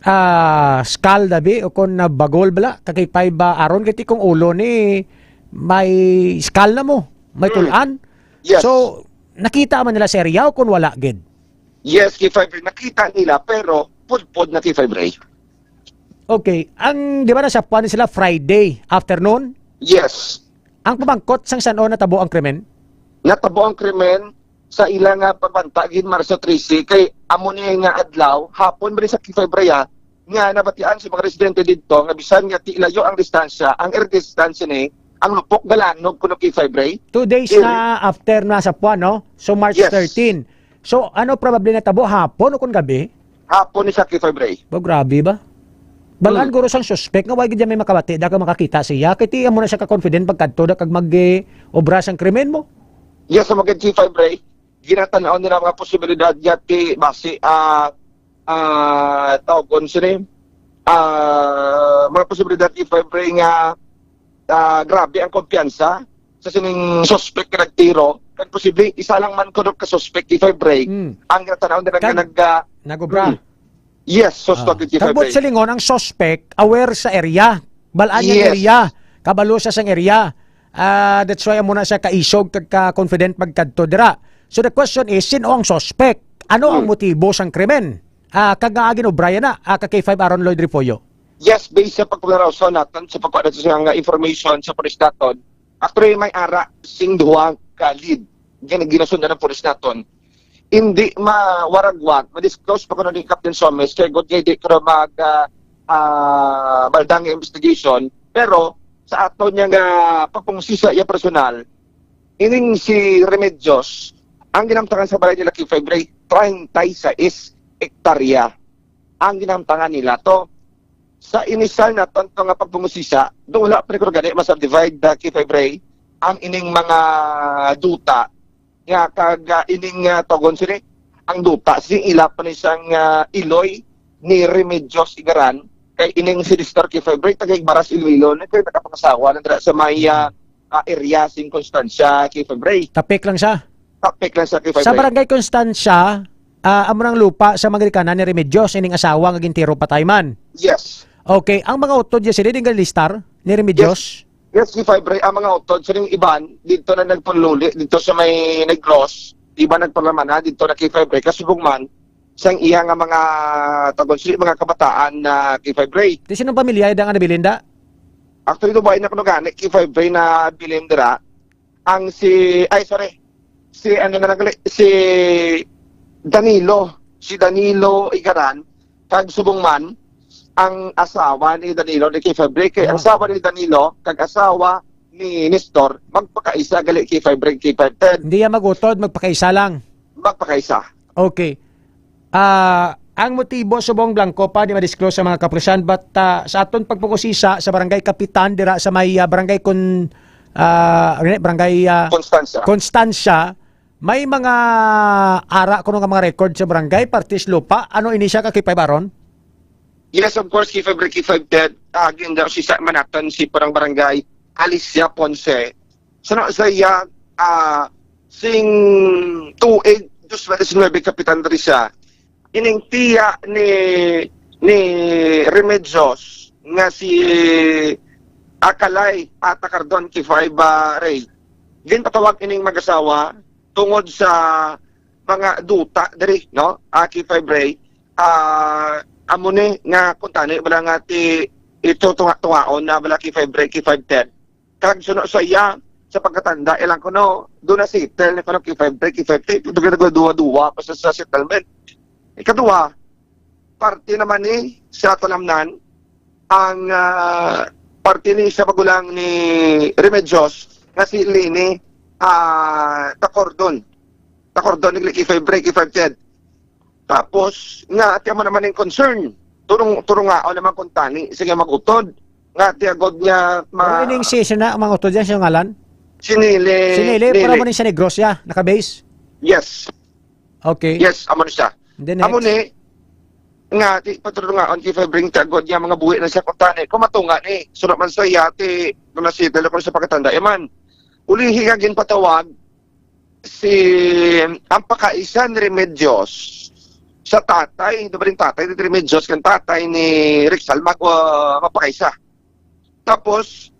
ah, skull na bi o kon na bagol bala, ka K five ba, Aaron, kay ti kung ulo ni may skull na mo, may Mm. tul-an. Yes. So, nakita man nila sa area o kon wala gid? Yes, K five Ray, nakita nila, pero pudpod na, K five Ray. Okay, ang, di ba, nasapwan sila Friday afternoon? Yes. Ang pamangkot sang san-o natabo ang krimen? Natabo ang krimen sa ila nga pagbanta gid Marso trese, kay amo ni nga adlaw, hapon ba ni sa K five Ray, ah, nga nabatian sa mga residente didto nga bisan nga ti layo ang distansya, ang air distansya ni, ang lupok galanog kuno, K five Ray. Two days Dili. na after nasapwan, no? So, March Yes. thirteen. So, ano probably natabo, hapon o kon gabi? Hapon ni sa K five Ray. Ba, grabe ba? Balaan Hmm. guro sang suspek nga wala gid may makabati, daw makakita siya. Kay ti amo na siya ka-confident pagkadto da kag mag, eh, obra sang krimen mo. Yes, sa mga K five Ray, ginatanaw nila mga posibilidad niya ti basi, ah, ah, tawgon sini, ah, mga posibilidad, K five Ray, nga, ah, grabe ang kumpiyansa sa sining suspek nga nagtiro. Kag posible, isa lang man kuno ka suspek, K five Ray, Hmm. ang ginatanaw nila nga Kag nag, ah, nag-obra. Hmm. Yes, suspect Ah, identified kag buot by silingon, ang suspect aware sa area. Balaan niya ang Yes. area. Kabalo siya sang area. Ah, that's why amo na siya kaisog kag ka-confident magkadto dira. So the question is, sin-o ang suspect? Ano ang Hmm. motibo sang krimen? Ah, kag nga ginobra na, ah, ka K five Aaron Lloyd Refollo? Yes, based sa pagpapalaraw sa naton, sa pagkuha naton sa nga information sa pulis naton, actually may ara sing duha ka lead nga ginasundan ng pulis naton. Hindi mawaragwag, ma-disclose pa kuno ni Captain Somes, kay gud kay di kuno mag, ah, ah, maldang nga investigation, pero sa aton niya nga pagpungsi sa iya personal, ining si Remedios, ang ginamtangan sa balay nila K five Ray, treinta y seis hektarya. ang ginamtangan nila to. Sa inisyal naton to nga pagpangusisa, do wala pa ni gani ma-subdivide, ah, K five Ray, ang ining mga duta nga kag, ah, ining, ah, tawgon sini, ang duta sini ila pa ni sang, ah, iloy ni Remedios Igaran, kay ining si Nestor K five Ray taga Igbaras, Iloilo, na kay nakapangasawa na dira sa may, ah, ah, area sing Constancia, K five Ray. Tapik lang siya. Tapik lang siya, K five Sa Ray. Barangay Constancia, ah, amo nang lupa sa mga ginikanan ni Remedios, ining asawa nga gintiro patay man. Yes. Okay, ang mga utod niya sila din galistar ni Remedios? Yes, K five Ray, ang mga utod sa ning iban, dito na nagpunluli, dito sa may Negros, iban nagpalamana, dito na K five Ray, kasubong man, sang iya nga mga tagod, si mga kabataan na K five Ray. Di sinong pamilya ida nga nabilin da? Actually, do ba na kuno gani K five Ray na bilin dira? Ang si, ay, sorry, si, ano na lang gali, si Danilo, si Danilo Igaran, kag subong man, ang asawa ni Danilo ni K five Ray. Kay ang Ah. asawa ni Danilo, kag asawa ni Nestor, magpakaisa gali K five Ray, K five Ted. Hindi yan magutod, magpakaisa lang. Magpakaisa. Okay. Ah, ang motibo subong blanco pa di ma-disclose sa mga kapulisan, but, ah, sa aton pagpangusisa sa barangay kapitan dira sa may, ah, barangay Con-, ah, ano ni, barangay, ah, Constancia. Constancia, may mga ara kuno nga mga record sa barangay, partis lupa. Ano ini siya, ka K five Aaron? Yes, of course, K five Ray, K five Ted, ah, gindaw si sa manatan si parang barangay Alicia Ponce. Sa na sa iya, ah, sing tuig dos mil diecinuebe, Kapitan Risa, ining tiya ni, ni Remedios nga si Akalay Ata Cardon, K five, ah, Ray. Ginpatawag ining mag-asawa tungod sa mga duta diri, no? Ah, K five Ray. Ah, amo ni nga kuntani bala nga ti ito tunga-tungaon na bala K five Ray, K five Ted. Kag suno sa iya, sa pagkatanda, ilang kuno, do na settle na kuno K five Ray, K five Ted, ito ka nagduwa-duwa pa sa, sa settlement. Ikaduha, parte naman ni sa tanamnan, ang, ah, parte ni sa magulang ni Remedios nga si Lini, ah, Tacordon. Tacordon ni K five Ray, K five Ted. Tapos, nga, ati amo naman yung concern. Turong, turong nga, naman kung tani, sige, mag-utod. Nga, ati agod niya, ma- Pero ining si, sina, mga utod yan, siya ngalan? Si Nili, Sinili, Nili. Para mo ni sa Negros, ya, naka-base? Yes. Okay. Yes, amo ni siya. And then Amo next? Ni, nga, ti, patrulungaon, K five Ray, ti agod niya, mga buhi na siya, kung tani, kung matunga ni, sunod man sa iya, ti, mga si, dala ko sa pagkatanda, iman. Ulihi nga ginpatawag, si, ang pakaisa ni Remedios sa tatay, di ba rin tatay ni Remedios, kang tatay ni Rexal, mag, uh, mapakaisa. Tapos,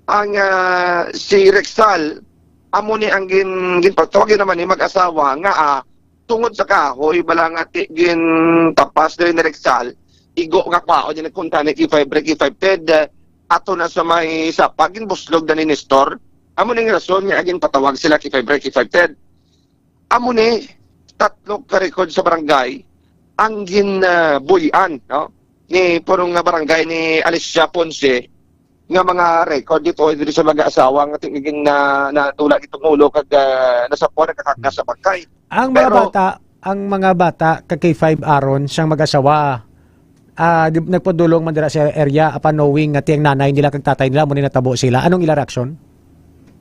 ang, ah, si Rexal, amo ni ang gin-, ginpatawag yun naman ni mag-asawa nga, ah, tungod sa kahoy, bala nga ti-, gintapas diri ni Rexal, igo nga kwaon niya nagkunta ni K five Ray, K five Ted, ah, ato na sa may sapa, ginbuslog na ni Nestor. Amo ning rason nga ginpatawag sila K five Ray, K five Ted. Amo ni, tatlo ka record sa barangay ang gin, ah, buy-an, no? Ni purong nga barangay ni Alicia Ponce nga mga record dito diri sa mga asawa nga tingin na natula gitong ulo kag, ah, nasapuan nagkakakna sa bangkay. Ang mga Pero bata, ang mga bata ka K five Aaron siyang mag-asawa, ah, di, nagpadulong man dira sa area, apan knowing nga ti ang nanay nila kag tatay nila, mo ni natabo sila. Anong ila reaksyon?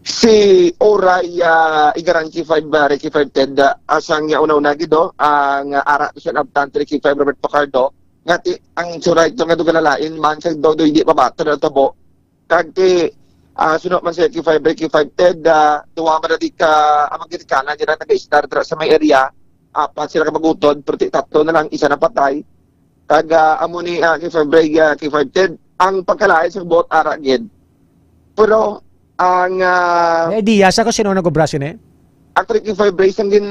Si Oray, ah, Igaran K five, ah, Ricky five Ted, ah, asang niya una-una gid, oh, ang, ah, ara siya nabtan Ricky five Robert Fajardo, nga ti, ang suray to nga dugalalain man sa daw, daw hindi pa bata na tabo. Kag ti, ah, suno man si Ricky five, Ricky five Ted, ah, duwa man na di ka, ang mga ginikanan nila nag-star dira sa may area, apat sila ka magutod, pero ti tatlo na lang, isa na patay. Kag, ah, amo ni, ah, K five Ray, ah, K five Ted, ang pagkalain sa buot ara gid. Pero ang, ah, May idea sa kung sino nag-obra sini? Actually, K five Ray, sang gin,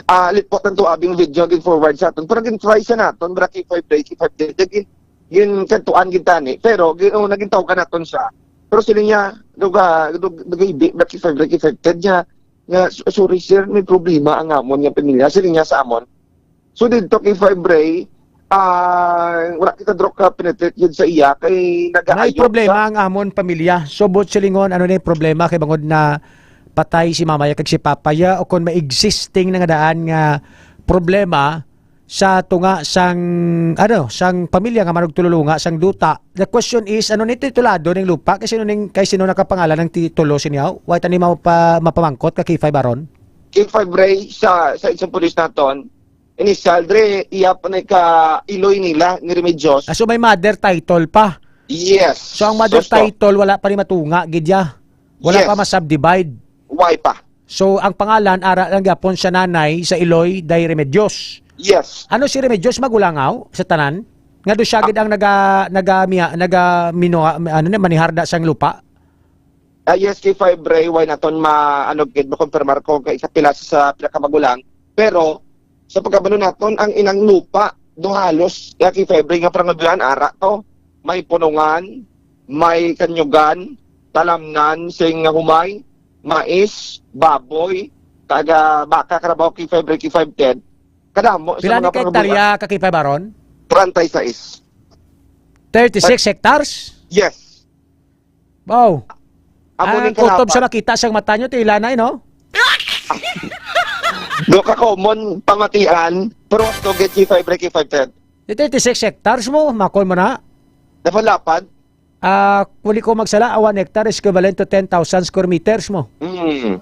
ah, lipot ng tuabing video, gin forward sa aton. Pero gin try siya naton, bra K five Ray, K five Ted, gin, gin kantuan gid tani. Pero gin, oh, naging tawag naton siya. Pero sila niya, duga, dug-, duga ibi, bra K five Ray, K five Ted niya. Nga, "S-, sorry, sir, may problema ang amon nga pamilya." Sila niya sa amon. So, didto kay Five Ray, ah, wala kita, Drok, ka penetrate yun sa iya kay May nagaayo problema siya. Ang amon pamilya. So, buot silingon, ano na yung problema kay bangod na patay si mamaya kag si papaya o kung may existing na nga daan nga problema, sa tunga sang, ano, sang pamilya nga manugtululunga sang duta. The question is, ano ni titulado ning lupa? Kay sino ning, kay sino nakapangalan ang titulo sini, aw? Why tani mapa-, mapamangkot ka K five aron? K five Ray, sa, sa isang pulis naton, initial, dre, iya pa na ka iloy nila ni Remedios. Ah, so may mother title pa. Yes. So ang mother So, so, title, wala pa ni matunga, gid ya. Wala Yes. pa ma-subdivide. Why pa? So ang pangalan, ara lang gyapon sa nanay sa iloy, Day Remedios. Yes. Ano si Remedios, magulangaw sa tanan? Nga do siya Ah. gid ang naga, naga, miya, naga, mino, ano na, maniharda sang lupa? Ah, yes, K five Ray, why naton ma-, ano, gid, makonfirmar ko kay sa pila sa, sa pinakamagulang. Pero, sa pagkabalo naton, ang inang lupa, do halos, ya, K five Ray, nga pangabuhian, ara to. May punungan, may kanyugan, talamnan, sing humay, mais, baboy, taga baka, karabaw, K five Ray, K five Ted. Kadamo sa Pila ni mga ka hektarya pangabuhian. Ka K five aron? Treinta y seis. Thirty-six hectares? Yes. Wow. Amo Ah, ning kutob kalaban. Sa makita sang mata nyo, tila na, eh, no? Do ka common pamatian, pero to get K five Ray, K five Ted. Di thirty-six hectares mo, makon mo na. Lapad-lapad. Ah, kung di ko magsala, ah, one hectare is equivalent to ten thousand square meters mo. Mm.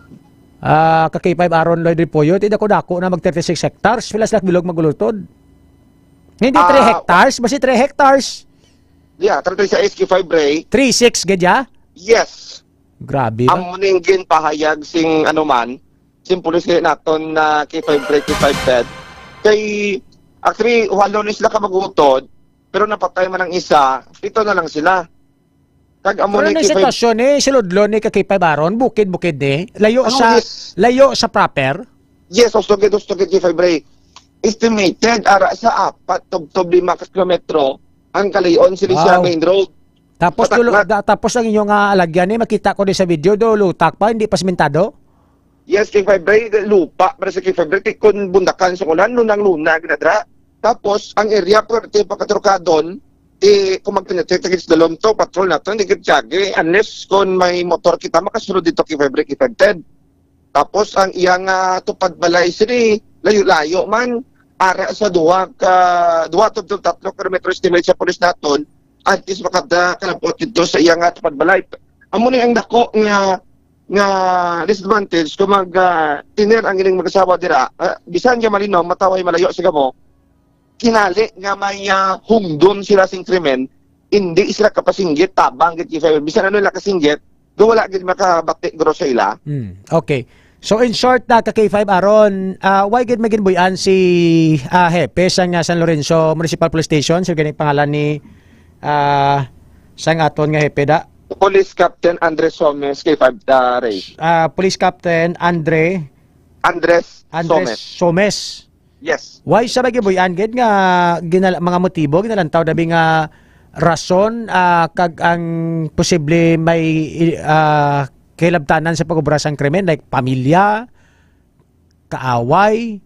Ah, ka K five Aaron Lloyd Repollo, ti dako-dako na mag thirty-six hectares, pila sila bilog magulutod? Hindi three Ah, hectares, basi three hectares. Yeah, thirty-six K five Ray. Three six gid ya? Yes. Grabe ba? Amo ning ginpahayag sing ano man, sing pulis kay naton na K five Ray, K five Ted. Kay, actually, walo ni sila ka magutod, pero napatay man ang isa, pito na lang sila. Kag amo Pero ni ni K five sitwasyon ni, suludlo ni ka K five Aaron, bukid-bukid ni, layo Ano, sa, yes. layo sa proper. Yes, gusto gid, gusto gid K five Ray. Estimated, ara sa apat, tubtob lima ka kilometro, ang kalayon sila sa Wow. main road. Tapos Patak dulo, na. da-, tapos ang inyong, ah, alagyan ni, makita ko di sa video, do, lutak pa, hindi pa simentado? Yes, K five Ray, lupa, para sa K five Ray, kay kung bundakan sa ulan, lunang-lunag na dra. Tapos, ang area, pwerte pagkatrukadon, ti, kung magpenetrate ka sa dalom to, patrol naton, di ka tiyagi, unless kung may motor kita, makasulod dito K five Ray, K five Ted. Tapos, ang iyang, ah, tupad balay, sini, layo-layo man, ara sa duha ka, duha to, to tatlo kilometro estimate sa pulis naton, at least makada kalabot dito sa iyang, ah, tupad balay. Amo ni ang dako nga, nga disadvantage kung mag, ah, tener ang ining mag-asawa dira. Ah, bisan nga malinaw, mataway malayo sa gamo, kinali nga may, ah, hungdon sila sing krimen, hindi sila kapasinggit, tabang gid kay K five. Bisan ano nila kasinggit, do wala gid makabati guro sa ila. Hmm, okay. So, in short, na ka K five Aaron, ah, why gid may ginbuy-an si, ah, hepe sang, ah, San Lorenzo Municipal Police Station? So, gani pangalan ni, ah, sang aton nga hepe da? Police Captain Andres Somes, K five, ah, Ray. Ah, Police Captain Andre Andres Andres Somes. Somes. Yes. Why sa may gibuy-an gid nga ginal-, mga motibo, ginalantaw dabi nga rason, ah, kag ang posible may, ah, kahilabtanan sa pag-obra sang krimen, like pamilya, kaaway,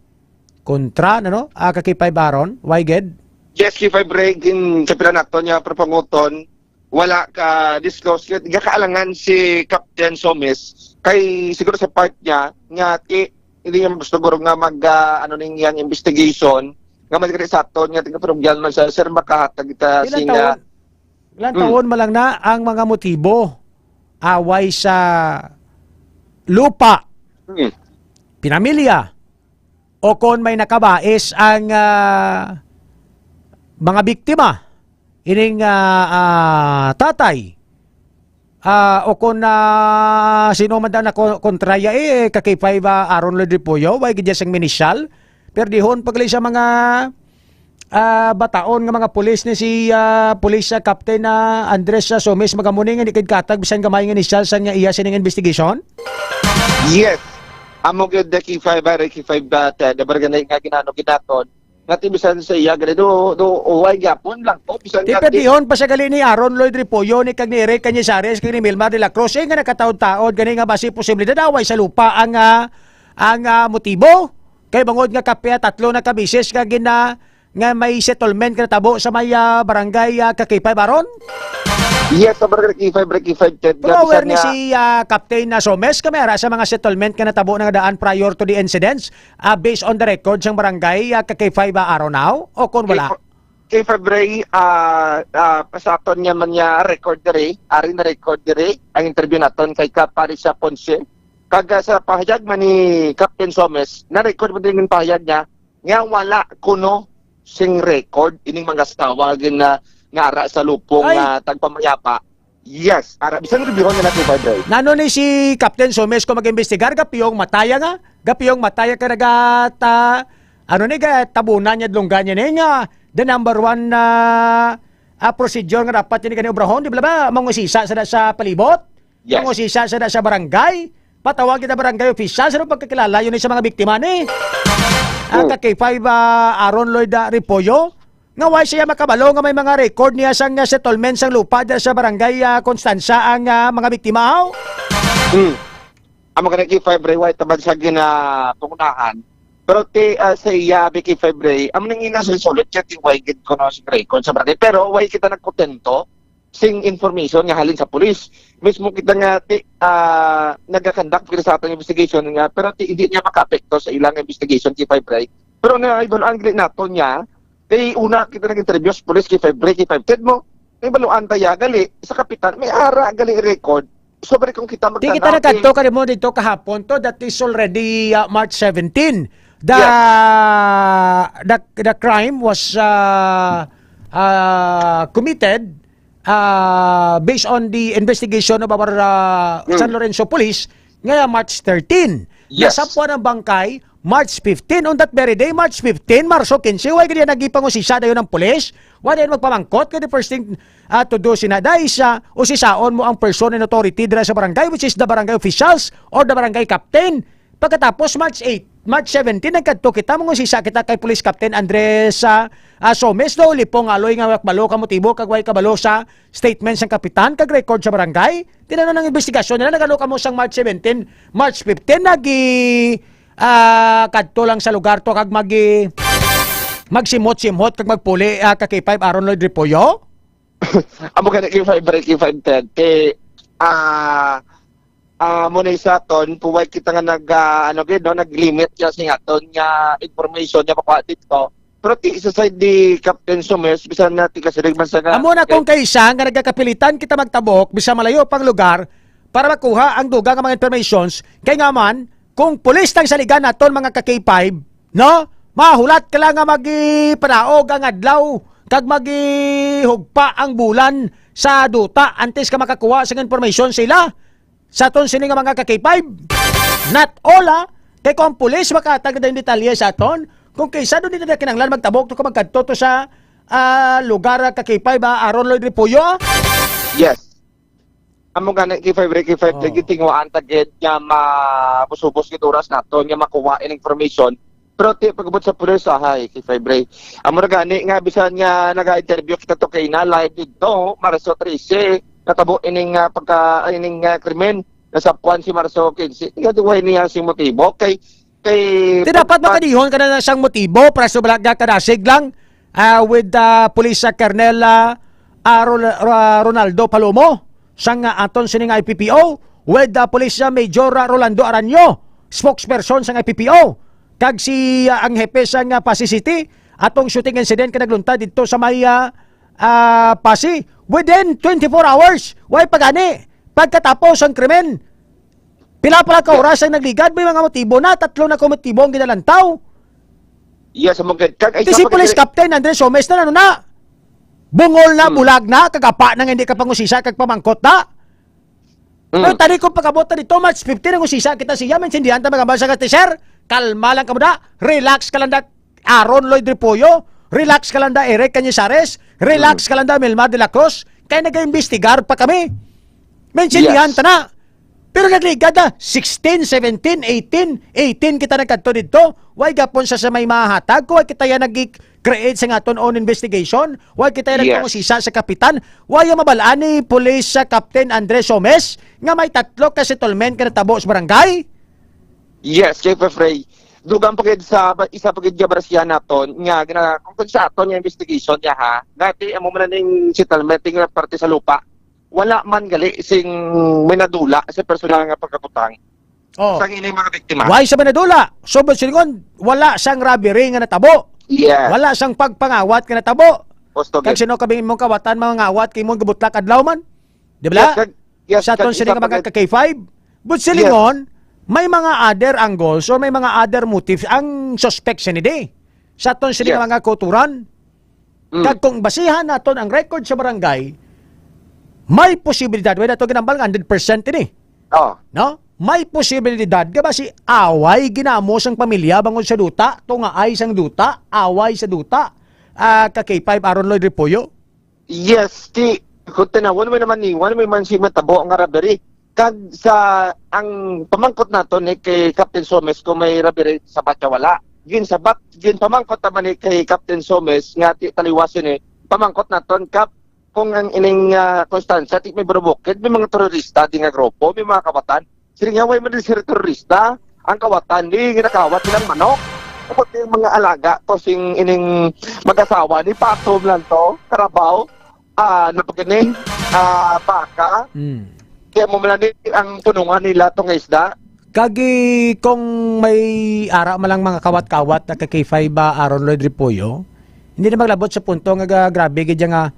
kontra, ano? Ah, ka K five Aaron, why gid? Yes, K five Ray, gin-, sa pila nato niya, propanguton, wala ka disclose. Kaya gakaalangan si Captain Somes kay siguro sa part niya nga ti, hindi niya gusto guro nga mag, ah, ano ning iyang investigation nga magdiri sa aton nga taga-parokya man sa sir makahatag kita Ilang sing, ah, taon? Ilang Hmm. taon man lang na ang mga motibo? Away sa lupa, Hmm. pinamilya, o kon may nakabais ang, ah, mga biktima, ining, ah, ah, tatay, ah, o kon, ah, sino man daw na ko-, kontraya, eh, ka K five, ah, Aaron Lloyd Repollo, way gid sang minisyal, pero dihon pagli sa mga, ah, bataon nga mga pulis ni si, ah, Police, ah, Captain, ah, Andres, ah, Somes, magamuni nga di kay katag bisan gamay nga inisyal sa nga iya sining investigation? Yes. Amo gyud the K five, ah, K five, ah, te, the barangay nga ginano ginaton. Nga ti bisan sa iya, gani do, do, uway gyapon lang to, bisan Ti nga ti- perdihon pa siya gali ni Aaron Lloyd Repollo, ni kag ni Eric Cañizares, kag ni Milmar de la Cruz, eh, nga nakataod-taod, gani nga basi posible dadaway sa lupa ang, ah, ang, ah, motibo. Kay bangod nga kapya tatlo na ka beses nga gina-, nga may settlement nga natabo sa may, ah, barangay, ah, ka K five, Aaron? Yes, sa barangay K five, barangay K five, Ted. Pero aware ni si, ah, Captain na Somes, kami ara sa mga settlement nga natabo na daan prior to the incidents, ah, based on the record sang barangay, ah, ka K five, ah, Aaron, now? O kung wala? K five Ray, ah, ah, pasaton niya man niya record diri, ari na record diri, ang interview naton kay Kap Paris sa Ponce. Kag, ah, sa pahayag man ni Captain Somes, na-record mo din yung pahayag niya, nga wala kuno sing record ining mga asawa gin na nga ara sa lupong Ay. Nga tagpamayapa. Yes, ara bisan reviewon nila K five Ray. Nano ni si Captain Somes kung mag-imbestigar, gapiyong mataya nga? Gapiyong mataya ka nagata, ano ni, ga tabunan niya, dlunggan niya ni nga the number one na ah, procedure nga dapat ini gani obrahon, di ba, ba? Mangusisa sa, sa palibot? Yes. Mangusisa sa, sa barangay? Patawag kita barangay official sa pagkakilala yun sa mga biktima ni. Ang Hmm. ka K five, ah, Aaron Lloyd, ah, Repollo, nga why siya makabalo nga may mga record niya sang, ah, settlement sang lupa dira sa barangay, ah, Constanza ang, ah, mga biktima, aw? Hmm. Amo gani K five Ray, why tabag sa ginapangunahan. Pero ti, ah, sa iya, abi K five Ray, amo nang ina sa sulit kaya ti why gid kuno sa record sa barangay. Pero why kita nagkontento sing information nga halin sa pulis. Mismo kita nga ti, ah, nagakandak kita sa atong investigation nga, pero ti, hindi niya makaapekto sa ilang investigation K five Ray. Pero na ibal ang nato niya, kay una kita nag-interview sa pulis K five Ray, K five Ted mo. May baluan tayo gali sa kapitan, may ara gali record. Sobre kung kita Di kita magtanaw, nagkadto eh, ka mo dito kahapon to, that is already, uh, March seventeen. The, Yeah. the, the crime was, uh, uh, committed, uh, based on the investigation of our, uh, Mm. San Lorenzo Police ngaya March thirteen. Yes. Nasapuan ang bangkay March fifteen. On that very day, March fifteen, Marso quince, way gid nagipangusisa dayon ang pulis. Wala yan magpamangkot kay the first thing, ah, to do sina dai sa usisaon mo ang person in authority dira sa barangay, which is the barangay officials or the barangay captain. Pagkatapos, March eight, March seventeen, nagkadto kita, mangusisa kita kay Police Captain Andres, ah, ah, Somes, do, lipong aloy nga wak balo ka motibo kag way kabalo sa statement sang kapitan kag record sa barangay. Tinanong ang investigasyon nila, nagalo kamo sang March seventeen, March fifteen, nagi, ah, kadto lang sa lugar to kag magi, magsimhot-simhot kag magpuli, ah, ka K five Aaron Lloyd Repollo? Amo gani K five Ray, K five Ted. Ti, ah, ah, mo na sa aton, puway kita nga nag, ah, ano gid, no, nag-limit siya sing aton nga information nga makuha dito. Pero ti, sa side ni Captain Sumes, bisan na ti kasirig man sa nga Amo na kung kaisa nga nagakapilitan kita magtabok bisan malayo pang lugar para makuha ang dugang nga mga informations, kay nga man, kung pulis tang saligan naton, mga ka K five, no? Mahulat ka lang nga magipanaog ang adlaw kag magihugpa ang bulan sa duta antes ka makakuha sang information sila. Sa aton sini nga mga ka K five, not all, ah. Kay kung ang pulis makahatag na detalye sa aton, kung kaysa doon dito na kinahanglan magtabok to ka magkadto to sa, ah, lugar, ah, ka K five, ah, Aaron Lloyd Repollo, ah. Yes. Amo gani K five Ray, K five Oh. Ray, gitinguhaan ta gid nga mabusubos gid oras naton nga makuha in information. Pero ti pagabot sa pulis, ahay, K five Ray. Amo na gani nga bisan nga naga-interview kita to kay na live dito, Marso trese, natabo ining, ah, pagka, ay, ining, ah, krimen, nasapuan si Marso quince. Nga duway niya sing motibo kay, kay Di dapat makadihon ka na sang motibo para sa balaga kadasig lang, ah, with, ah, Police, ah, Colonel, ah, ah, Ro-, Ro-, Ronaldo Palomo sang, ah, aton sining I P P O, with, ah, Police, ah, Major, ah, Rolando Aranyo, spokesperson sang I P P O, kag si, ah, ang hepe sang, ah, Passi City, atong shooting incident ka nagluntad dito sa may, ah, ah, Passi. Within twenty-four hours, way pagani, pagkatapos ang krimen, pila pala ka Yeah. oras ang nagligad? May mga motibo na, tatlo na ka motibo ang ginalantaw. Yes, amo gid. Kag ay Ti si sa Police pag- Captain Andres Somes na, ano na? Bungol na, Hmm. bulag na, kagapa na nga hindi ka pangusisa kag pamangkot na. Hmm. Pero tani kung pagabot na dito, March fifteen, ang usisa kita siya, maintindihan ta, magambal sa kati, sir, kalma lang ka muna, relax ka lang da, Aaron Lloyd Repollo, relax ka lang da, Eric Cañizares, relax Hmm. ka lang da, Milmar de la Cruz, kaya nag-imbestigar pa kami. Maintindihan Yes. ta na. Pero nagligad na, sixteen, seventeen, eighteen, eighteen kita nagkadto dito. Why gapon sa, sa may mahatag? Kung why kita yan nag-create sa aton own investigation? Why kita yan Yes. nagpangusisa sa kapitan? Why yung mabalaan ni Police sa Captain Andres Somes nga may tatlo ka settlement ka natabo sa barangay? Yes, K five Ray. Dugang pa gid sa ba-, isa pa gid nga barasihan naton nga gina-, kung, kung sa aton nga investigation niya, ha, dati amo man ning settlement nga parte sa lupa, wala man gali sing may nadula sa personal nga pagkabutang Oh. Sang ining mga biktima. Why sa manadula? So, silingon, wala sang robbery nga natabo. Yes. Wala sang pagpangawat nga natabo. Gusto Kag gid. Sino kami imong kawatan, mga ngawat, kay imong gabutlak adlaw man? Di ba? Yes, kag-, yes, Sa aton kag sini isa nga pa mga gid. Ka-K five, but Yes. silingon, may mga other angles or may mga other motives ang suspect sini di. Sa aton sini Yes. nga mga kauturan. Mm. Kag kung basihan naton ang record sa barangay, may posibilidad, wala nato ginambal nga hundred percent ini. Oh. No? May posibilidad nga ba si away ginamo sang pamilya bangod sa duta, tungaay sang duta, away sa duta, ah, ka K five Aaron Lloyd Repollo? Yes, ti, kung tinawon mo naman ni, wala may man si matabo nga robbery. Kag sa, ang pamangkot nato ni kay Captain Somes kung may robbery sa Batya, wala. Gin sa Bat-, gin pamangkot naman ni kay Captain Somes nga ti taliwasin ni, pamangkot naton, Kap, kung ang ining, ah, Constancia, ti may burubukid, may mga terorista, di nga grupo, may mga kawatan. Sila nga, way man din sila terorista, ang kawatan, di ginakawat silang manok. Tapos yung mga alaga, to sing ining mag-asawa, ni patom lang to, karabaw, ah, napagani, ah, baka. Mm. Kaya mo man ni ang punungan nila to nga isda. Kagi kung may ara man lang mga kawat-kawat na ka K five ba Aaron Lloyd Repollo, hindi na maglabot sa punto nga ga-, grabe gid nga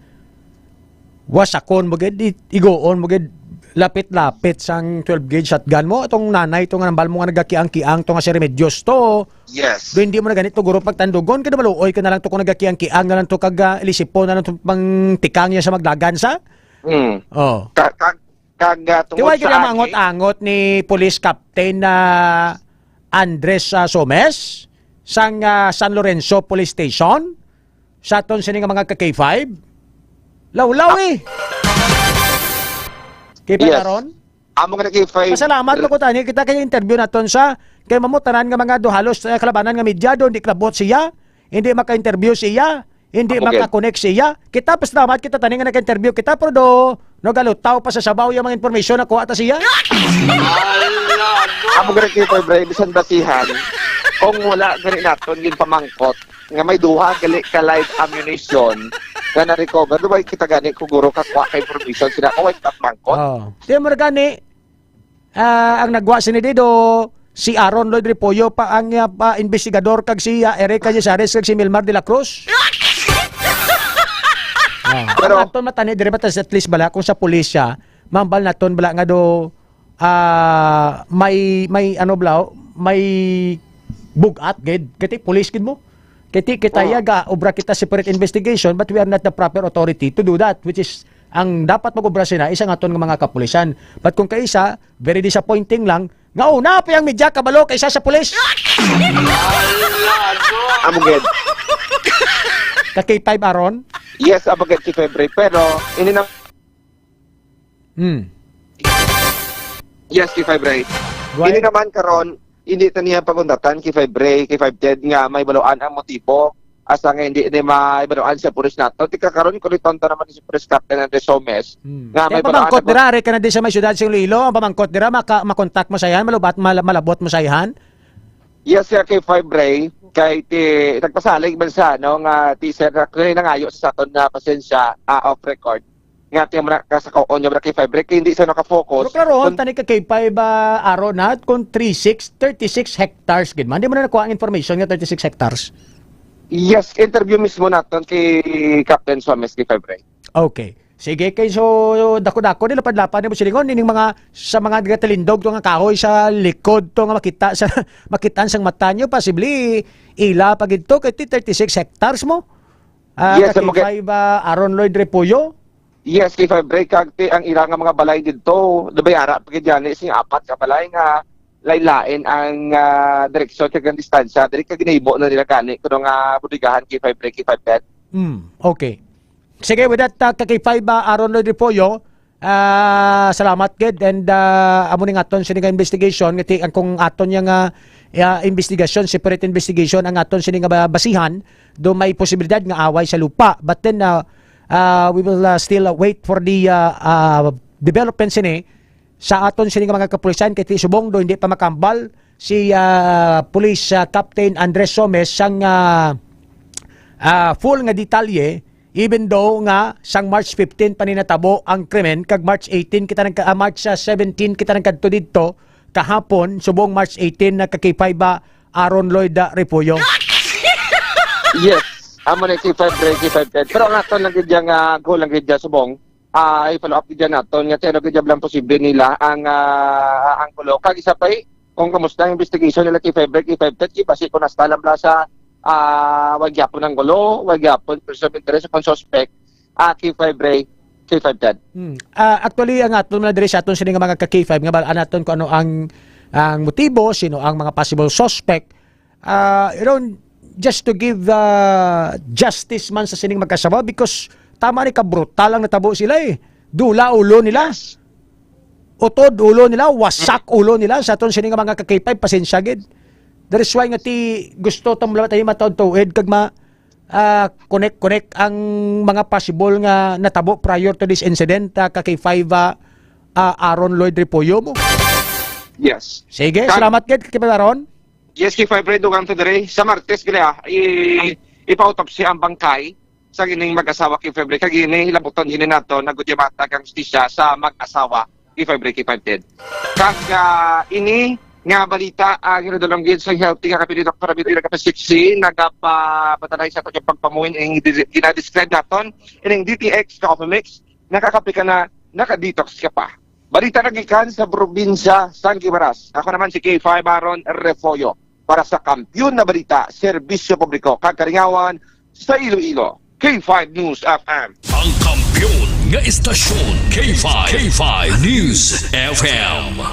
wasakon mo gid, i-, igoon mo gid, lapit-lapit sang twelve gauge shotgun mo, atong nanay to nga nambal mo nga nagakiang-kiang to nga si Remedios to. Yes. Do hindi mo na ganito guro pagtandugon, kay maluoy ka na lang to kung nagakiang-kiang na lang to kag, ah, ilisipon na lang to pang tikang niya sa maglagan sa. Mm. Oh. Ka-, ka-, kag, ah, Kay tungod wala sa gid ang agi. Angot-angot ni Police Captain na Andres, ah, Somes sang, ah, San Lorenzo Police Station sa aton sini nga mga ka K five. Lawlaw Ah. eh. K five Yes. Aaron? Amo nga nag-, K five. Pasalamat ko tani kita kay interview naton sa kay mamutanan nga mga duhalos, eh, kalabanan nga media do, hindi klabot siya, hindi maka-interview siya, hindi Amo gid. Maka-connect siya. Kita, pasalamat kita tani nga nag-interview kita, pero do, no, galutaw pa sa sabaw yung mga informasyon na kuha ta siya. Amo gid, K five Ray, bisan basihan, kung wala gani naton ginpamangkot, nga may duha gali ka live ammunition nga na-recover. Di ba kita gani kung guro ka kuha ka information sila, kaway ta mangkot? Oh. Di mo gani, ah, ang nagwa sini dido, si Aaron Lloyd Repollo pa ang, ah, pa investigador kag si, ah, Eric Cañizares kag si Milmar de la Cruz. Ah, Pero ang aton matani diri ba tas at least bala kung sa pulis siya, mambal naton bala nga do ah, may, may ano bala, may bugat gid. Kay ti pulis gid mo. Kay ti kita Oh. ya ga obra kita separate investigation, but we are not the proper authority to do that, which is ang dapat mag-obra sina isa nga aton nga mga kapulisan. But kung kaisa, very disappointing lang nga una pa yung media kabalo kaysa sa pulis. Amo gid. Ka K five Aaron? Yes, amo gid, K five Ray. Pero ini na Hmm. Yes, K five Ray. Why? Ini naman karon, hindi ta niya pagundatan, K five Ray, K five Ted, nga may baluan ang motibo. Asa nga hindi ni may baluan sa pulis nato. Tika karon, kuliton ta naman si Police Captain Andres Somes, Hmm. nga Kaya may baluan pamangkot ang dira, ari ka na di sa may siyudad sa Iloilo, ang pamangkot dira, maka-, makontak mo sa yan, malubat, mal-, malabot mo sa yan? Yes, sir, K five Ray, kay ti, nagpasalig man sa, ano, nga ti, sir, na, kay nangayo sa aton na pasensya, ah, off record. Nga ti, mura ka sa kaon niya, mura kay five break, hindi siya nakafocus. Pero klarohon, Kung tani ka kay five, ah, araw na, kung three six, thirty-six hectares, gid man. Di mo na nakuha ang information nga thirty-six hectares? Yes, interview mismo naton kay Captain Suames kay five break. Okay. Sige, kay so, dako-dako, nilapad-lapad ni mo silingon, ining mga, sa mga nagatalindog to nga kahoy sa likod to nga makita sa, makitaan sang mata nyo, possibly, ila pa gid to, kay ti thirty-six hectares mo. Ah, Yes, ka sa mga K five, ah, Aaron Lloyd Repollo? Yes, K five Ray, kag ti ang ila nga mga balay didto, di ba, ara pa gid yani sing apat ka balay nga lain-lain ang, ah, direksyon kag ang distansya. Diri ka ginahimo na nila gani kuno nga bodegahan K five Ray, K five Ted. Hmm, okay. Sige, with that, ah, ka K five, ah, Aaron Lloyd Repollo, ah, salamat gid, and, ah, amo ning aton sini nga investigation, ngati ang kung aton niya nga, ah, investigasyon, separate investigation ang aton sini nga ba-, basihan, do may posibilidad nga away sa lupa. But then, ah, ah, we will, ah, still, ah, wait for the, ah, ah, developments sini sa aton sini nga mga kapulisan, kay ti subong do hindi pa makambal si, ah, Police, ah, Captain Andres Somes sang, ah, ah, full nga detalye, even though nga sang March fifteen pa ni natabo ang krimen, kag March eighteen kita nagka-, ah, March, ah, seventeen kita nagkadto didto, kahapon, subong March eighteen na ka K five ba, Aaron Lloyd, ah, Refugio. Yes, amo ni K five Ray, K five Ted. Pero ang aton lang gid dyan nga goal lang gid dyan subong, ah, i-follow up gid dyan naton nga ano gid dyan lang posible nila ang, ah, ang gulo. Kag isa pa eh, kung kamusta ang investigation nila K five Ray, K five Ted, di ba si kung nasta lang bala sa, ah, wag yapon ang gulo, wag yapon person of interest, kung suspect, ah, K five Ray, K five Ted. Hmm. Ah, actually, ang aton na diri sa aton sini nga mga ka K five nga bal-an naton kung ano ang ang motibo, sino ang mga possible suspect. Ah, you know, just to give, ah, justice man sa sining magkasawa, because tama ni ka brutal ang natabo sila eh. Dula ulo nila. Utod ulo nila, wasak ulo nila sa aton sini nga mga ka K five, pasensya gid. That is why nga ti gusto tong mga tayo mataod-tuid kag ma ah, connect-connect ang mga possible nga natabo prior to this incident, ah, ka K five, ah, ah, Aaron Lloyd Repollo mo. Yes. Sige, Kag- salamat gid ka K five Aaron. Yes, K five Ray, dugang to dire. Sa Martes gali ah, i ipautopsya ang bangkay sa gining mag-asawa K five Ray. Kag ini labuton hini nato nagudyamata kang hustisya sa mag-asawa K five Ray, K five Ted. Kag ah, ini nga balita ang ginadulong gid sa healthy nga kape ni Doktor Abito Ira Kape Sixty, nagapapatanay sa aton pagpamuhin ang di- ginadescribe naton ining D T X Coffee Mix. Nakakape ka na, naka-detox ka pa. Balita nagikan sa probinsya sang Guimaras. Ako naman si K five Aaron Refollo para sa Kampiyon na Balita, Serbisyo Publiko kag Kalingawan sa Iloilo, K five News F M. Ang kampiyon nga istasyon, K five, K five News F M.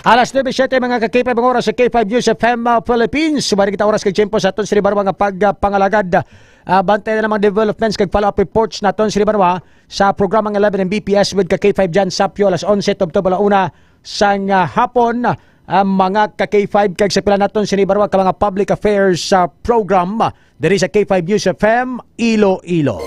Alas nuebe siete, mga ka K five, ang oras sa K five News F M, uh, Philippines. Sumari kita oras kag tiyempo sa aton sini barwa nga pagpangalagad. Uh, bantay na mga developments kag follow-up reports naton sini barwa sa programang eleven ng B P S with ka K five Jan Sapio, alas onse tubtob ala una sang, uh, hapon. Uh, mga ka K five, kag sa pila naton sini barwa ka mga public affairs, uh, program, uh, diri sa K five News F M Iloilo.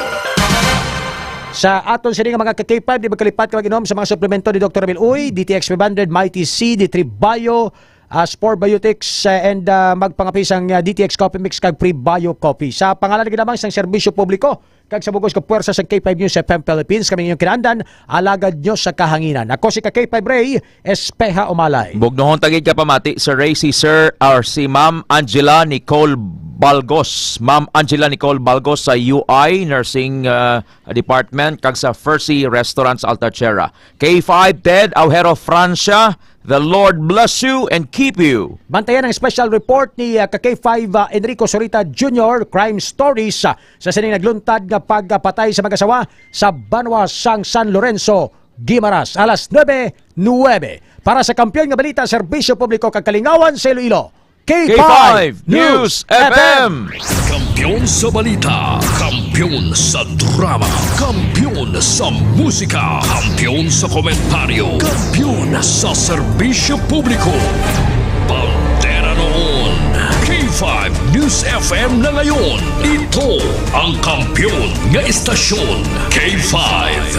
Sa aton sini nga mga ka K five, di magkalipat ka mag-inom sa mga suplemento ni Doktor Emil Uy, D T X five hundred, Mighty C, D three Bio, ah, Spore Biotics, ah, and, ah, magpangapi sang, ah, D T X Coffee Mix kag Prebio Coffee. Sa pangalan gid lamang sang serbisyo publiko kag sa bugos ka puwersa sang K five News F M Philippines, kami inyong kinaandan, alagad nyo sa kahanginan. Ako si ka K five Ray, Espeha Umalay. Bugnohon ta gid ka pamati, Sir Ray, si Sir or si Ma'am Angela Nicole Balgos. Ma'am Angela Nicole Balgos sa U I Nursing, uh, Department kag sa Fercy Restaurant sa Alta Sierra. K five Ted Aujero Francia, the Lord bless you and keep you. Bantayan ang special report ni, ah, ka K five, ah, Enrico Sorita Junior, Crime Stories, ah, sa sining nagluntad nga pagpatay sa mag-asawa sa banwa sang San Lorenzo, Guimaras. Alas nuebe, nuebe. Para sa Kampiyon nga Balita, Serbisyo Publiko kag Kalingawan sa Iloilo, K five News F M. Kampiyon sa balita, kampiyon sa drama, kampiyon sa musika, kampiyon sa komentaryo, kampiyon sa serbisyo publiko. Bandera noon, K five News F M na ngayon. Ito ang kampiyon nga istasyon, K five.